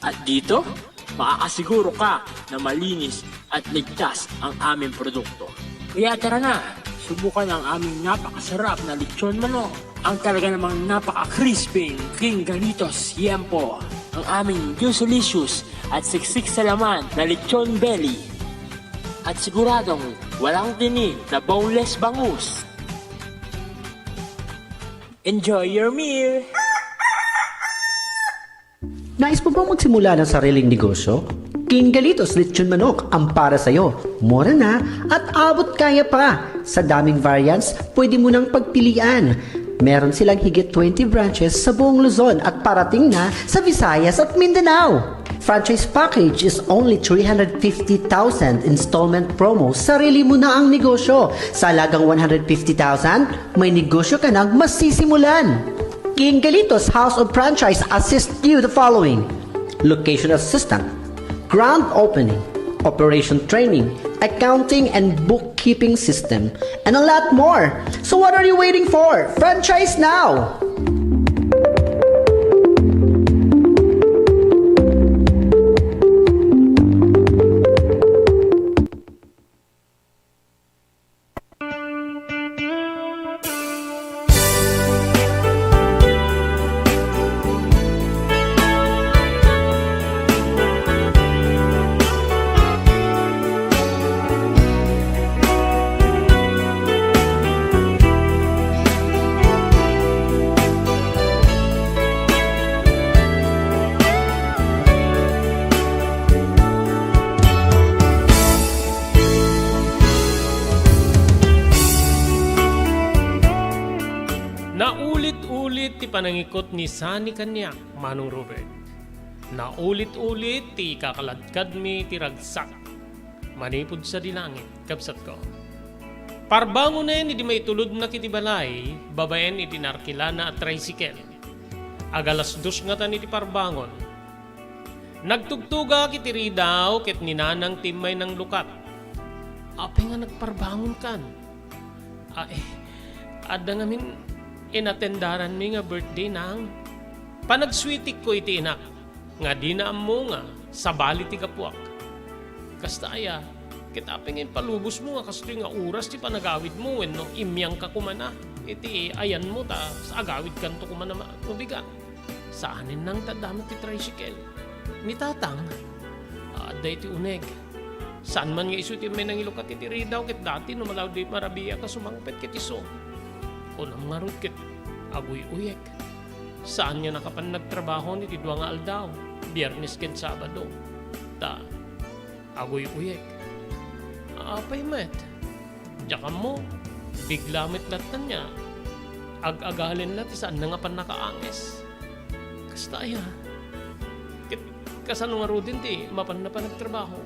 At dito, makakasiguro ka na malinis at ligtas ang aming produkto. Kaya tara na, subukan ang aming napakasarap na lechon manok, ang talaga namang napaka-crispy King Galitos Yempo, ang aming juicelicious at siksik sa laman na lechon belly, at siguradong walang tinik na boneless bangus. Enjoy your meal! Nais mo bang magsimula ng sariling negosyo? King Galitos Lechon Manok ang para sa'yo. Mura na at abot kaya pa. Sa daming variants, pwede mo nang pagpilian. Meron silang higit twenty branches sa buong Luzon at parating na sa Visayas at Mindanao. Franchise package is only three hundred fifty thousand, installment promo, sarili mo na ang negosyo. Sa halagang one hundred fifty thousand, may negosyo ka nang masisimulan. King Galitos House of Franchise assist you the following: location assistant, grand opening, operation training, accounting and bookkeeping system, and a lot more. So what are you waiting for? Franchise now! Naulit-ulit ti panangikot ni Sunny kaniak, Manong Robert. Naulit-ulit ti ikakaladkadmi ti ragsak manipud sadi langit, kabsatko. Parbangonen idi maitulodnak iti balay, babaen iti narkilana a tricycle. Agalas dos ngatan iti parbangon. Nagtugtugak iti ridaw ket ni Nanang ti immay nanglukat. Apay nga nagparbangonkan? Ay, adda ngamin inatendaranmi nga birthday, Nang. Panagsweetikko iti inak nga dina ammo nga sabali ti gapuak. Kasta aya, ket apay nga impalubosmo nga kastoy nga oras ti panagawidmo wenno immiangka koma iti ayanmo ta agawidkanto koma a mabigat? Saanen nang ta adda met ti tricycle. Ni Tatang, adda iti uneg. Saan man nga isu ti immay nangilukat iti ridaw ket dati no malawdi marabiak a sumangpet ket isu. Kunam ngarud ket aguy-uyek. Saan nga nakapan nagtrabaho iti dua nga aldaw, Biernes ken Sabado. Ta aguy-uyek. Apay met? Diak ammo, bigla met latta nga ag-agalenna ti saanna nga pannakaanges. Kasta aya. Ket kasano ngaruden ti mapanna panagtrabaho?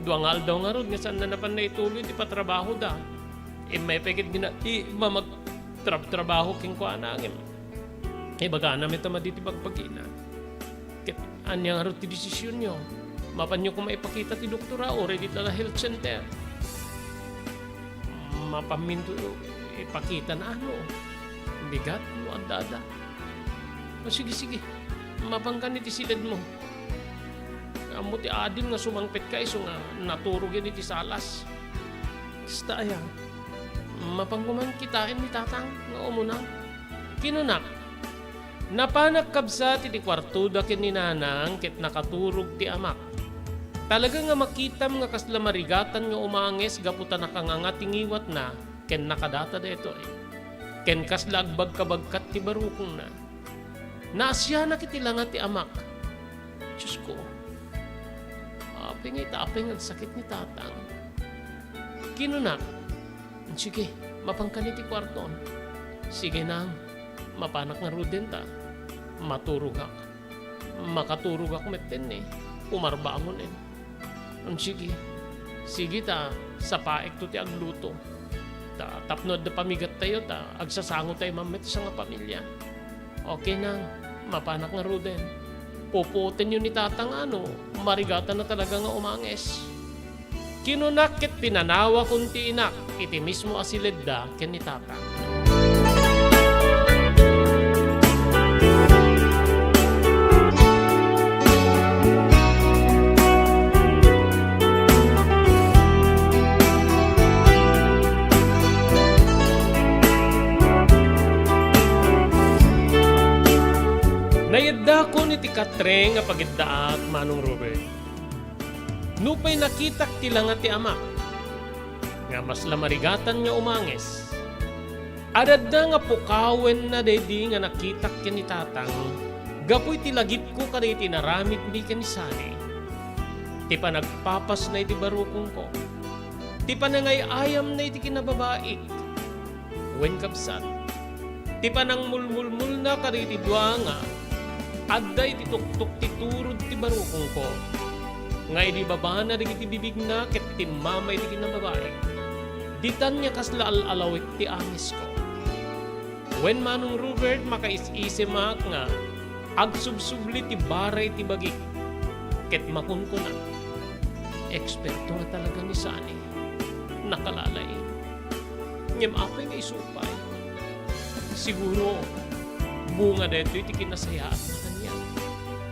Dua nga aldaw ngarud nga saanna napan naituloy ti patrabahoda. Immay pay ket dina ti mamagtrabtrabtrabaho kenkuana ngem ibagana met a madi ti bagbagina. Ket ania ngarud ti desisionyo? Mapanyo koma ipakita ti doktora uray dita la health center? Mapanminto ipakita na ano? Bigat no adda-adda. O sige, sige. Mapankan iti siledmo. Ammo ti adin nga sumangpetka isu nga naturog iti salas. Kasta aya. Mapan koman kitaen ni Tatang nga umuna. Kinunak, "Napanak kabsat iti kuartoda ken ni Nanang ket nakaturog ti amak. Talaga nga makitam nga kasla marigatan nga umanges gapu ta nakanganga ti ngiwatna ken nakadata daytoy. Ken kasla agbagkabagkat ti barukongna. Naasianak iti langa ti amak." Diosko, apay nga ita, apay nga agsakit ni Tatang? Kinunak, "Sige, mapankan iti kuartom." "Sige, Nang, mapanak ngaruden ta maturogak. Makaturogak metten ni umarbangonen." "Sige, sige ta sapaekto ti agluto. Ta tapno adda pamigattayo ta agsasangotay man met ti sangapamilia." "Okay, Nang, mapanak ngaruden." Pupuotenyo ni Tatang a no marigatanna talaga nga umanges. Kinunak ket pinanawakon ti inak iti mismo a siledda ken ni Tatang. Nayaddakon iti katre nga pagiddaak, Manong Robert. Nupay nakitak ti langa ti amak, nga masla marigatan nga umanges, adda nga pukawenna daydi nga nakitak ken ni Tatang gapu iti lagipko kadagiti inaramidmi ken ni Sani. Ti panagpapasna iti barukongko, ti panangay-ayamna iti kinababaik, wen kabsat, ti panangmulmulmulna kadagiti dua nga adda iti tuktok ti turod ti barukongko, nga idi babana dagiti bibigna ket timmama iti kinababaik, ditan nga kasla al-alawit ti angesko. Wen, Manong Robert, makaisisemak nga agsubsubli ti bara iti bagik ket makunkunak, "Eksperto nga talaga ni Sani. Nakalalaing. Ngem apay nga isu pay? Siguro, bunga daytoy ti kinasayaatna kaniak,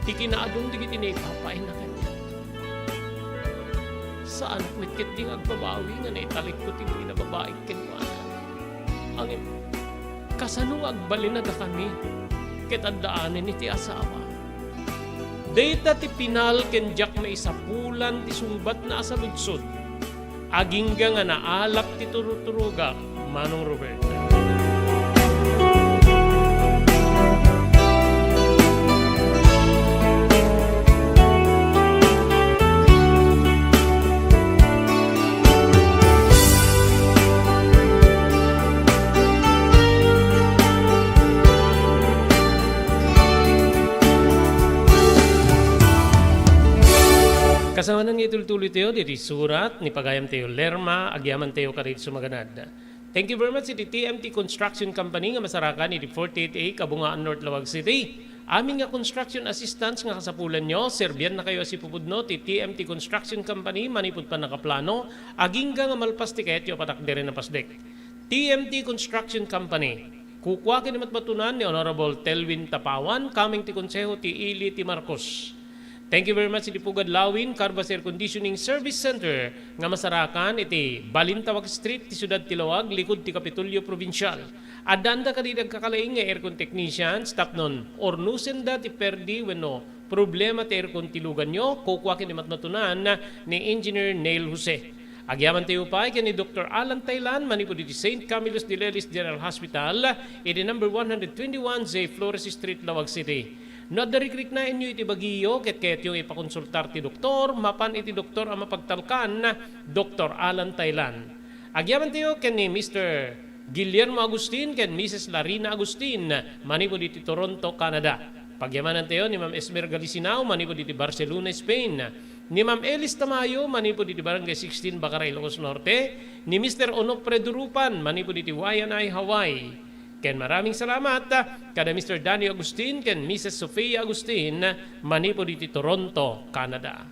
ti kinaadun dagiti naipapaayna kaniak. Saanak met ketdi nga agbabawi nga naitalikko ti kinababaik kenkuana. Ngem, kasano nga agbalin a dakami ket addaanen iti asawa?" Dayta ti pinal ken diak maisapulan ti sungbatna a saludsod. Agingga nga naalap ti turuturogak, Manong Robert. Kasamanan nga itultuloytayo ditoy surat ni pagayamtayo Lerma, agyamantayo kadagiti sumaganad. Thank you very much iti T M T Construction Company nga masarakan iti forty-eight A Kabungaan North, Laoag City. Amin nga construction assistance nga kasapulanyo, serbiannakayo a sipupudno ti T M T Construction Company manipud pannakaplano, agingga nga malpas ti kayatyo a patakderen a pasdek. T M T Construction Company. Kukua ken ni matmatunan ni Honorable Telwin Tapawan, coming ti Konseho ti Ili ti Marcos. Thank you very much iti Pugad Lawin Carbas Air Conditioning Service Center nga masarakan iti Balintawak Street ti siudad ti Laoag, likud ti Kapitolyo Provincial. Addaanda kadagiti agkakalaing nga aircon technicians tapnon urnosenda ti perdi wenno problema ti aircon ti luganyo, kukua ken ni matmatunan ni Engineer Neil Jose. Agyamantayo pay ken ni Doktor Alan Taylan manipud iti Saint Camillus de Lelis General Hospital iti number one hundred twenty-one J Flores Street, Laoag City. No adda rikriknaenyo iti bagiyo ket kayatyo ipakonsultar ti doktor, mapan iti doktor a mapagtalkan, Doktor Alan Taylan. Agyamantayo ken ni Mister Guillermo Agustin ken Missus Larina Agustin manipud iti Toronto, Canada. Pagyamanantayo ni Ma'am Esmer Galisinao manipud iti Barcelona, Spain. Ni Ma'am Elis Tamayo manipud iti Barangay sixteen, Bacara, Ilocos Norte. Ni Mister Onofre Durupan manipud iti Waianae, Hawaii. Ken maraming salamat, ah, kada Mister Danny Agustin ken Missus Sofia Agustin manipud iti Toronto, Canada.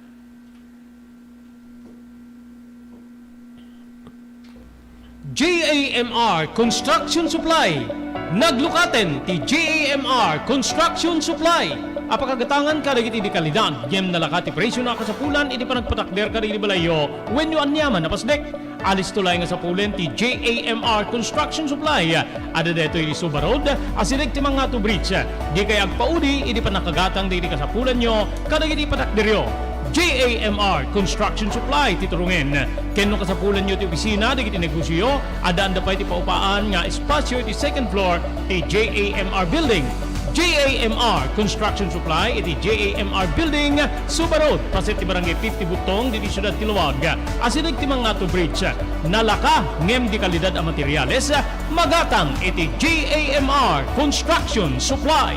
J A M R Construction Supply. Naglukaten ti J A M R Construction Supply. a pakagatangan kadagiti dekalidad, ngem nalaka ti presiona a kasapulan iti panagpatakder kadagiti balayyo wenno aniaman a pasdek. Alisto laeng a sapulen ti J A M R Construction Supply. Adda daytoy iti Suba Road, asideg ti Mangato Bridge. Dikay agpaudi iti pannakagatang dagiti kasapulanyo kadagiti patakderyo. J A M R Construction Supply ti turongen. Ken no kasapulanyo ti opisina dagiti negosioyo, addaan da pay ti paupaan nga espasio iti second floor ti J A M R Building. J A M R Construction Supply iti J A M R Building, Suba Road, paset ti Barangay fifty Butong, diti siudad ti Laoag, asideg ti Mangato Bridge. Nalaka ngem dekalidad a materiales, magatang iti J A M R Construction Supply.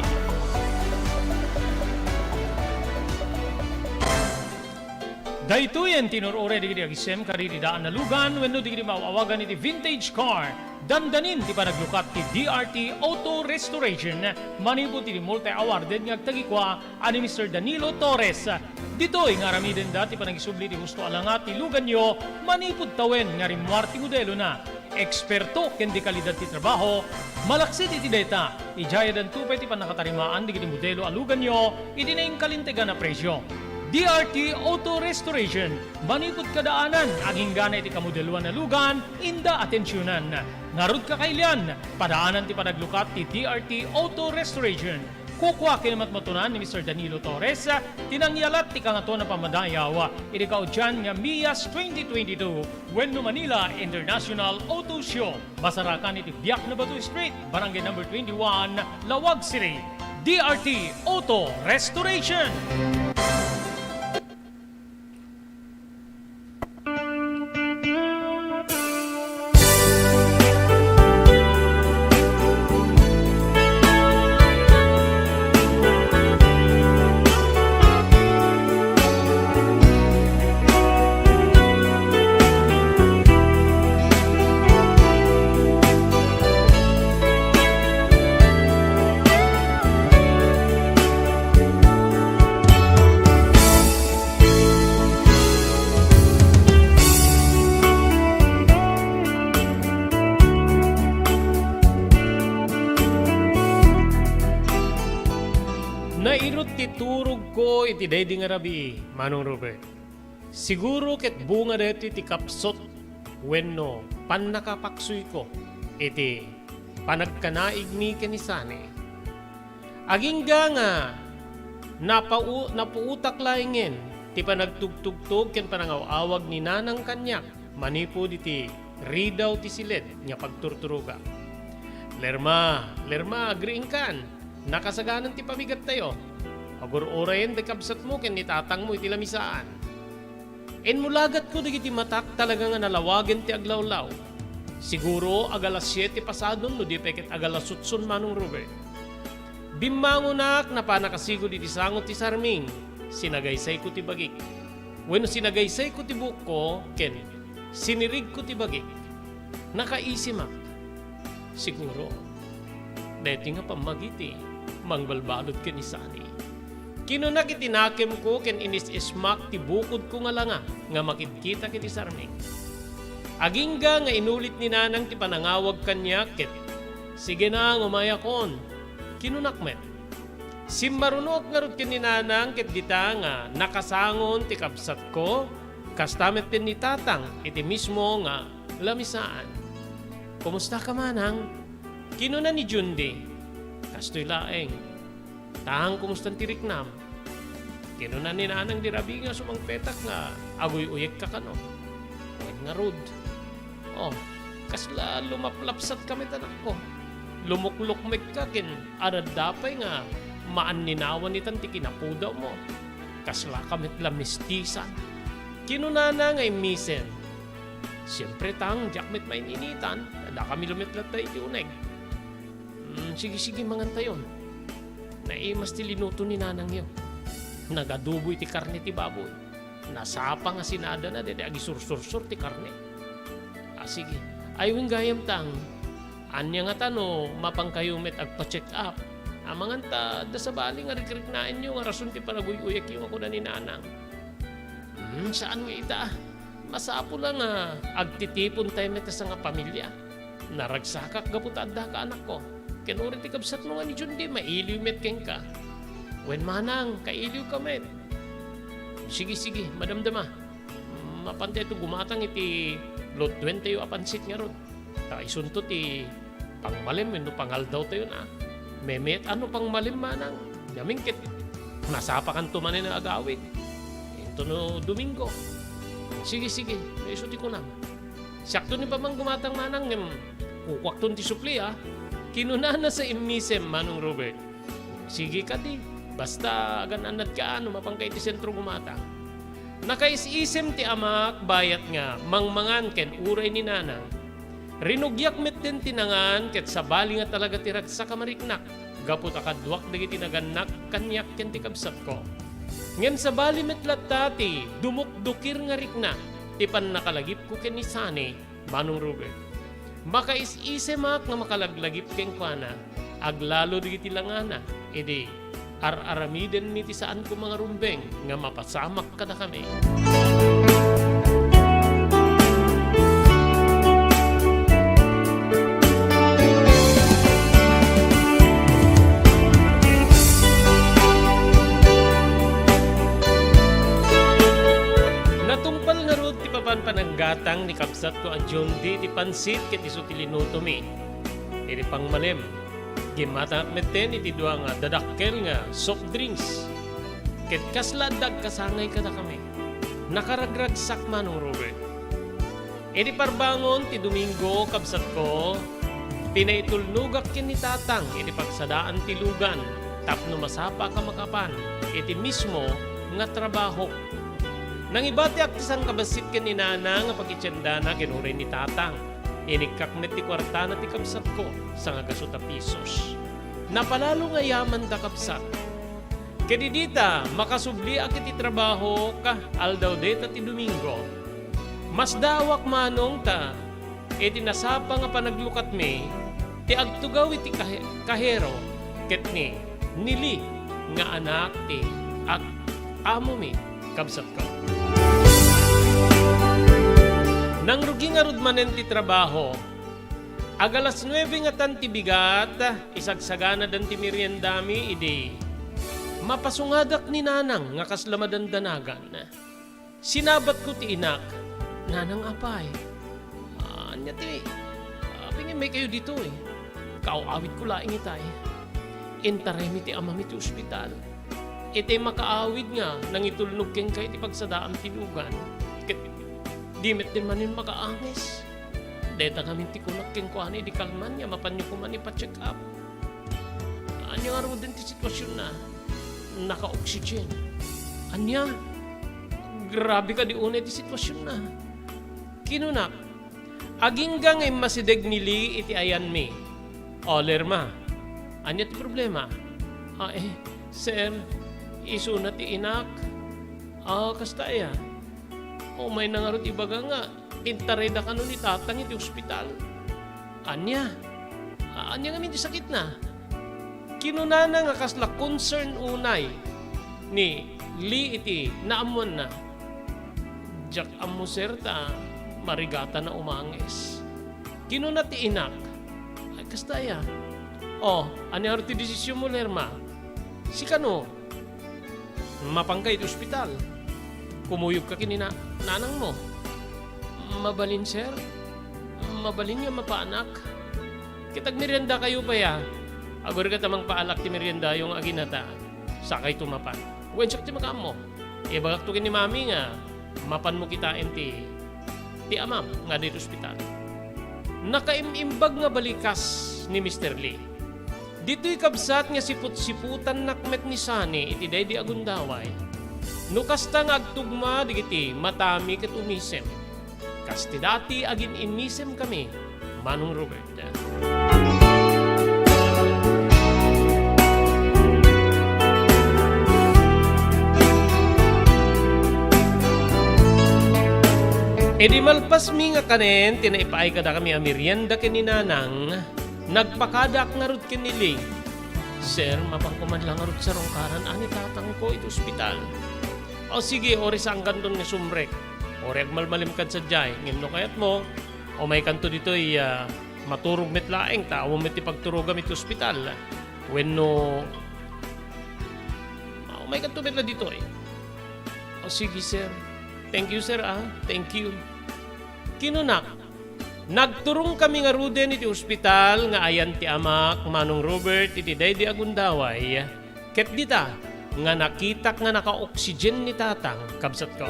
Daytoyen ti inur-uray dagiti agisem kadagiti daan a lugan wenno dagiti maaw-awagan iti vintage car. Dandanin ti panaglukat ti D R T Auto Restoration manipud iti multi-awarded nga agtagikua a ni Mister Danilo Torres. Ditoy nga aramidenda ti panagisubli ti husto a langa ti luganyo manipud tawen nga rimmuar ti modelona. Eksperto ken dekalidad ti trabaho, malaksid iti dayta, idiay addanto pay ti pannakatarimaan dagiti modelo a luganyo iti nainkalintegan a presio. D R T Auto Restoration, manipud kadaanan, aginggana iti kamodeloan a lugan, inda atensionan. Ngarud, kakailian, padaanan ti panaglukat ti D R T Auto Restoration. Kukua ken matmatunan ni Mister Danilo Torres ti nangyalat ti Kangatoan a Pammadayaw iti kaudian nga MIAS twenty twenty-two wenno Manila International Auto Show. Masarakan iti Biak na Bato Street, Barangay Number twenty-one, Laoag City. D R T Auto Restoration. Nairut ti turogko iti daydi nga rabii, Manong Robert. Siguro ket bunga daytoy ti kapsut wenno pannakapaksuyko iti panagkanaigmi ken ni Sani. Agingga nga napau-, napuotak laengen ti panagtugtugtog ken panangaw-awag ni Nanang kaniak manipud iti ridaw ti siled nga pagturturogak. Lerma, Lerma, agriingkan. Nakasaganan ti pamigattayo. Agur-urayen ti kabsatmo ken ni tatangmo iti lamisaan. Inmulagatko dagiti matak talaga nga nalawagen ti aglawlaw. Siguro, agalas siete pasadon no di pay ket agalas otson, Manong Robert. Bimmangonak, napanakasigud iti sango ti sarming. Sinagaysayko ti bagik. Wenno sinagaysayko ti buokko ken sinirigko ti bagik. Nakaisimak. Siguro, daytoy nga pammagiti mangbalbalud ken ni Sani. Kinunak iti nakemko ken inis-ismak ti bukodko nga langa nga makitkitak iti sarming. Agingga nga inulit ni Nanang ti panangawag kaniak ket, "Sige na, umayakon," kinunak met. Simmarunoak ngarud ken ni Nanang ket dita nga nakasangon ti kabsatko, kasta met ken ni Tatang iti mismo nga lamisaan. "Kumusta ka, Manang?" kinuna ni Jundi. "Kastoy laeng. Tang, kumustan ti riknam?" kinuna ni Nanang di rabii nga sumangpetak nga aguy-uyekka kano. Wen ngarud, "Oh, kasla lumaplapsatka met, anakko. Lumuklukmekka ken adda pay nga maanninawan itan ti kinapudawmo. Kaslaka met la mistisan," kinunana nga immisen. "Siempre, Tang, diak met main-initan. Dakami la met latta iti uneg." "Mm, sige, sige, mangantayon." Naimas ti linuto ni Nanangyo. Nagadubo iti karne ti baboy. Nasapa nga sinadana daydi agisursursor ti karne. "Ah, sige. Ay, wen gayam, Tang. Ania ngata no mapankayo met agpa-check up? Amangan ta adda sabali nga rikriknaenyo nga rason ti panaguy-uyekyo nga kuna ni Nanang." "Hmm, saan nga ita. Masapul a nga agtitipontay met a sangapamilia. Naragsakak gapu ta addaka, anakko. Ken uray ti kabsatmo nga ni Jundi, mailiw met kenka." Wen, manang, kailiwka met. Sige, sige, madamdama. Mapanta ito gumatang iti lutuen tayo a pansit ngarud. Ta isunto ti pangmalem wenno pangaldaw tayo na. Memet ano pangmalem manang. Ngamin ket nasapakanto manen nga agawid. Into no Domingo. Sige, sige. Isu ti kunam. Siakto ni paman gumatang manang ngem kukuakton ti supli a. Kinunana sa immisem, Manong Robert. Sige kadi, basta agan-annadka no mapanka iti sentro gumatang. Nakaisisem ti amak bayat nga mangmangan ken uray ni nanang. Rinugiak metten ti nangan ket sabali nga talaga ti ragsak a mariknak gapu ta kaduak dagiti nagannak kaniak ken ti kabsatko. Ngem sabali met latta ti dumukdukir nga rikna ti pannakalagipko ken ni Sunny. Manong Robert, makaisisemak nga makalaglagip kenkuana, aglalo dagiti langana, idi ar-aramidenmi ti saanko nga rumbeng nga mapasamak kadakami. Natungpal ngarud ti papan pananggatang ni kabsatko a John D. iti pansit ket isu ti linutomi. Iti pangmalem, gimmatangak metten iti dua nga dadakkel nga soft drinks. Ket kasla adda agkasangay kadakami. Nakaragragsak, Manong Robert. Iti parbangon ti Domingo, kabsatko, pinaitulnogak ken ni Tatang iti pagsadaan ti lugan tapno masapaka makapan iti mismo nga trabaho. Nangibatiak ti sangkabassit ken ni Nana nga pakitiendana ken uray ni Tatang. Inikkak met ti kuartana ti kabsatko, sangagasut a pisos. Napalalo nga yamanda, kabsat. Ket idi ta makasubliak iti trabahok, aldaw dayta ti Domingo. Masdaawak manong ta iti nasapa nga panaglukatmi ti agtugaw iti kahe-, kahero ket ni, ni Lee nga anak ti ag-, amomi, kabsatko. Nangrugi ngarud manen ti trabaho. Ag alas nuebe ngatan ti bigat, isagsaganadan ti meriendami idi mapasungadak ni Nanang nga kasla madandanagan. Sinabatko ti inak, "Nanang, apay, ania ti, apay nga immaykayo ditoy? Kaaw-awidko laeng itay. Intaraymi ti amami ti ospital. Itay makaawid nga nangitulnog kenka iti pagsadaam ti lugan. Ket di met din manen makaangis. Dayta ngamin ti kunak kenkuana idi kalman nga mapanyo koman ipa-check up." Ania ngaruden ti situasionna? Naka-oxygen. Ania? Grabe kadi unay ti situasionna. Kinunak, "Agingga nga immasideg ni Lee iti ayanmi." "O, Lerma, ania ti problema?" "Ah, eh, sir, isuna ti inak." "Ah, kasta aya?" "Umayna ngarud ibaga nga intarayda kano ni Tatang iti ospital." "Ania? A-, ania ngamin ti sakitna?" Kinunana nga kasla concern unay ni Lee iti naammoanna. "Diak ammo, sir, ta marigatan a umangis." Kinuna ti inak, "Ay, kasta aya? O, ania ngarud ti desisionmo, Lerma? Sikano? Mapanka iti ospital. Kumuyogka ken ni na-, nanangmo." "Mabalin, sir. Mabalin nga mapanak. Ket agmeriendakayo pay a. Agurayka ta mangpaalak ti meriendayo nga aginata. Sakayto mapan. Wen, siak ti makaammo. Ibagakto ken ni Mami nga mapanmo kitaen ti, ti amam nga adda iti ospital." Nakaim-imbag nga balikas ni Mister Lee. Ditoy kabsat nga siput-siputannak met ni Sunny iti daydi a gundaway. No kasta nga agtugma dagiti matami ket umisem. Kas ti dati, agin-innisemkami, Manong Robert. Idi malpasmi nga kanen ti naipaay kadakami a merienda ken ni Nanang, nagpakadaak ngarud ken ni Lee. "Sir, mapanko man la ngarud sarungkaran a ni tatangko iti ospital." "O sige, uray saankanton nga sumrek. Uray agmalmalimkan sadiay, ngem no kayatmo, umaykanto ditoy, a, maturog met laeng ta awan met ti pagturogam iti ospital. Wenno, Maikadto met la ditoy. O, sige, sir. Thank you, sir, ah. Thank you. Kinunak, nagturongkami ngaruden iti ospital nga ayan ti amak, Manong Robert, iti daydi a gundaway. Ket dita, nga nakitak nga naka-oxygen ni Tatang, kabsatko.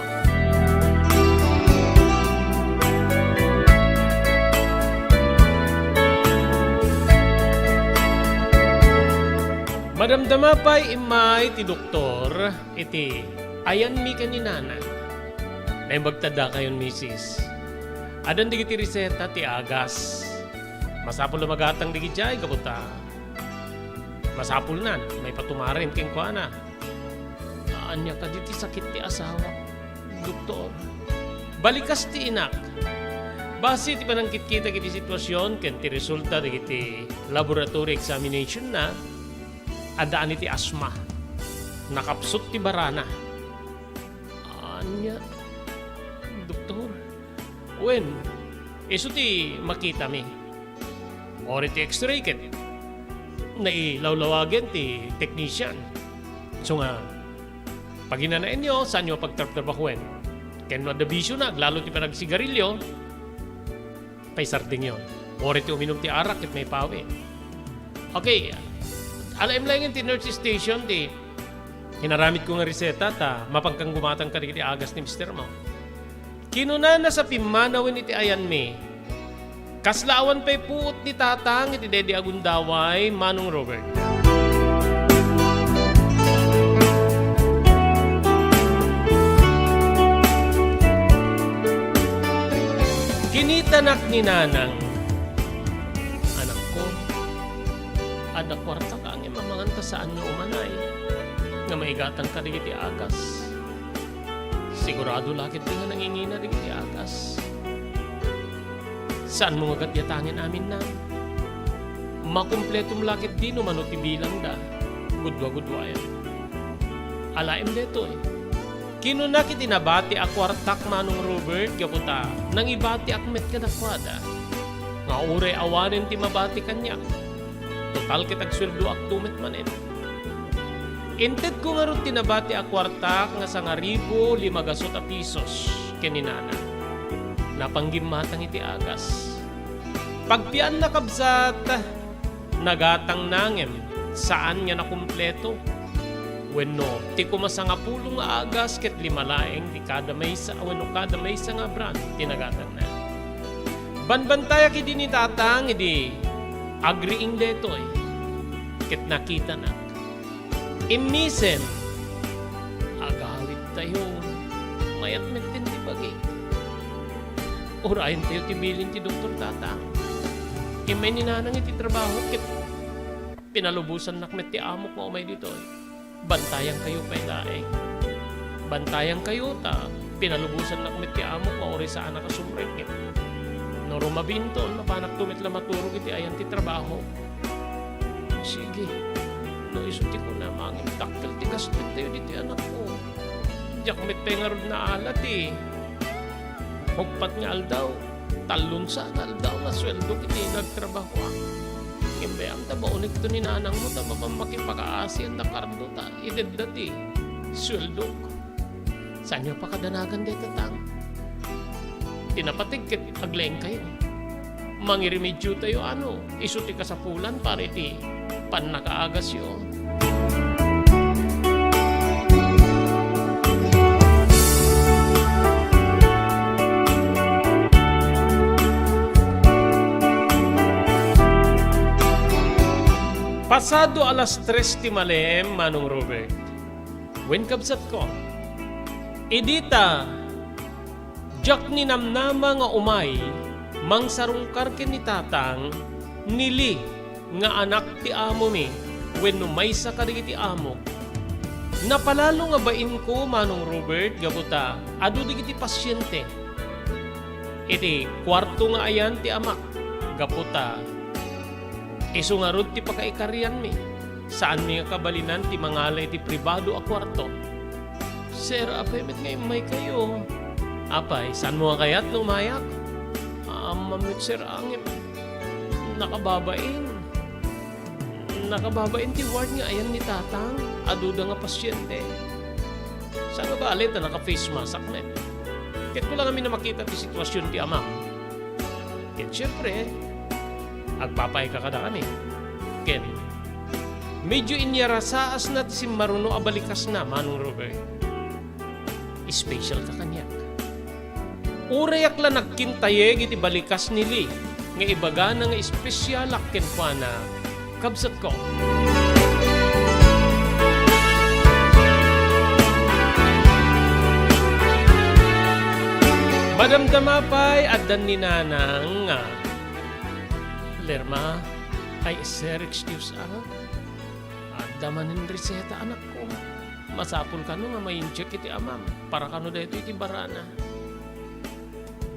Madamdama pay immay ti doktor iti ayanmi ken ni Nanang. Naimbag ta dakayon, misis. Addan dagiti reseta ti agas. Masapul a magatang dagidiay gapu ta masapulnan maipatumaren kenkuana. Ania kadi ti sakit ti asawa, doktor? Balikas ti inak. Base ti panangkitkita iti situasion ken ti resulta dagiti laboratory examination na, addaan iti asma. Nakapsut ti barana. Ania, doktor? Wen, isu ti makitami. Uray ti X-ray ket nailawlawagen ti technician. Isu nga, paginanaenyo, saanyo a pagtrabtrabahoen. Ken no adda bisiona, aglalo ti panagsigarilio, paisardengyo. Uray ti uminum ti arak ket maipawi. Okay, alaem laengen ti nurse station ti inaramidko nga reseta ta mapankan gumatang kadagiti agas ni mistermo. Kinunana sa pimmanawen iti ayanmi, kasla awan pay puot ni Tatang iti daydi a gundaway, Manong Robert. Kinitanak ni Nanang, "Anakko, adda kuarta ka ngem amangan ta saan nga umanay nga maigatang kadagiti agas. Sigurado la ketdi nga nangingina dagiti agas. Saanmo nga gatyatangen aminna? Makumpletom la ketdi no mano ti bilangda. Gudua-guduaem." Alaem daytoy. Kinunak iti nabati a kuartak, Manong Robert, gapu ta nangibatiak met kadakuada nga uray awanen ti mabati kaniak. Total ket agsueldoakto met manen. Intedko ngarud ti nabati a kuartak nga sangaribu lima gasut a pisos ken ni Nanang. Napanggimatang iti agas. Pagpianna, kabsat, nagatangna ngem saan nga nakumpleto. Wenno, ti koma sangapulo nga agas ket lima laeng ti kada maysa wenno kada maysa nga brand ti nagatangna. Banbantayak idi ni Tatang idi agriing daytoy ket nakitanak. Immisem, agawidtayo, mayat metten ti bagi. Urayentayo ti bilin ti doktor, Tatang. Immay ni Nanang iti trabaho ket pinalubosannak met ti amok nga umay ditoy. Bantayankayo pay laeng. Bantayankayo ta pinalubosannak met ti amok nga uray saanak a sumrekket. No rumabiinton, mapanakto met la maturog iti ayan ti trabaho. Sige, no isu ti kunam, ngem dakkel ti gastoentayo ditoy, anakko. Diak met pay ngarud naala ti uppat nga aldaw, tallo sa nga aldaw nga sueldok iti nagtrabahoak. Ngem bayam ta baonekto ni nanangmo ta mapan makipakaasian da kardo ta itedda ti sueldok. Saanyo a pakadanagan dayta, Tang? Ti napateg ket aglaingkayo. Mangirimediotayo, ano, isu ti kasapulan para iti pannakaagasyo. Pasado alas tres ti malem, Manong Robert. Wen, kabsatko, idi ta diak ninamnama nga umay mangsarungkar ken ni Tatang, ni Lee nga anak ti amomi wenno maysa kadagiti amok, napalalo nga bainko, Manong Robert, gapu ta adu dagiti pasiente iti kuarto nga ayan ti amak, gapu ta isu ngarud ti pakaikarianmi. Saanmi nga kabalinan ti mangala iti pribado a kuarto. Sir, apay met nga immaykayo? Apay, saanmo nga kayat no umayak? Ammam met, sir, ngem nakababain. Nakababain ti ward nga ayan ni Tatang. aduda nga pasiente. Saan nga bale ta naka-face mask met. Ket kulang amin a makita ti sitwasyon ti amam. Ket siempre, agpapaayka kadakami. Ken, medyo inyarasaasna ti simmaruno a balikasna, Manong Robert. Special ka kaniak. Urayak la nagkintayeg iti balikas ni Lee nga ibagana nga espesialak kenkuana, kabsatko. Madamdama pay addan ni Nanang nga, "Lerma, ay, sir, excuse, ah. Adda manen reseta, anakko. Masapul kano nga ma-inject iti amam. Para kano daytoy iti barana.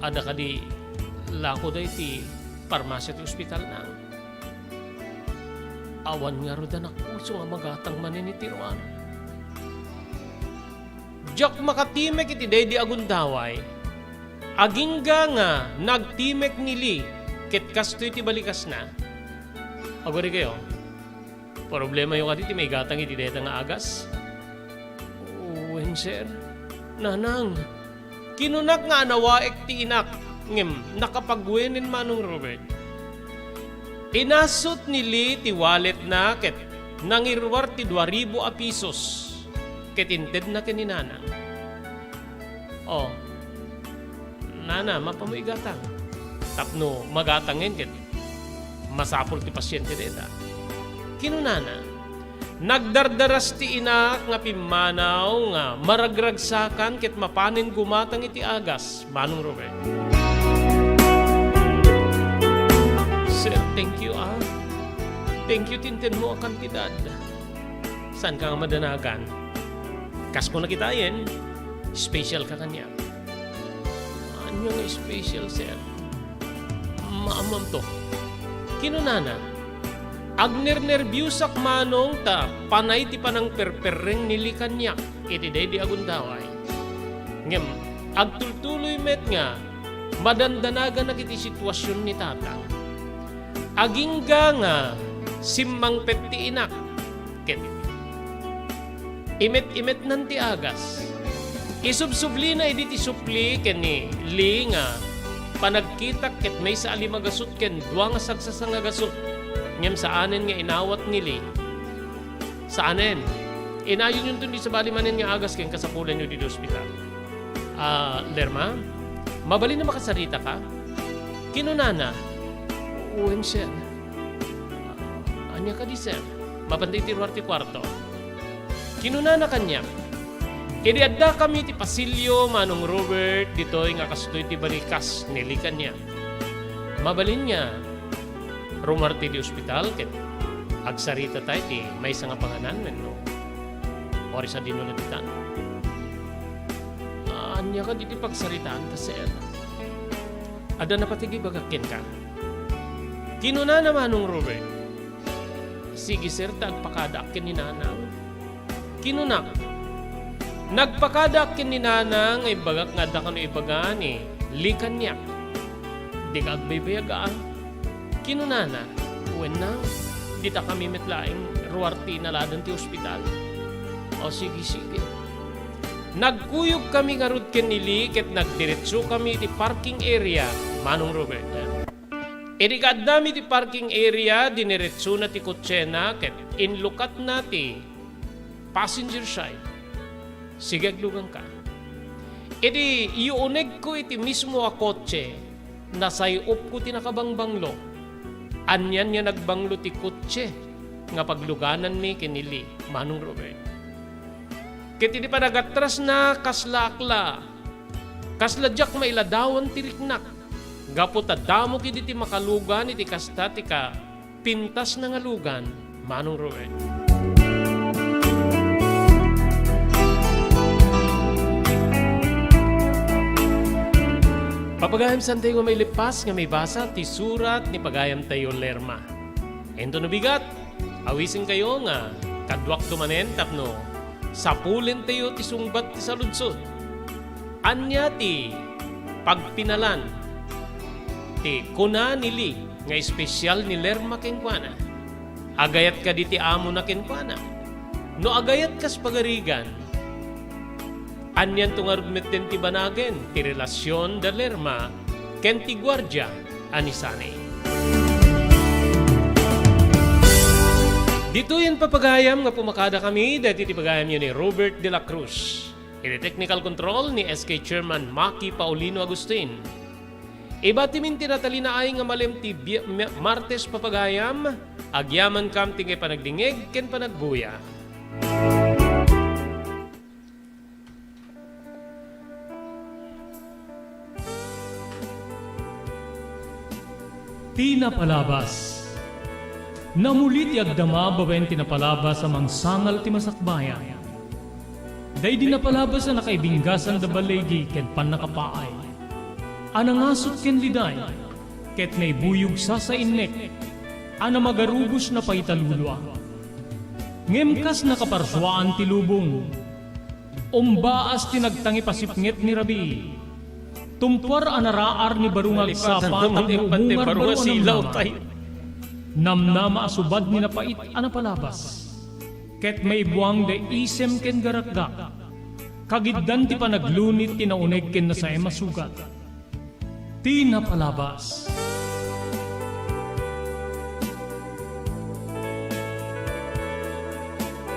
Adda kadi lako daytoy parmasia ti ospital, Nang?" "Awan ngarud, anakko, isu nga magatang manen iti ruar." Diak makatimek iti daydi a gundaway. Agingga nga nagtimek ni Lee ket kastoy ti balikasna. Aguraykayo, problemayo kadi ti maigatang iti dayta nga agas? Wen, sir. Nanang, kinunak nga anawaek ti inak, ngem nakapagwenen, Manong Robert. Inasut ni Lee ti walletna ket nangiruar ti dua ribu a pisos ket intedna ken ni Nanang. "O, Nana, mapamo igatang. Tapno magatangen ket masapul ti pasiente dayta." Kinunana, nagdardaras ti inak nga pimmanaw nga maragragsakan ket mapanen gumatang iti agas, Manong Robert. "Sir, thank you, ah. Thank you ti intedmo a kantidad. Saanka nga madanagan. Kas kuna kitaen, special ka kaniak." "Ania nga special, sir? Maammoanto." Kinunana, "Agnernerbiusak, Manong, ta panay ti panangperperreng ni Lee kaniak iti daydi a gundaway. Ngem agtultuloy met nga madandanaganak iti sitwasion ni Tatang. Agingga nga simmangpet ti inak ket imet-imetnan ti agas. Isubsublina idi ti supli ken ni Lee nga panagkitak ket maysa a lima gasut ken dua nga sagsasanga gasut, ngem saanen nga inawat ni Lee. Saanen. Inayonyonto ni sabali manen nga agas ken kasapulanyo didi ospital." "Ah, Lerma, mabalin a makasaritaka?" Kinunana, "Wen, sir." "Ania kadi, sir? Mapanda iti ruar ti kuarto." Kinunana kaniak, "Idi addakami iti pasilio, Manong Robert, ditoy nga kastoy ti balikas ni Lee kaniak. Mabalin nga rummuar ti ospital ket agsarita tayo iti maysa nga panganan wenno oras a dinno naditan." "Ania kadi ti pagsaritaanta, sir? Adda napateg a ibagak kenka." Kinunana, Manong Robert, "Sige, sir, ta agpakadaak ken ni Nanang." Kinunak, "Nagpakadaak ken ni Nanang nga imbagak nga adda kano ibaga ni Lee kaniak. Dika agbaybayag, a." Kinunana, "Wen, Nang, ditakami met laeng ruar ti inaladan ti ospital." "O, sige, sige." Nagkuyogkami ngarud ken ni Lee ket nagdiretsokami iti parking area, Manong Robert. Idi kaaddami iti parking area, diniretsona ti kotsena ket inlukatna ti passenger side. "Sige, agluganka." Idi yuunegko iti mismo a kotse, nasay-opko ti nakabangbanglo. Anian nga nagbanglo ti kotse nga paglugananmi ken ni Lee, Manong Robert. Ket idi panagatrasna, kasla akla, kasla diak mailadawan ti riknak, gapu ta damo kadi ti makalugan iti kasta ti ka-, pintasna nga lugan, Manong Robert. Papagayam, saantayo nga mailippas nga maibasa ti surat ni pagayamtayo Lerma. Inton no bigat, awisenkayo nga kaduakto manen tapno sapulentayo ti sungbat ti saludsod. Ania ti pagpinalan ti kuna ni Lee nga espesial ni Lerma kenkuana? Agayat kadi ti amona kenkuana? No agayat kas pagarigan, anianto ngarud metten ti banagen ti relasion da Lerma ken ti guardia a ni Sani. Ditoyen, papagayam, nga pumakada kami daytoy ti pagayamyo ni Robert de la Cruz. Iti technical control ni S K Chairman Maki Paulino Agustin. Ibatimin ti natalinaay nga malem ti Bi-, Mi-, Martes, papagayam, agyamankam ti panagdingeg ken panagbuya. Ti napalabas. Namuli ti agdama babaen ti napalabas a mangsangal ti masakbayan. Daydi napalabas a nakaibinggasan da baligi ken pannakapaay. A nangasut ken liday, ket naibuyog sasainnek, a namagarubos napaitalulua. Ngem kas nakaparsuaan ti lubong, umbaas ti nagtangipasipnget ni rabii. Tumpuar a naraar ni baro nga agsapa tapno umong baro nga silaw tayo. Namnama a subad ni napait a napalabas. Ket maibuang da isem ken garakgak. Kagiddan ti panaglunit ti nauneg ken nasaem a sugat. Ti napalabas.